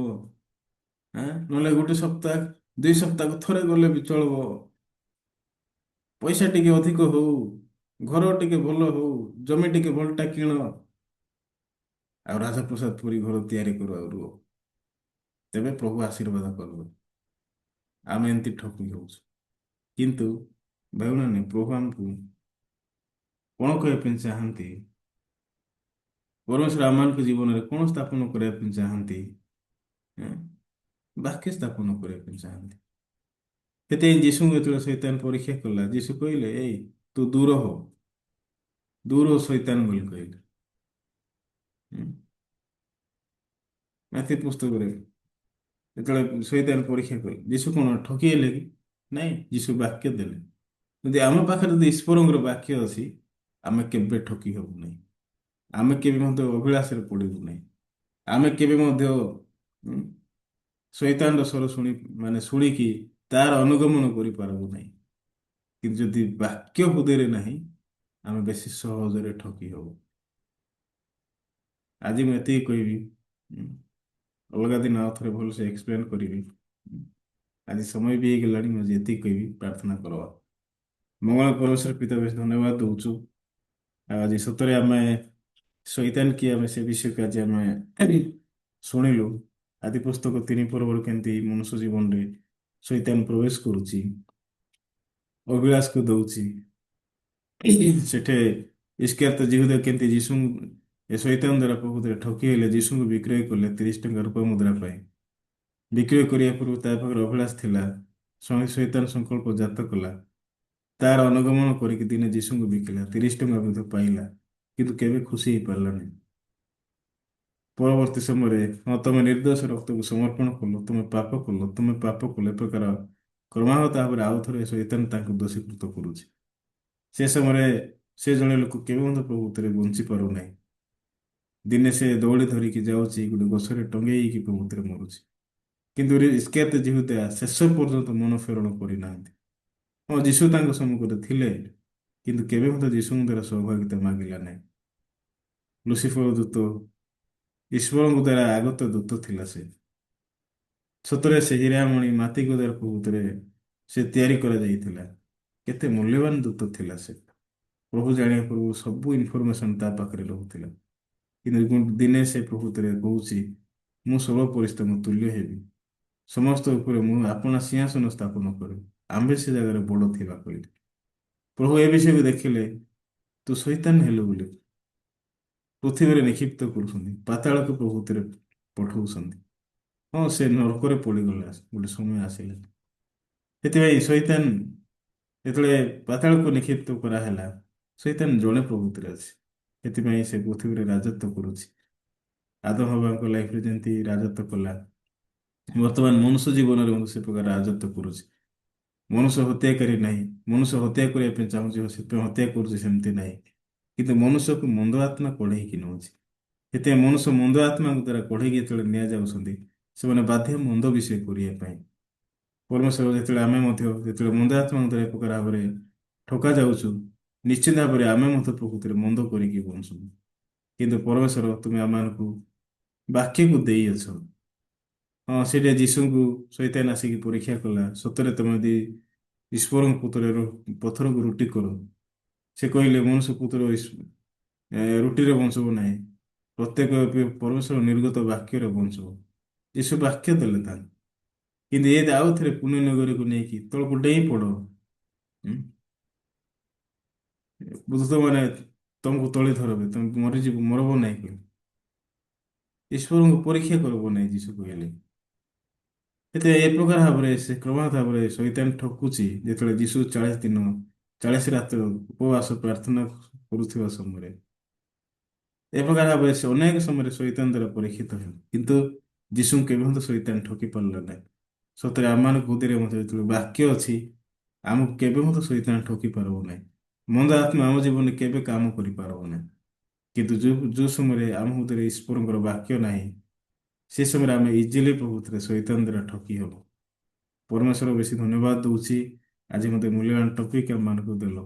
Speaker 1: ନହେଲେ ଗୋଟେ ସପ୍ତାହ 2 ସପ୍ତାହକୁ ଥରେ ଗଲେ ବି ଚଳିବ, ପଇସା ଟିକେ ଅଧିକ ହଉ, ଘର ଟିକେ ଭଲ ହଉ, ଜମି ଟିକେ ଭଲଟା କିଣ, ଆଉ ରାଧାପ୍ରସାଦ ପୁରୀ ଘର ତିଆରି କର ଆଉ ରୁହ, ତେବେ ପ୍ରଭୁ ଆଶୀର୍ବାଦ କରିବେ। ଆମେ ଏମିତି ଠକି ହଉଛୁ। କିନ୍ତୁ ଭାଇମାନେ, ପ୍ରଭୁ ଆମକୁ କଣ କହିବା ପାଇଁ ଚାହାନ୍ତି? ପରମେଶ୍ୱର ଆମମାନଙ୍କ ଜୀବନରେ କଣ ସ୍ଥାପନ କରିବା ପାଇଁ ଚାହାନ୍ତି? ବାକ୍ୟ ସ୍ଥାପନ କରିବା ପାଇଁ ଚାହାନ୍ତି। ସେଥିପାଇଁ ଯୀଶୁଙ୍କୁ ଯେତେବେଳେ ଶୈତାନ ପରୀକ୍ଷା କଲା, ଯୀଶୁ କହିଲେ, ଏଇ ତୁ ଦୂର ହୋ, ଦୂର ଶୈତାନ ବୋଲି କହିଲେ। ମାଥିଉ ପୁସ୍ତକରେ ଯେତେବେଳେ ଶୈତାନ ପରୀକ୍ଷା କଲେ, ଯୀଶୁ କଣ ଠକି ହେଲେ କି? ନାଇଁ, ଯୀଶୁ ବାକ୍ୟ ଦେଲେ। ଯଦି ଆମ ପାଖରେ ଯଦି ଈଶ୍ୱରଙ୍କର ବାକ୍ୟ ଅଛି, ଆମେ କେବେ ଠକି ହବୁ ନାହିଁ, ଆମେ କେବେ ମଧ୍ୟ ଅଭିଳାଷରେ ପଡ଼ିବୁ ନାହିଁ, ଆମେ କେବେ ମଧ୍ୟ ଶୈତାନର ସ୍ୱର ଶୁଣି ମାନେ ଶୁଣିକି ତାର ଅନୁଗମନ କରିପାରିବୁ ନାହିଁ। କିନ୍ତୁ ଯଦି ବାକ୍ୟ ହୃଦୟରେ ନାହିଁ, ଆମେ ବେଶୀ ସହଜରେ ଠକି ହବୁ। ଆଜି ମୁଁ ଏତିକି କହିବି, ଅଲଗା ଦିନ ଆଉ ଥରେ ଭଲସେ ଏକ୍ସପ୍ଲେନ କରିବି। ଆଜି ସମୟ ବି ହେଇଗଲାଣି, ମୁଁ ଆଜି ଏତିକି କହିବି। ପ୍ରାର୍ଥନା କରବା। ମଙ୍ଗଳ ପରମେଶ୍ୱର ପିତା, ବେଶ ଧନ୍ୟବାଦ ଦଉଛୁ। ଆଉ ଆଜି ସତରେ ଆମେ ଶୈତାନ କିଏ, ଆମେ ସେ ବିଷୟକୁ ଆଜି ଆମେ ଶୁଣିଲୁ। ଆଦି ପୁସ୍ତକ 3 ପର୍ବରୁ କେମିତି ମନୁଷ୍ୟ ଜୀବନରେ ଶୈତାନ ପ୍ରବେଶ କରୁଛି, ଅଭିଳାଷକୁ ଦଉଛି। ସେଠି ଇଷ୍କାରିୟତ ଯିହୁଦା କେମିତି ଯୀଶୁ ଏ ଶୈତାନ ଦ୍ୱାରା ପ୍ରକୃତରେ ଠକି ହେଲେ, ଯୀଶୁଙ୍କୁ ବିକ୍ରୟ କଲେ 30 ଟଙ୍କା ରୂପା ମୁଦ୍ରା ପାଇଁ। ବିକ୍ରୟ କରିବା ପୂର୍ବରୁ ତା ପାଖରେ ଅଭିଳାଷ ଥିଲା, ଶୈତାନ ସଂକଳ୍ପ ଜାତ କଲା, ତାର ଅନୁଗମନ କରିକି ଦିନେ ଯୀଶୁଙ୍କୁ ବିକିଲା, 30 ଟଙ୍କା ମଧ୍ୟ ପାଇଲା, କିନ୍ତୁ କେବେ ଖୁସି ହେଇପାରିଲାନି। ପରବର୍ତ୍ତୀ ସମୟରେ ହଁ, ତମେ ନିର୍ଦ୍ଦୋଷ ରକ୍ତକୁ ସମର୍ପଣ କଲ, ତୁମେ ପାପ କଲ, ତୁମେ ପାପ କଲ, ଏ ପ୍ରକାର କ୍ରମାଗତ ଭାବରେ ଆଉ ଥରେ ଶୈତାନ ତାଙ୍କୁ ଦୋଷୀକୃତ କରୁଛି। ସେ ସମୟରେ ସେ ଜଣେ ଲୋକ କେବେ ମଧ୍ୟ ପ୍ରକୃତରେ ବଞ୍ଚି ପାରୁନାହିଁ। ଦିନେ ସେ ଦଉଡ଼ି ଧରିକି ଯାଉଛି, ଗୋଟେ ଗଛରେ ଟଙ୍ଗେଇକି ପ୍ରକୃତରେ ମରୁଛି। କିନ୍ତୁ ଇଷ୍କାରିୟତ ଯିହୁଦା ଶେଷ ପର୍ଯ୍ୟନ୍ତ ମନ ଫେରଣ କରିନାହାନ୍ତି। ହଁ, ଯୀଶୁ ତାଙ୍କ ସମ୍ମୁଖରେ ଥିଲେ, କିନ୍ତୁ କେବେ ମଧ୍ୟ ଯୀଶୁଙ୍କ ଦ୍ୱାରା ସହଭାଗିତା ମାଗିଲା ନାହିଁ। ଲୁସିଫର ଦୂତ, ଈଶ୍ୱରଙ୍କ ଦ୍ୱାରା ଆଗତ ଦୂତ ଥିଲା ସେ। ସତରେ ସେ ହୀରାମଣି ମାତିଙ୍କ ଦ୍ୱାରା ପ୍ରକୃତରେ ସେ ତିଆରି କରାଯାଇଥିଲା। କେତେ ମୂଲ୍ୟବାନ ଦୂତ ଥିଲା ସେ। ପ୍ରଭୁ ଜାଣିବା ପୂର୍ବରୁ ସବୁ ଇନଫର୍ମେସନ ତା ପାଖରେ ରହୁଥିଲା। କିନ୍ତୁ ଦିନେ ସେ ପ୍ରକୃତରେ କହୁଛି, ମୁଁ ସର୍ବପରିସ୍ତଙ୍କ ତୁଲ୍ୟ ହେବି, ସମସ୍ତ ଉପରେ ମୁଁ ଆପଣା ସିଂହାସନ ସ୍ଥାପନ କରିବି, ଆମ୍ଭେ ସେ ଜାଗାରେ ବଡ଼ ଥିବା କହିଲେ। ପ୍ରଭୁ ଏ ବିଷୟକୁ ଦେଖିଲେ, ତୁ ଶୈତାନ ହେଲୁ ବୋଲି ପୃଥିବୀରେ ନିକ୍ଷିପ୍ତ କରୁଛନ୍ତି, ପାତାଳକୁ ପ୍ରକୃତରେ ପଠଉଛନ୍ତି। ହଁ, ସେ ନରକରେ ପଡ଼ିଗଲା, ଗୋଟେ ସମୟ ଆସିଲା। ସେଥିପାଇଁ ଶୈତାନ ଯେତେବେଳେ ପାତାଳକୁ ନିକ୍ଷିପ୍ତ କରାହେଲା, ଶୈତାନ ଜଣେ ପ୍ରକୃତିରେ ଅଛି, ସେଥିପାଇଁ ସେ ପୃଥିବୀରେ ରାଜତ୍ୱ କରୁଛି। ଆଦମ ହବାଙ୍କ ଲାଇଫରେ ଯେମିତି ରାଜତ୍ୱ କଲା, ବର୍ତ୍ତମାନ ମନୁଷ୍ୟ ଜୀବନରେ ମଧ୍ୟ ସେ ପ୍ରକାର ରାଜତ୍ୱ କରୁଛି। ମନୁଷ୍ୟ ହତ୍ୟାକାରୀ ନାହିଁ, ମନୁଷ୍ୟ ହତ୍ୟା କରିବା ପାଇଁ ଚାହୁଁଛି, ସେଥିପାଇଁ ହତ୍ୟା କରୁଛି, ସେମିତି ନାହିଁ। କିନ୍ତୁ ମନୁଷ୍ୟକୁ ମନ୍ଦ ଆତ୍ମା କଢ଼େଇକି ନେଉଛି। ସେଥିପାଇଁ ମନୁଷ୍ୟ ମନ୍ଦ ଆତ୍ମାଙ୍କ ଦ୍ୱାରା କଢ଼େଇକି ଯେତେବେଳେ ନିଆଯାଉଛନ୍ତି, ସେମାନେ ବାଧ୍ୟ ମନ୍ଦ ବିଷୟ କରିବା ପାଇଁ। ପରମେଶ୍ୱର ଯେତେବେଳେ ଆମେ ମଧ୍ୟ ଯେତେବେଳେ ମନ୍ଦ ଆତ୍ମାଙ୍କ ଦ୍ୱାରା ଏ ପ୍ରକାର ଭାବରେ ଠକା ଯାଉଛୁ, ନିଶ୍ଚିତ ଭାବରେ ଆମେ ମଧ୍ୟ ପ୍ରକୃତିରେ ମନ୍ଦ କରିକି ବଞ୍ଚୁ। କିନ୍ତୁ ପରମେଶ୍ୱର ତୁମେ ଆମମାନଙ୍କୁ ବାକ୍ୟକୁ ଦେଇଅଛ। ହଁ, ସେଇଟା ଯୀଶୁଙ୍କୁ ଶୈତାନ ଆସିକି ପରୀକ୍ଷା କଲା, ସତରେ ତମେ ଯଦି ଈଶ୍ୱରଙ୍କ ପୁତ୍ର, ପଥରକୁ ରୁଟି କର। ସେ କହିଲେ, ମନୁଷ୍ୟ ପୁତ୍ର ରୁଟିରେ ବଞ୍ଚିବ ନାହିଁ, ପ୍ରତ୍ୟେକ ପରମେଶ୍ୱର ନିର୍ଗତ ବାକ୍ୟରେ ବଞ୍ଚିବ। ଯୀଶୁ ବାକ୍ୟ ଦେଲେ ତାଙ୍କୁ। କିନ୍ତୁ ଏ ଆଉ ଥରେ ପୁଣ୍ୟ ନଗରୀକୁ ନେଇକି ତଳକୁ ଡେଇଁ ପଡ, ଦୂତମାନେ ତମକୁ ତଳେ ଧରବେ, ତମେ ମରିଯିବ, ମରବ ନାହିଁ କହିଲେ। ଈଶ୍ୱରଙ୍କୁ ପରୀକ୍ଷା କରିବ ନାହିଁ ଯୀଶୁ କହିଲେ। ସେଥିପାଇଁ ଏ ପ୍ରକାର ଭାବରେ ସେ କ୍ରମାଗତ ଭାବରେ ଶୈତାନ ଠକୁଛି। ଯେତେବେଳେ ଯୀଶୁ 40 ଦିନ 40 ରାତ୍ର ଉପବାସ ପ୍ରାର୍ଥନା କରୁଥିବା ସମୟରେ ଏ ପ୍ରକାର ଭାବରେ ସେ ଅନେକ ସମୟରେ ଶୈତାନ ଦ୍ୱାରା ପରୀକ୍ଷିତ ହେଲେ, କିନ୍ତୁ ଯୀଶୁଙ୍କୁ କେବେ ମଧ୍ୟ ଶୈତାନ ଠକି ପାରିଲା ନାହିଁ। ସତରେ ଆମମାନଙ୍କ ହୃଦୟରେ ମଧ୍ୟ ଯେତେବେଳେ ବାକ୍ୟ ଅଛି, ଆମକୁ କେବେ ମଧ୍ୟ ଶୈତାନ ଠକି ପାରିବ ନାହିଁ। ମନ୍ଦ ଆତ୍ମା ଆମ ଜୀବନରେ କେବେ କାମ କରିପାରିବ ନାହିଁ। କିନ୍ତୁ ଯୋଉ ସମୟରେ ଆମ ହୃଦୟରେ ଈଶ୍ୱରଙ୍କର ବାକ୍ୟ ନାହିଁ, ସେ ସମୟରେ ଆମେ ଇଜିଲି ପ୍ରକୃତରେ ଶୈତାନ ଦ୍ୱାରା ଠକି ହବ। ପରମେଶ୍ୱର ବେଶୀ ଧନ୍ୟବାଦ ଦଉଛି, ଆଜି ମୋତେ ମୂଲ୍ୟବାନ ଟପିକ ଆମମାନଙ୍କୁ ଦେଲ।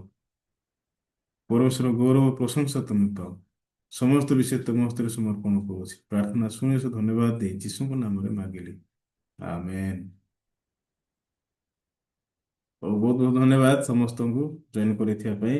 Speaker 1: ପରମେଶ୍ୱର ଗୌରବ ପ୍ରଶଂସା ତୁମେ ପାଅ। ସମସ୍ତ ବିଷୟ ତୁମ ହସ୍ତରେ ସମର୍ପଣ କରୁଛି। ପ୍ରାର୍ଥନା ଶୁଣି ସେ ଧନ୍ୟବାଦ ଦେଇ ଯୀଶୁଙ୍କ ନାମରେ ମାଗିଲି, ଆମେନ୍। ବହୁତ ବହୁତ ଧନ୍ୟବାଦ ସମସ୍ତଙ୍କୁ ଜଏନ୍ କରିଥିବା ପାଇଁ।